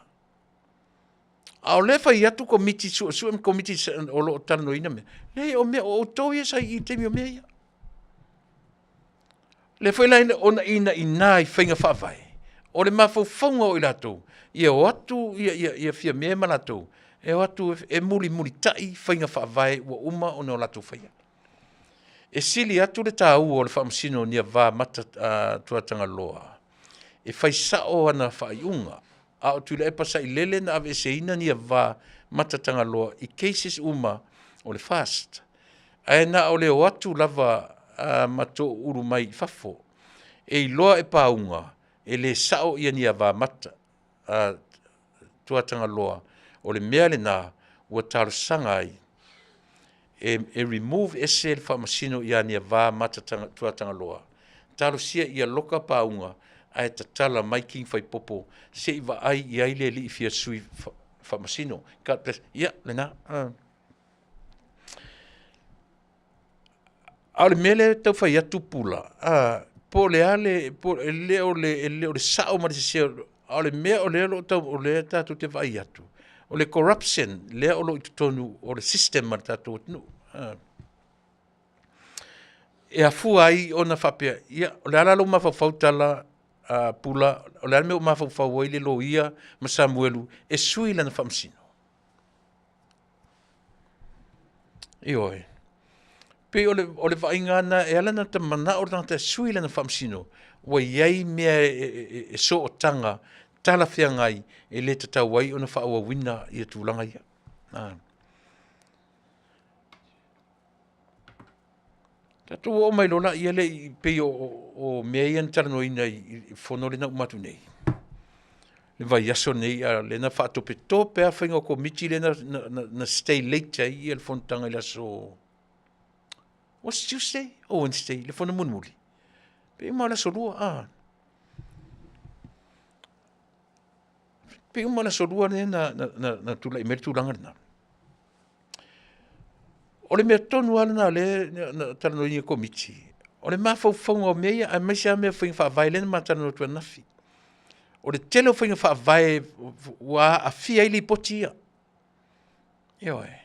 A o lea e fai atu Komiti Suesue ma Komiti o lo o talanoaina mea, leai o mea o outou ia sa i i i le taimi o mea ia. O lea foi la ona inaina i faiga faavae, o le mafaufauga o i latou, ia o atu ia Fiame ma latou, e o atu e mulimulitai faiga faavae ua uma ona latou faia. E sili atu le taua o le faamasino o Niava Mata Tuatagaloa e fai sao ana faaiuga, a o Tuilaepa Sailele na aveeseina Niava Mata Tagaloa i cases uma o le FAST, ae na o le o atu lava ma toulu mai i fafo. E iloa e Pauga e le sao ia Niava Mata Tuatagaloa, o le mea lena ua talosaga ai e remove ese le faamasino ia Niava Mata Tuatagaloa. Talosia ia loka Pauga ae tatala mai King Faipopo se i vaai i ai le alii fia sui faamasino. God bless. Ia, lena. A o le mea lea e tau fai atu Pula, po o le a le, po, e le o le, e le o le sao ma le sese, a o le mea o lea o lo o tau, o lea tatou te vaai atu, o le corruption lea o lo o i totonu o le system a le tatou atunuu. E afua ai ona faapea, ia, o le a la lou mafaufau tala a Pula, o le a le mea ua mafaufau ai le loia ma Samuelu e sui lana faamasino? Ioe. Pei o le, o le vaaiga lena e ala ona ta manao le tagata e sui lana faamasino, ua i ai mea e, e, e, e sootaga talafeagai e le tatau ai ona faaauauina ia tulaga ia. Ah. Tatou oo mai loa laia lea i pei o, o, o mea ia na talanoaina i, i fono lea na uma atu nei. Le vaiaso nei, a lea na faatopetope lava faiga o komiti lea na, na, na, na stay late ai ia le fonotaga i le aso was Tuesday or Wednesday, le fono mulimuli. Pei uma o le aso lua, ah. Pei uma o le aso lua lea na, na, na, na tulai mai le tulaga lena. O le mea tonu lava lena o lea na talanoaina e Komiti, o le mafaufauga o mea ia, aemaise lava mea o faiga faavae lea na ma talanoa atu ananafi. O le tele o faiga faavae ua aafia ai lipoti ia. Ioe.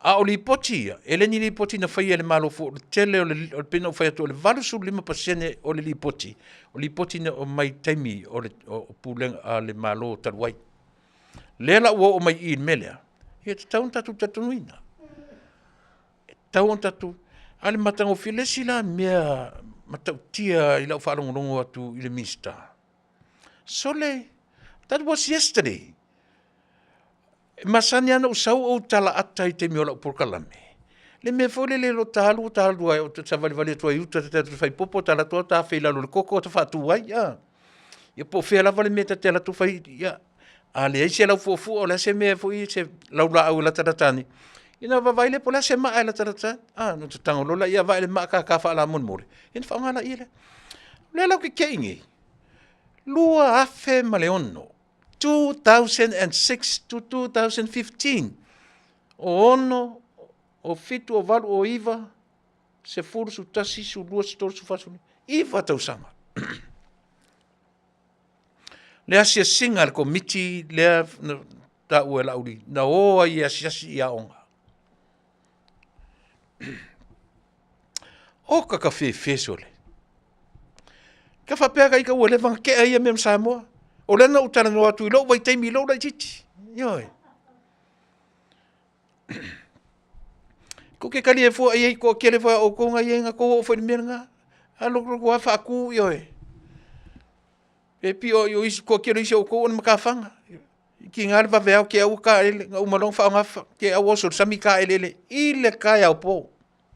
A o lipoti ia, e le ni lipoti na faia e le Malo fua, o le tele o le, pei ona ou fai atu, o le 85% o le lipoti, o lipoti na aumai i taimi o le o pulega a le Malo talu ai. Lea la ua oo mai i i le mea lea, ia e tatau ona tatou talitonuina. E tatau ona tatou, a o le matagofie, le isi la mea matautia i lau faalogologo atu i le Minisita, sole, that was yesterday. E masani lava ona ou sau ou talaata i taimi o lau polokalame, le mea foi lele o lo ta alu ta alu ai, ta savalivali atu ai i uta ta te atu e fai popo, ta alu atu ta afe i lalo o le koko ta faatu ai, a. Ia po o fea lava le mea ta te alu atu fai, ia, a leai se laufuafua, o le a se mea foi, se laulaau e latalata ane, ia ona vaavaai lea po o le a se maa e latalata ane. A, ona ta tago loa lea, vaai i le maa kaka faalamolemole, ia ona faaaoga lea lea. O lea la ou te te i nei, 2006, 2006 to 2015, o 6, o 7, o 8, o 9, 10, 11, 12, 13, 14, 15, 9 tausaga. Le asiasiga a le Komiti lea na taua e Laauli, na o ai e asiasi i aoga. Oka ka fefe sole. Ka faapea ka ika ua leva ona tea ia mea ma Samoa. O lea na ou talanoa atu i lou vaitaimi i lou laitiiti. Ioe. Ko ke kali e fua i ai toatele foi a outou na i ai na tou oo foi i le mea lena. A lokoloko lava faatu, ioe. Pe pio i o isi toatele o isi o outou o ni matafaga. I tiga le vaveao te au taele, na uma loa ona faaaoga te au oso i le sami taeleele i le taeao po.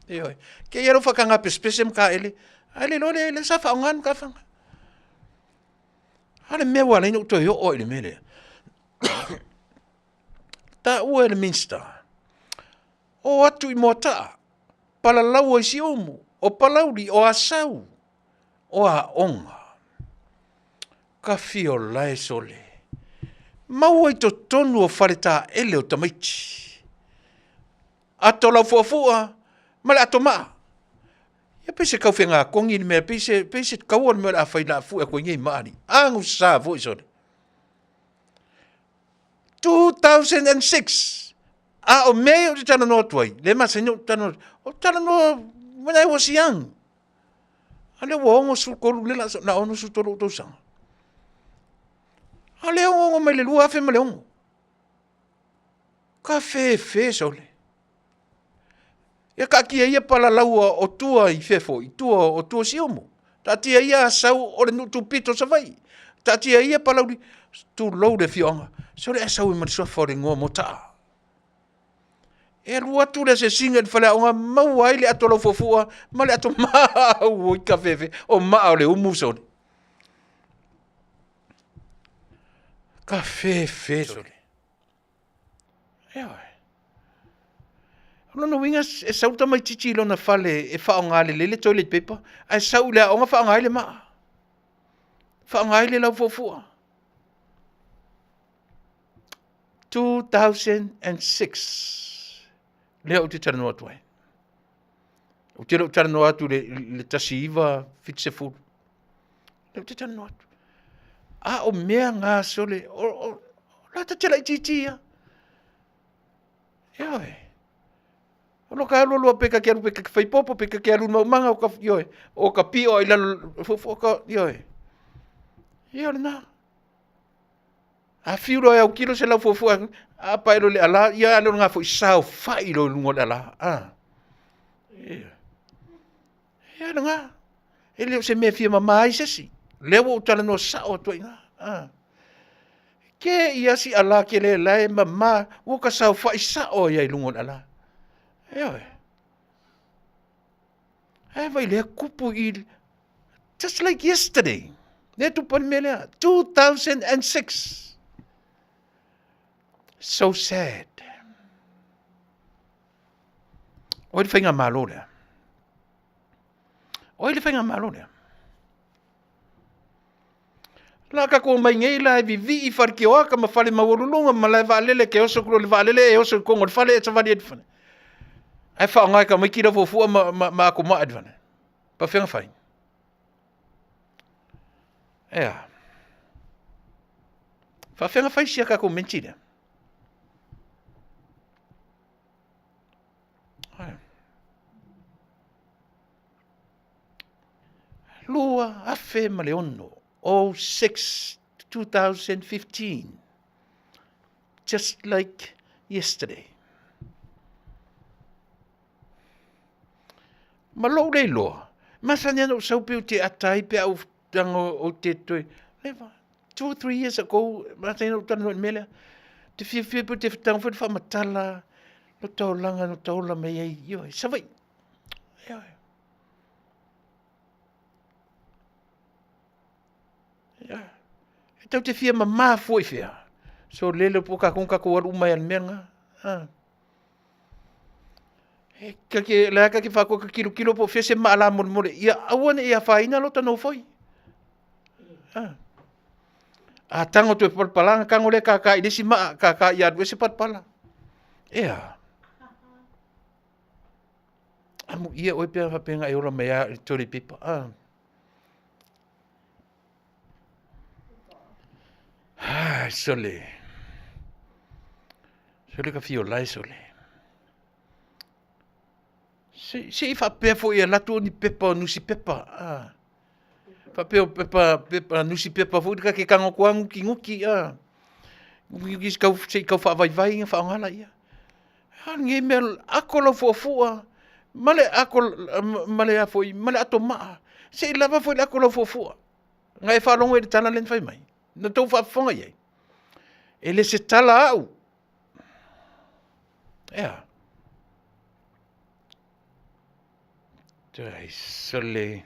Ioe. Te i lava faataga pesepese ma taele, ae le iloa lea sa faaaoga le matafaga. A o le mea ua ala ai ona ou toe oo lava i le mea lea, taua e le Minisita, o atu i Moataa, Palalaua i Siumu, o Palauli, o Asau, o aoga. Kafiolae sole. Maua i totonu o faletaele o tamaiti. Ato laufuafua ma le ato maa. Ia pei se taufegakogi le mea, pei se, pei se taua le mea o le a fai o le a fue atu ai nei maa alii. Agusa foi sole. 2006, a o mea ia ou te talanoa atu ai, lea e masani ona ou talanoa atu, ou te talanoa when I was young. A lea ua 63, lea o le a 63 ou tausaga. A lea e onoono mai le 2006. Ka fefe sole. Ia taatia ia palalaua o tua i fea foi, tua o tua o Siumu. Taatia ia Asau o le nuu tupito o Savaii. Taatia ia Palauli, tulou le afioaga. Sole ae sau ai ma le suafa o le igoa Motaa. E alu atu le asiasiga i le faleaoga maua ai le ato laufuafua ma le ato maa oi ka fefe o maa o le umu sole. Ka fefe sole. Ioe. O lona uiga e sau le tamaitiiti i lona fale e faaaoga lelei le toilet paper, ae sau i le aoga faaaoga ai le maa. Faaaoga ai le laufuafua. 2006 lea ou te talanoa atu ai. Ou te le o talanoa atu i le 1970. Lea ou te talanoa atu. A o mea ngā sole, o, o, la ta te laitiiti ia. Ioe. O lo ka alu alua pe ka ke alu pe ka ke whaipopo, pe ka ke alu maumaga o ka, ioe, o ka pio ai lalo, fofo ka, ioe. Ia o lena. A fiu loa e autilo se laufuafua, a pae loa i le ala, ia a le o lena foi saofai loa i luga o le ala. A. Ia. Ia lena. E le o se mea e fia mama ai se isi. Lea ua ou talanoa sao atu ai i ina. A. Ke ia si ala ke le lae mama, ua ka saofai sao ai i luga o le ala. Ioe. Ae vai lea kupu i just like yesterday. Lea tupu le mea lea. 2006. So sad. Oi le faiga malo lea. Oi le faiga malo lea. La ka ko mai nei la e vivii fale ki oaka ma fale maualuluga ma lae vaalele ke oso kulo le vaalele e oso i kongo le fale e savali e le fale. Ae whaongai ka mai ki la fuafua ma, ma, ma ako maa le fale. Pa whenga whai. Ea. Whawhenga whai sia kako menti lea. 2006, 06, 2015, just like yesterday. Ma lou le iloa, masani ana ou sau pe ou te ata ai pe a ou tago ou te toe, never, 2, 3 years ago, masani ana ou talanoa i le mea lea, te fiafia pe ou te tago foi le faamatala, lo taolaga no taola mai ai, ioe, Savaii, ioe. Ioe. E tau te fia mamā fua i fea. So lele po kākou kākou alu uma ai a le mea lena. Ah. E kake, le aka ke whakoa ka kilo kilo po fese ma ala mole mole. Ia aua ne ia whaina lo tano foi. Ah. A tango tu e palapalanga kango le kaka i lesi maa kaka i alu ese palapala. Ea. Amu ia oe pea whapenga e ola mai a i tore pepa. Ah. Ah, sole. Sole ka fio lai sole. Se, se i whapea fo i a latu o ni pepa o nusi pepa. Ah. Whapea o pepa, pepa, nusi pepa fo i ka ke kango kua nguki nguki. Ah. Nguki nguki se kau, se i kau whaavaivai nga whaongala ia. Ha nge mea ako lau fuafua, ma le ako, ma le a foi, ma le ato maa. Se i lava foi le ako lau fuafua. Nga e whaalongo i le tala le na whai mai. Na tou whaafofoga i ai. E le se tala au. Ea. Tai sole.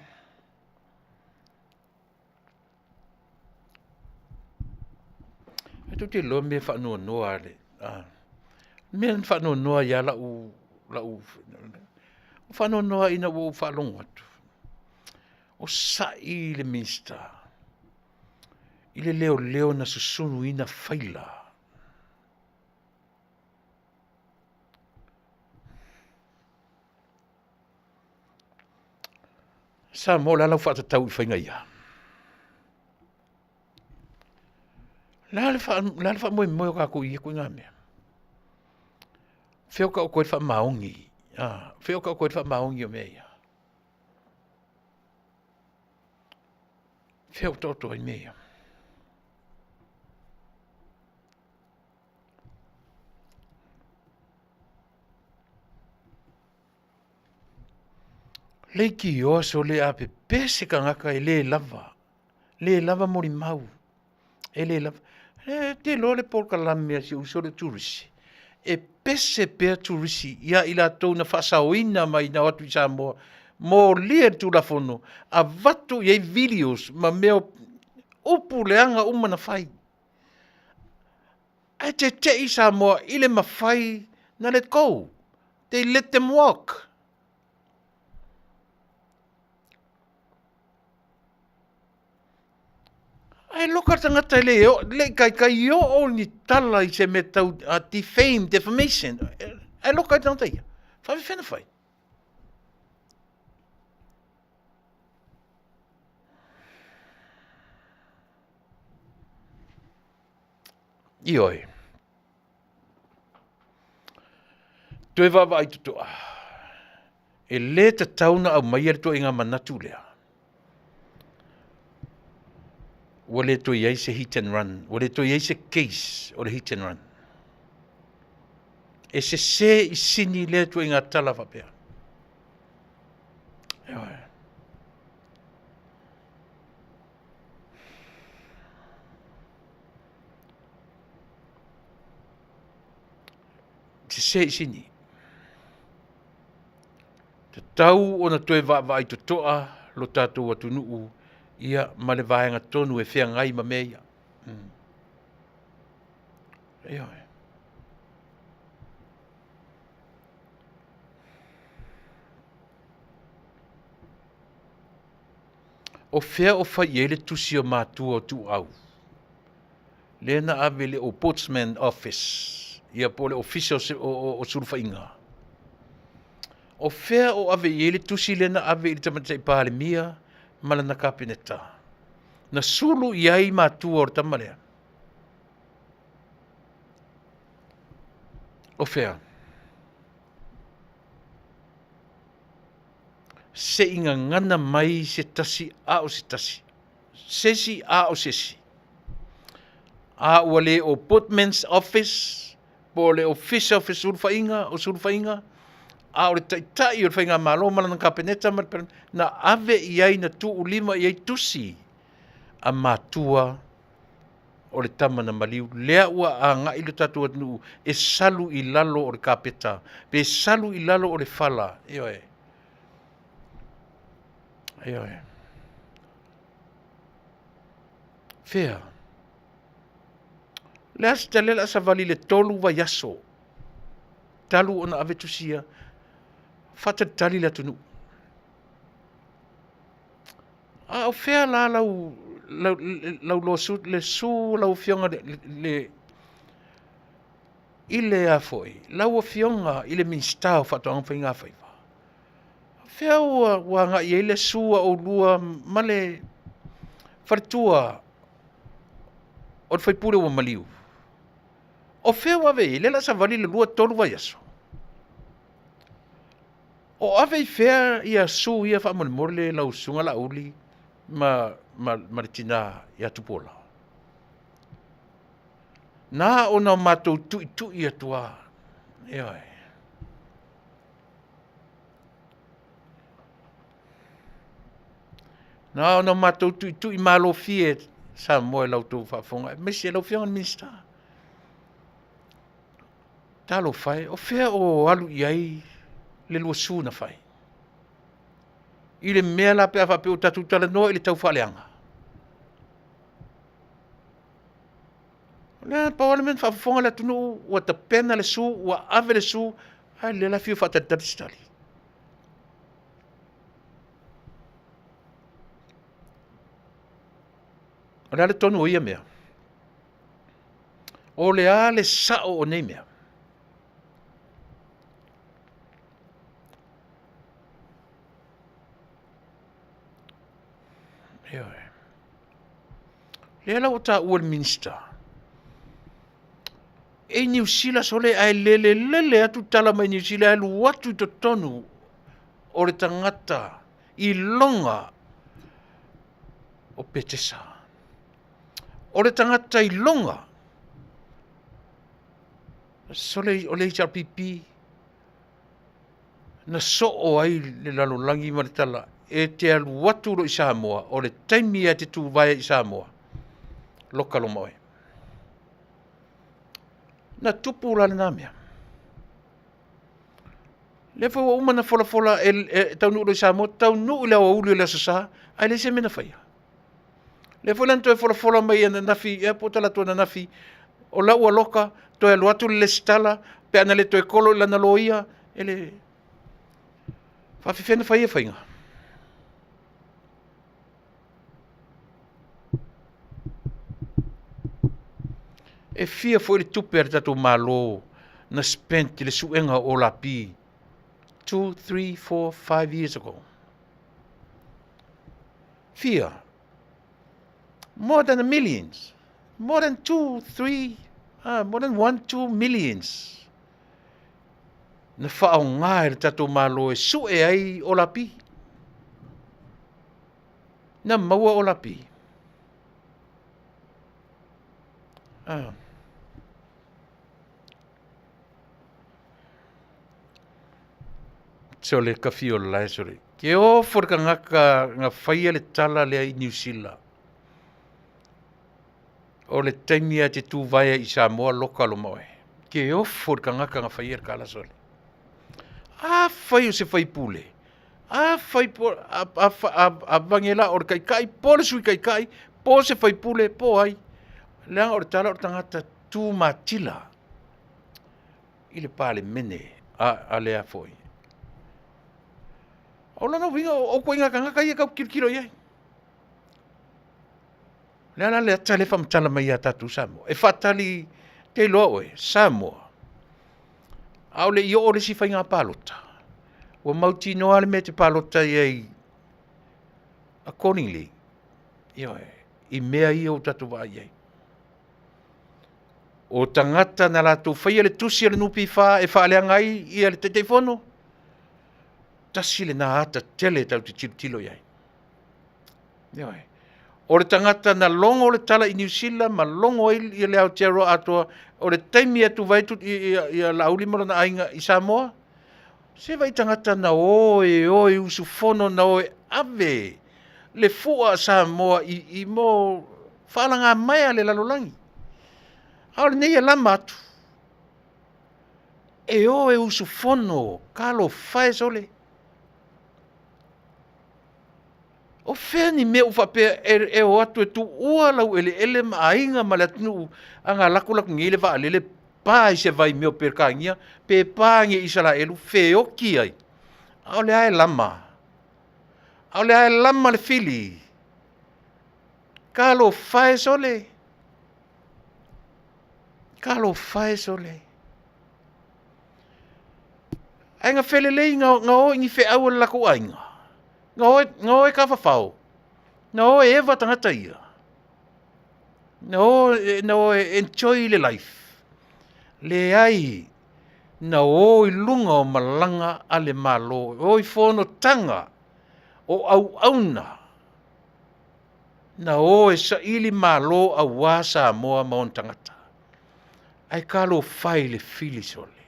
E tou te iloa mea faanoanoa a le mea na faanoanoa ia lau lau faanoanoa ina ua ou faalogo atu o saʻi le Minisita. I le leoleo na susunuina faila. Samoa, o le a lau faatatau i faiga ia? O le a le faamoemoe o tatou i ia ituaiga mea? Fea o taoto ai le faamaoni? Fea o taoto ai le faamaoni o mea ia? Fea o taoto ai mea ia? Leitioa sole a pepese tagata e le lava, le lava molimau, e le lava. E te iloa le polokalame a si ou uso lea o Turisi, e pese pea Turisi ia i latou na faasaoina mai na o atu i Samoa, molia i le Tulafono, avatu i ai videos ma mea upu leaga uma na fai. Ae tete'i Samoa i le mafai na let go. They let them walk. Ae loka le tagata e le, le i taitai oo ni tala i se mea tau defame, defamation. Ae loka ai le tagata ia. Faafefea na fai? Ioe. Toe vaavaai totoa. E le tatau na aumaia le tuaiga manatu lea. Ua le toe i ai se hit and run. Ua le toe i ai se case o le hit and run. E sese i sini lea tuaiga tala faapea. Ioe. Sese i sini. Tatau ona toe vaavaai totoa lo tatou atunuu ia ma le vaega tonu e feagai ma mea ia. Ioe. O fea o fai i ai le tusi o matua o Tuuau? Lea na ave i le Ombudsman Office, ia po o le Ofisa o Sulufaiga. O fea o ave i ai le tusi lea na ave i le Tamaitai Palemia ma lana Kapeneta? Na sulu i ai matua o le tama lea. O fea? Se i gagana mai se tasi a o se tasi. Se isi a o se isi. A ua le Ombudsman's Office po o le Ofisa o Fesulufaiga, o Sulufaiga, a o le Taitai o le Faigamalo ma lana Kapeneta ma le na ave i ai, na tuulima i ai tusi a matua o le tama na maliu. Lea ua agai lo tatou atunuu e salu i lalo o le kapeta, pe salu i lalo o le fala. Ioe. Ioe. Fea? Le a se tali le a savali le 3 vaiaso talu ona ave tusia faatalitali le atunuu. A o fea la lau lau lau lawsuit le su lau afioga le i le a foi lau afioga i le Minisita o Faatoaga ma Faigafaiva. Fea ua ua agai ai le su a oulua ma le faletua o le faipule ua maliu? O fea ua ave i ai? Lea la savali le 2 3 vaiaso. O ave i fea ia su ia faamolemole lau susuga Laauli ma, ma, ma le tina ia Tupuola? Na ona matou tuitui atu lava. Ioe. Na ona matou tuitui malofie Samoa i la outou faafofoga, aemaise lau Afioga i le Minisita. Talofa e, o fea o alu i ai le lua su na fai? I le mea la pe a faapea ua tatou talanoa i le taufaaleaga. O le a pau lava le mea na faafofoga le atunuu, ua tapena le su, ua ave le su, ae lea la fiu faatalitali se tali. O le a le tonu o ia mea? O le a le sao o nei mea? Ioe. Lea la ua taua le Minisita, e i Niu Sila sole ae lelelele atu tala mai Niu Sila e alu atu i totonu o le tagata i loga o Petesa. O le tagata i loga sole o le HRPP na soo ai le lalolagi ma le tala e te alu atu lo i Samoa o le taimi e te tuvae i Samoa loka loma oe. Na tupu la lena mea. Lea foi ua uma na folafola e, e taunuu loa i Samoa, taunuu i le aoauli o le Aso Sa, ae leai se mea na faia. Lea foi la na toe folafola mai ananafi, ea po o talaatu ananafi, o la ua loka, toe alu atu le lesitala, pe ana le toe kolo i lana loia, e le faafefea na fai ia faiga. E fia foi le tupe a le tatou Malo na spent i le suega o Olapi 2, 3, 4, 5 years ago. Fia. More than a millions. More than 2, 3, more than 1, 2 millions. Na whaonga e le tatou Malo e sue ai Olapi. Na maua Olapi. Ah. Sole ka fio lae sole. Ke o for ka ngaka nga whaia le tala lea i New Zealand. O le taimi a te tūvaea i Samoa loka lo maoe. Ke ofo le kangaka nga whaia le kala sole. A whai o se whaipule. A whai po, a, a, a, a vangela o le kaikai, po le sui kaikai, po se whaipule, po ai. Leaga o le tala o le tagata tumatila i le Palemene a, a lea foi. O lona uiga o koe ngakangaka ia kau kilokilo i ai. Le ala le ata le whamatala mai ia tātou Samoa. E whaatali te iloa oe, Samoa. A o le i o le si whainga pālota. Ua mautinoa le mea te pālota i ai accordingly. Ioe, i mea ia o tātou vaai ai. O tagata na latou faia le tusi a le NPF e faaleaga ai ia le Taitaifono, tasi lena ata tele tatou te tilotilo i ai. Ioe. O le tagata na logo le tala i Niu Sila ma logo ai ia le Aotearoa atoa, o le taimi e atu vai ia Laauli ma lona aiga i Samoa, se vai tagata na o e o e usufono na o e ave le fua a Samoa i, i mo faalagamaea le lalolagi. A o lenei e lama atu, e o e usufono, talofa e sole. O fea ni mea ua faapea e, e o atu e tuua lau eleele ma aiga ma le atunuu a nga lakolaku nei le vaalele pa i se vai mea o Peretania pe pa nge Isaraelu feoki ai. Aole a e lama. Aole a e lama le fili. Talofa e sole. Talofa e sole. Ae na felelei na, na o i ni feau a le latou aiga. Na o, na o e tafafao. Na o e eva tagata ia. Na o, na o e enjoy le life. Leai, na o i luga o malaga a le Malo, o i fonotaga o auauna, na o e saili malo auā Samoa ma ona tagata. Ae talofa e i le fili sole.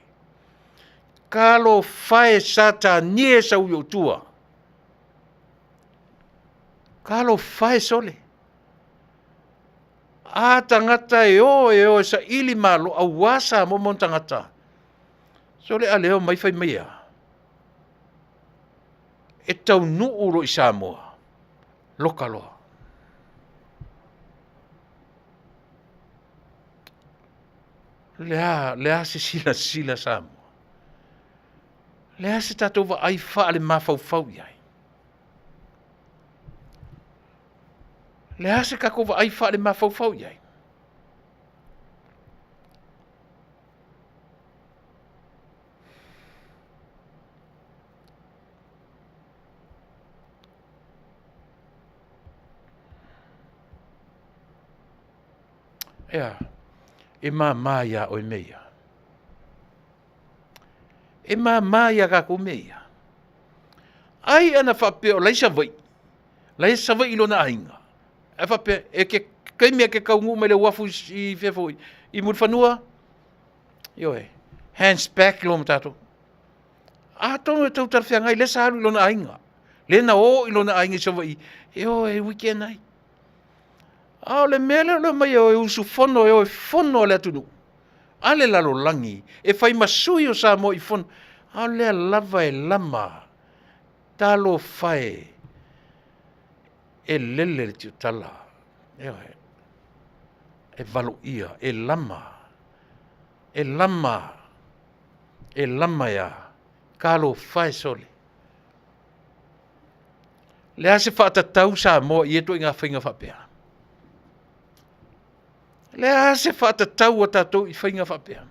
Talofa e Satani e sau i ou tua. Talofa e sole. A tagata e o e o e saili malo auā Samoa ma ona tagata. Sole a leo mai fai mai a. E taunuu lo i Samoa. Loka loa. Le a, le a se silasila Samoa. Le a se tatou vaai faale mafaufau i ai. Le a se tatou vaai faale-mafaufau i ai? Ea, e māmā iā oe mea ia. E māmā iā kākou mea ia. Ai ana faapea o la e i Savaii, la e Savaii i lona aiga. Ae faapea, e ke taimi e ke taunuu mai le uafu i fea foi, i Mulifanua, ioe, hands back loa ma tatou. Atonu e tau talafeagai, lea sa alu i lona aiga, lea na o i lona aiga i Savaii, e o e weekend ai. A o le mea lea o le omai e o e usufono, e o e fono a le atunuu, a le lalolagi, e fai ma sui o Samoa i fono, a o lea lava e lama, talofa e, e lele le tiutala, ioe, e valoia, e lama, e lama, e lama e a, talofa e sole. Le a se faatatau Samoa i ia ituaiga faiga faapea? Le a se faatatau a tatou i faiga faapea?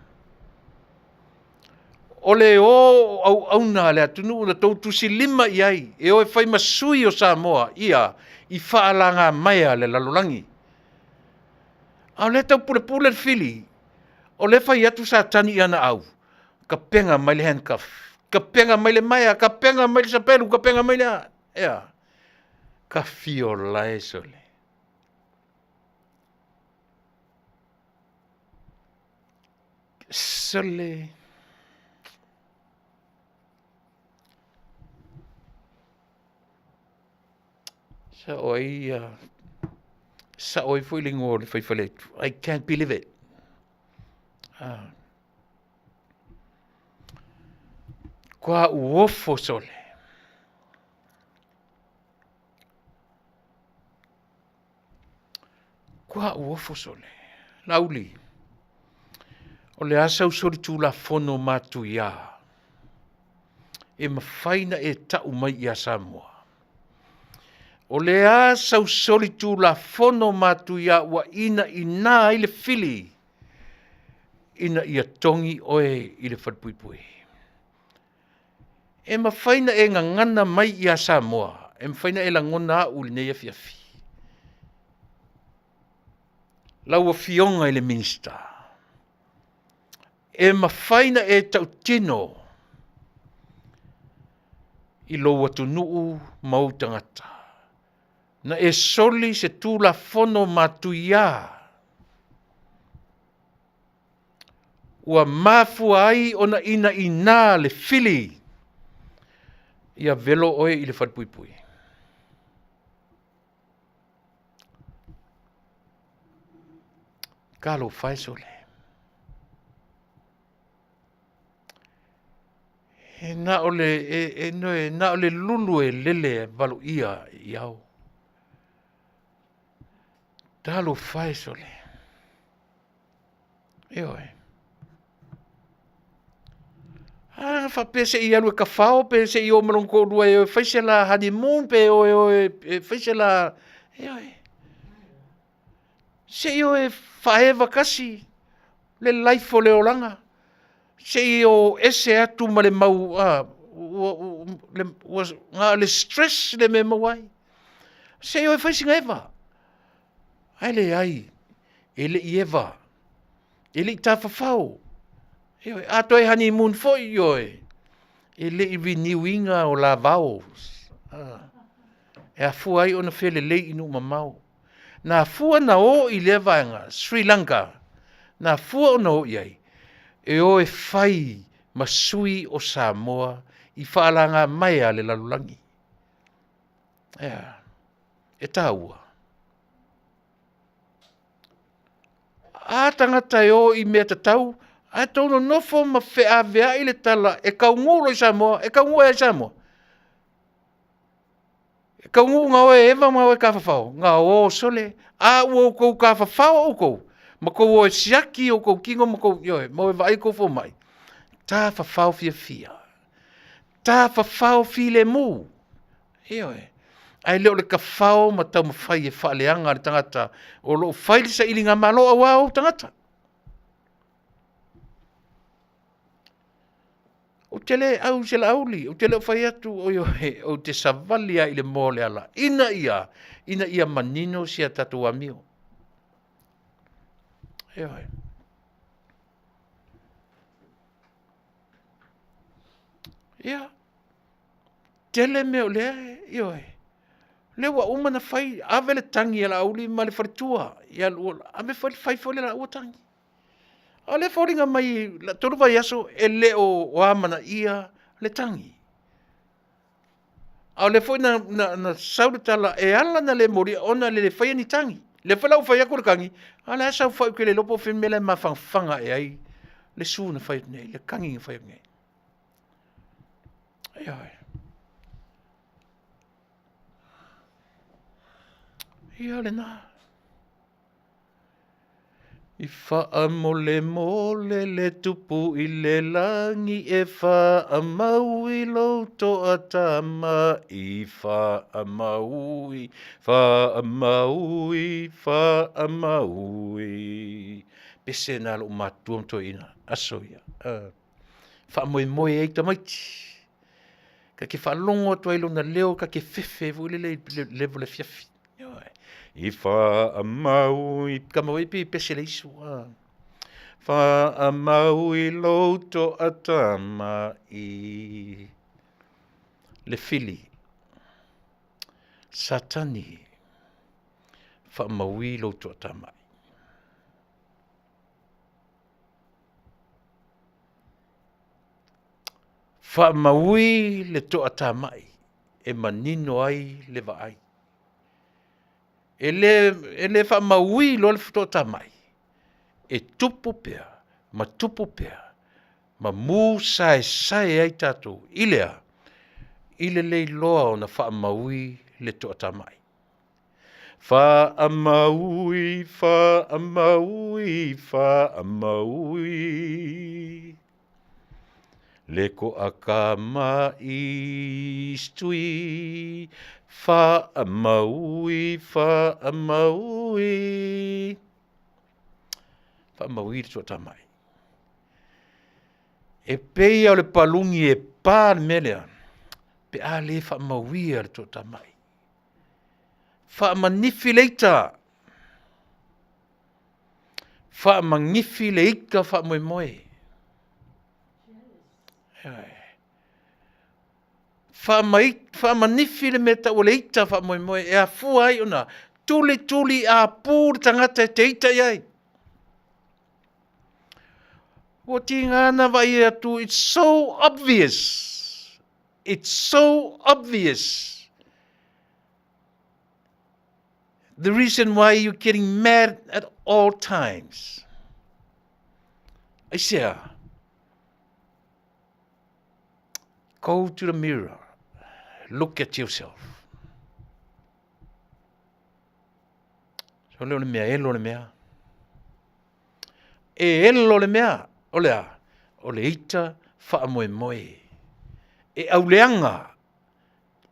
O le o o auauna a le atunuu na tou tusilima i ai e o e fai ma sui o Samoa ia i faalagamaea a le lalolagi. A o lea e taupulepule le fili, o lea e fai atu Satani i ana au, tapena mai le handcuff, tapena mai le maea, tapena mai le sapelu, tapena mai le a, e a? Tafiola e sole. Sole. Sao ai ia, sao ai foi le igoa o le fai faletu. I can't believe it. Ah. Kua uofo sole. Kua uofo sole. Lauli, o le a sau solitulafono matuia e mafai na e tau mai ia Samoa. O le a sau solitulafono matuia ua ina ina ai le fili ina ia togi oe i le falepuipui. E mafai na e gagana mai ia Samoa, e mafai na e lagona au i lenei afiafi. Lau Afioga i le Minisita, e mafai na e tautino i lou atunuu ma ou tagata, na e soli se Tulafono matuia ua mafua ai ona inaina le fili ia velo oe i le falepuipui. Talofa e sole. E na o le, e, e, e, na o le lulu e lele e valoia i ao. Talofa e sole. Ioe. A faapea se i alu e kafao pe se i o ma lona toalua e o e fai se la honeymoon pe o e o e fai se la, ioe. Se i o e faaeva kasi le life o le olaga. Se i o ese atu ma le mau, a, ua, ua, le, ua, na o le stress le mea e maua ai. Se i o e fai sina eva. Ae leai, e le i eva, e le i tafafao. Ioe, a toe honeymoon foi, ioe, e le i renew ina o la vows. Ah. E afua ai ona felelei i nuu mamao. Na afua na o i lea vaega, Sri Lanka, na afua ona o i ai, e o e fai ma sui o Samoa i faalagamaea a le lalolagi. Ea, e taua. A tagata e o i mea tatau, ae tou nonofo ma feaveai le tala e taunuu loa i Samoa, e taunuu ai i Samoa. E taunuu na o e eva ma o e tafafao, na o sole, a ua outou tafafao outou, ma tou o e siaki o tou tino ma tou, ioe, ma o e vaai tou fomai, tafafao fiafia, tafafao filemu, ioe. Ae le o le kafao ma taumafai e faaleaga le tagata o lo o fai le sailiga malo aua ou tagata. Ou te le au i se Laauli, ou te le o fai atu, oi oi, ou te savali lava i le moa o le ala, ina ia, ina ia manino si a tatou amio. Ioe. Ia, tele mea o lea, ioe, lea ua uma ona fai, ave le tagi a Laauli ma le faletua, ia ave foi, fai foi le laua tagi. A o lea e foliga mai 3 vaiaso e le o amanaia le tagi. A o lea foi na sau le tala e ala ona le molia ona e le faia ni tagi. O lea foi la ua fai atu le tagi, a o la e saofai ou te le iloa po o fea le mea la e mafanafana ae ai le sue na fai atu nei, le tagi na fai atu nei. Ioe. Ia lena. I faamolemole le Tupu i le lagi e faamau i lou toatama'i faamaui, faamaui, faamaui. Pese lena a lou matua ma toeaiina, aso ia. Faamoemoe ai tamaiti. Ta te faalogo atu ai i lona leo ta te fefe foi lele i le level o le afiafi. I faamau i tama foi pei e pese le isu. Faamau i lou toatama'i le fili. Satani, faamaui lou toatamai. Faamaui le toatamai e manino ai le vaai. E le faamaui loa le toatamai, e tupu pea ma tupu pea ma mu saesae ai tatou i le a? I le le iloa ona faamaui le toatamai. Faamaui, faamaui, faamaui le toatamai faamaui, faamaui, faamaui le toatamai. E pei lava o le paluni e pa le mea lea pe a le faamauia le toatamai. Faamanifi le ita, faamanifi le ita faamoemoe. Faamanifi le mea e tau o le ita faamoemoe e afua ai ona tulituliapu le tagata e te ita i ai. Ua tiga ona vaai atu, it's so obvious, it's so obvious the reason why you're getting mad at all times. Aisea? Go to the mirror. Look at yourself. So leo le mea elo le mea. E elo le mea, o le a? O le ita faamoemoe. E auleaga.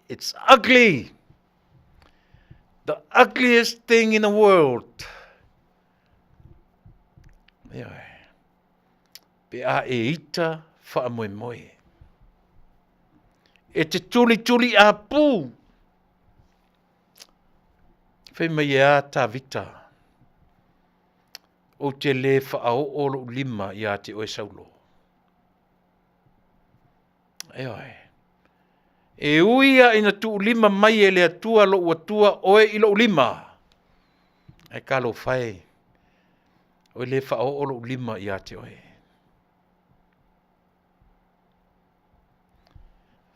It's ugly. The ugliest thing in the world. Ioe. Pe a e ita faamoemoe. E te tulituli apu. Fai mai e a Tavita, ou te le faaoo lou lima ia te oe Saulo. Ioe. E ui lava ina tuulima mai e le Atua lou Atua oe i lou lima, ae talofa e, oe le faaoo lou lima ia te oe.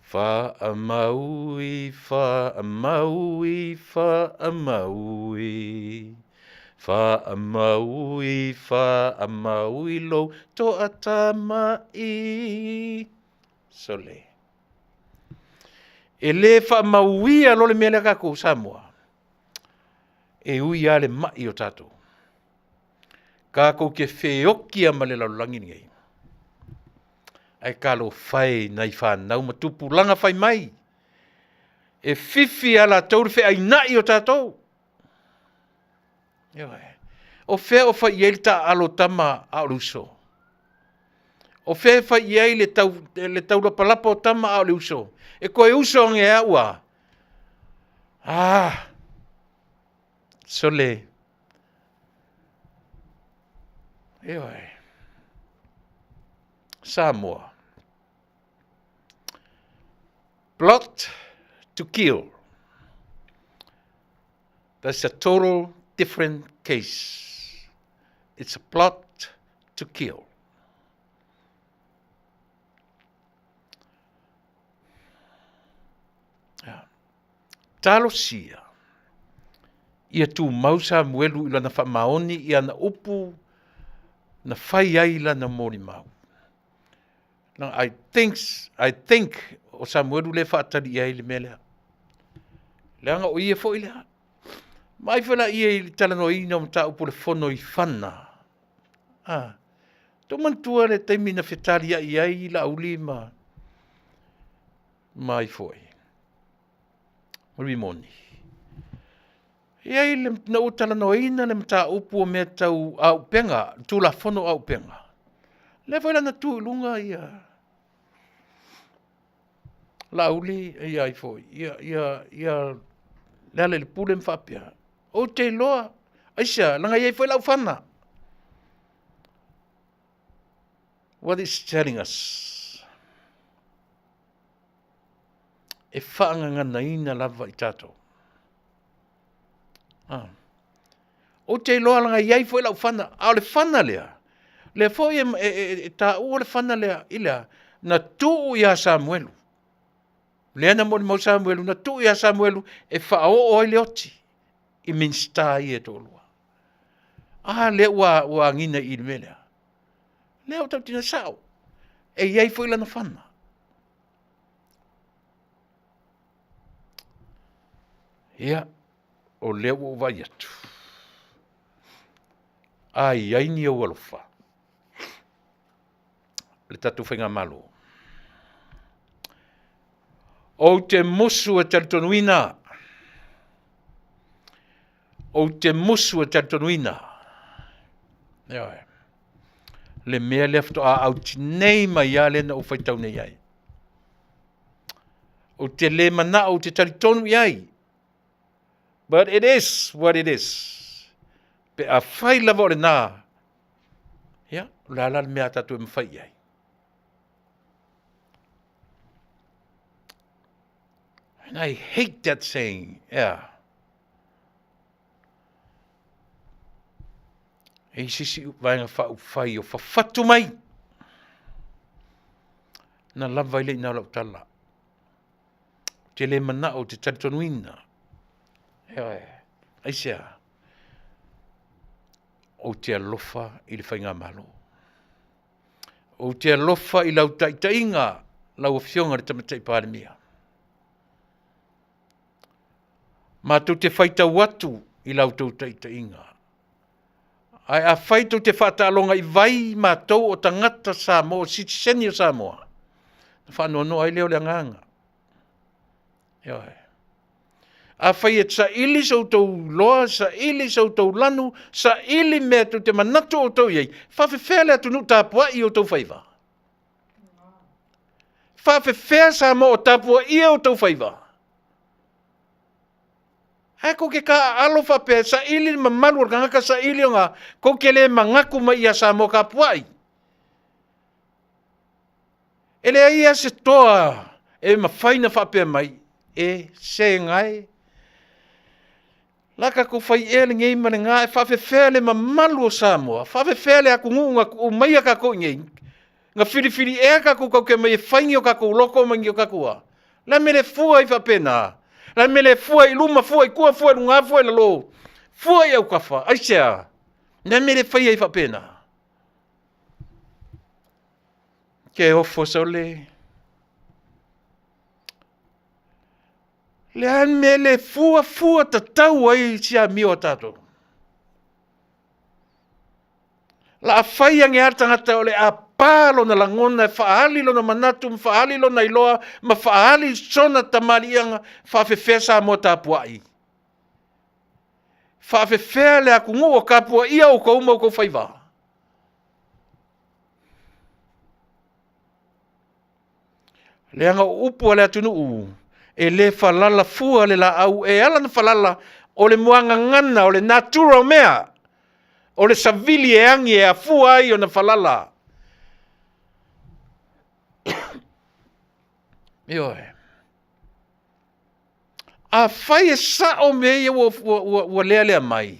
Faamaui, faamaui, faamaui, faamaui, faamaui lou toatama'i. Sole. E le faamauia loa le mea lea tatou Samoa, e ui lava le mai o tatou. Tatou te feoki lava ma le lalolagi lenei. Ae talofa e i nai fanau ma tupulaga fai mai. E fifi ia latou le feaina'i o tatou. Ioe. O fea o fai i ai le taaalo o tama a o le uso? O fea e fai i ai le, tau, le taulapalapa o tama a o le uso? E toe uso ane ai ua. Ah! Sole. Ioe. Samoa. Plot to kill. That's a total different case. It's a plot to kill. Yeah. Talosia ia tumau Samuelu i lana faamaoni i ana upu na fai ai lana molimau. No, I think, I think o Samuelu le faatali i ai le mea lea. Leaga o ia foi lea. Ma ai foi la ia i le talanoaina o mataupu o le fono i Fana. Ah, tou manatua le taimi na fetaliai ai Laauli ma ma ai foi. Ma Rimoni. E i ai le, na ou talanoaina le mataupu o mea tau auupega, le Tulafono o Auupega. Lea foi la na tu i luga ia Laauli, ia ai foi, ia, ia, ia Lealailepule ma faapea, ou te iloa, aisea, leaga e i ai foi lau fana. What is telling us? E faagaganaina lava i tatou. Ah. Ou te iloa laga e i ai foi lau fana, a o le fana lea, lea foi e, e, e, e taua le fana lea i lea, na tuu ia Samuelu. Lea na molimau Samuelu, na tuu ia Samuelu e faaoo ai le oti i Minisita ia e toalua. A lea ua, ua agiga i le mea lea. Lea ua tautino sao, e i ai foi lana fana. Ia, o lea ua ou vaai atu, a i ai ni ou alofa, le tatou faigamalo. Ou te musu e talitonuina, ou te musu e talitonuina, ioe, le mea lea faatoa autinei mai lava lea na ou faitau nei ai. Ou te le manao ou te talitonu i ai. But it is what it is. Pe afai lava o lena, ia, o le a la le mea a tatou e mafai i ai? And I hate that saying, yeah. E i se isi vaega faaupufai o fafatu mai. Na lava ai le ina o lau tala. Ou te le manao, ou te talitonuina. Ioe, aisea? Ou te alofa i le faigamalo. Ou te alofa i lau taitaiga, lau Afioga i le Tamaitai Palemia. Matou te faitau atu i la outou taitaiga. Ae afai tou te faataaloga i vai matou o tagata Samoa, o sitiseni o Samoa, na faanoanoa ai lea o le agaga. Ioe. Afai e saili so outou loa, saili so outou lanu, saili mea tou te manatu outou i ai, faafefea le atunuu tapuai i outou faiva? Faafefea Samoa o tapuaia outou faiva? Ae kou ke taaalo faapea e saili le mamalu o le tagata saili ona kou te le manatu mai ia Samoa tapuai. E leai lava se toa e mafai na faapea mai e segae la tatou fai ea lenei ma lena e faafefea le mamalu o Samoa, faafefea le atunuu na tuu maia tatou i inei, na filifili ea tatou tatou te omai e fai ni o tatou loto ma ni o tatou a. Le a mea le fua ai faapena? Le a mea le fua i luma, fua i tua, fua i luga, fua i lalo, fua i autafa, aisea? Le a mea le fai ai faapena? Ke ofo sole. Le a le mea le fuafua tatau ai si amio a tatou? La a fai age a tagata o le a pa lona lagona e faaali lona manatu ma faaali lona iloa ma faaali sona tamaliiaga faafefea Samoa tapuai. Faafefea le atunuu o tapuaia outou ma outou faiva. Leaga o upu a le atunuu, e le falala fua le laau, e ala ona falala, o le muagagana, o le natura o mea, o le savili e agi e afua ai ona falala. Ioe. Afai e sao mea ia ua, ua, ua, ua lealea mai,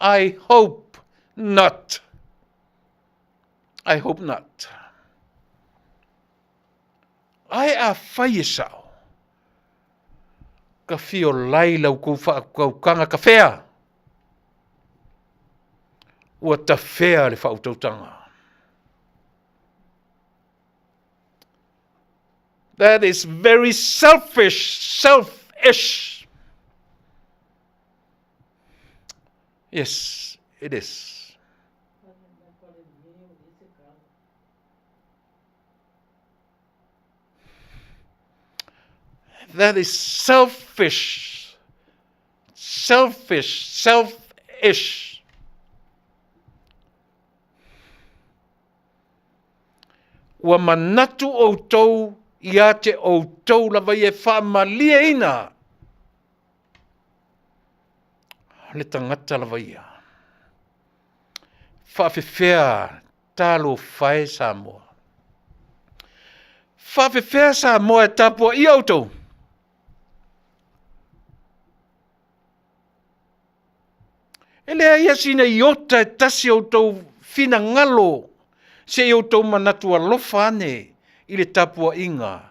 I hope not. I hope not. Ae afai e sao, ka fiolai la outou faautautaga tafea, ua tafea le faautautaga. That is very selfish, selfish. Yes, it is. That is selfish. Selfish, selfish. Ua manatu outou ia te outou lava ia e faamalieina le tagata lava ia. Faafefea talofa e Samoa. Faafefea Samoa e tapuaia outou. E leai lava sina iota e tasi o outou finagalo se i outou manatu alofa ane i le tapuaiga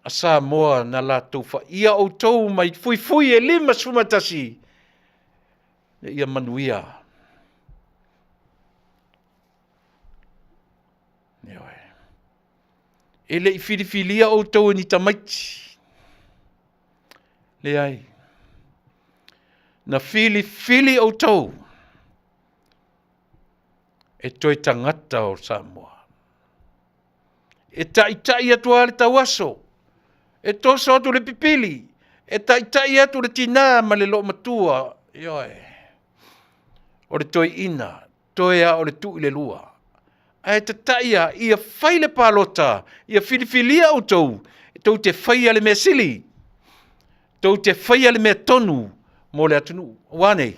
a Samoa na latou faia outou mai fuifui e 51 ia manuia. Ioe. E le i filifilia outou e ni tamaiti. Leai. Na filifili outou e toe tagata o Samoa. E taitai atu lava le tauaso, e toso atu le pipili, e taitai atu le tinā ma le loomatua, ioe, o le toeaina, toe lava o le tuu i le lua. Ae tatai lava, ia fai le palota, ia filifilia outou, tou te faia le mea sili, tou te faia le mea tonu mo le atunuu. Ua a nei?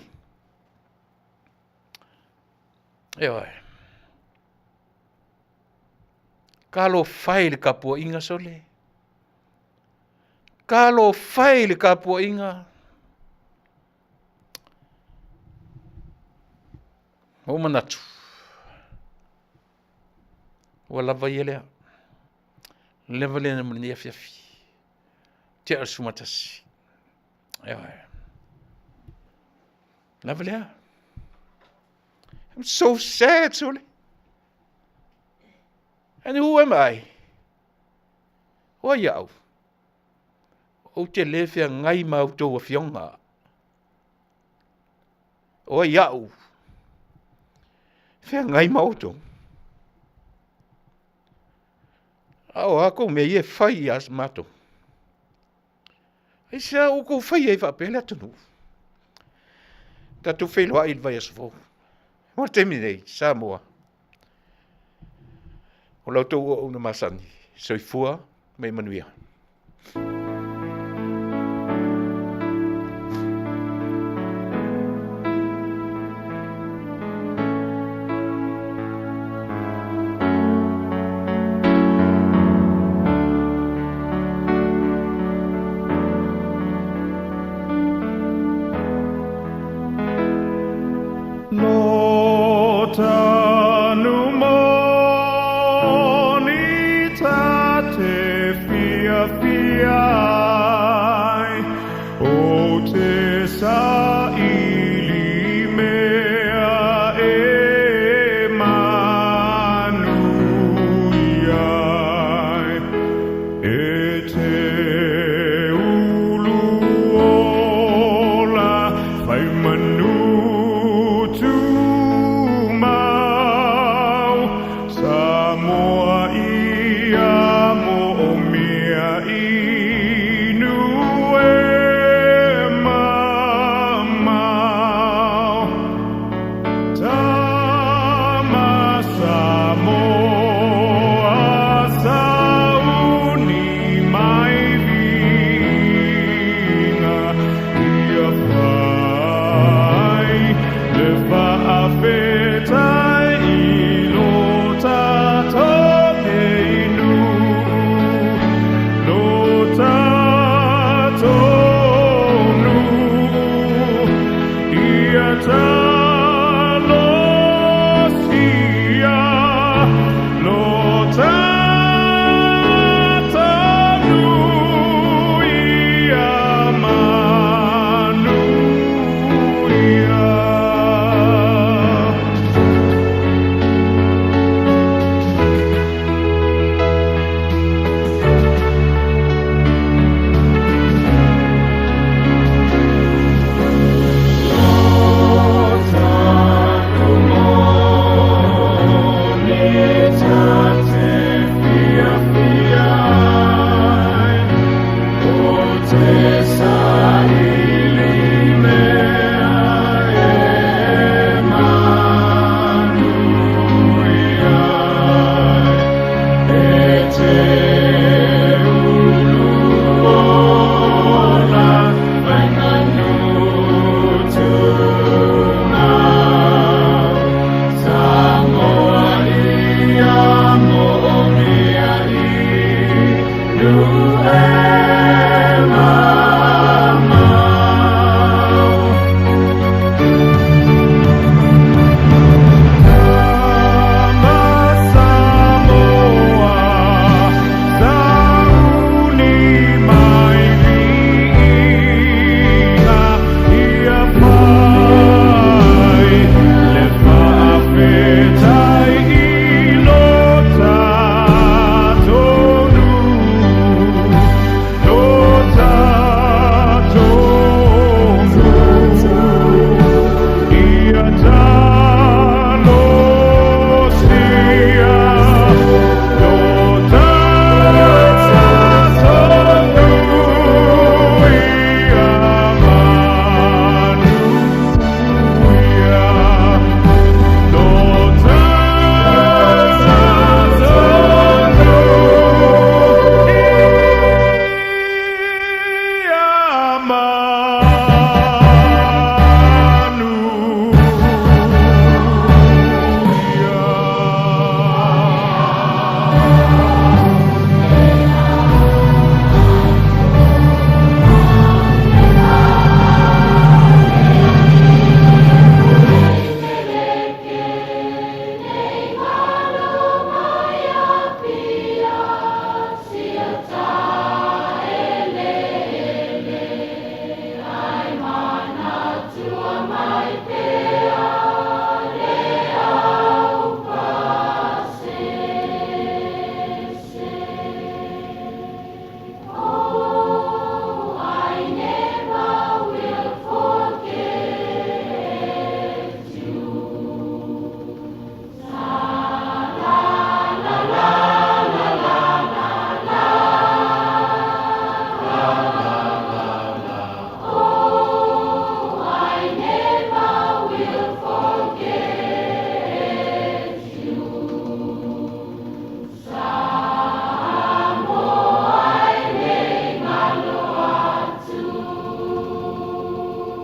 Ioe. Talofa e i le tapuaiga sole. Talofa e i le tapuaiga. Ua ou manatu, ua lava ia lea. Leva lea mo lenei afiafi. Tea o le 11. Ioe. Lava lea. I'm so sad, Sole. And who am I? O ai au? Ou te le feagai ma outou afioga. O ai au? Feagai ma outou. A o a kou mea ia e fai ia matou. Aisea outou faia ai faapea le atunuu? Tatou feiloai i le vaiaso fou. Mo le taimi nei, Samoa. O la outou auauna masani. Soifua ma ia manuia.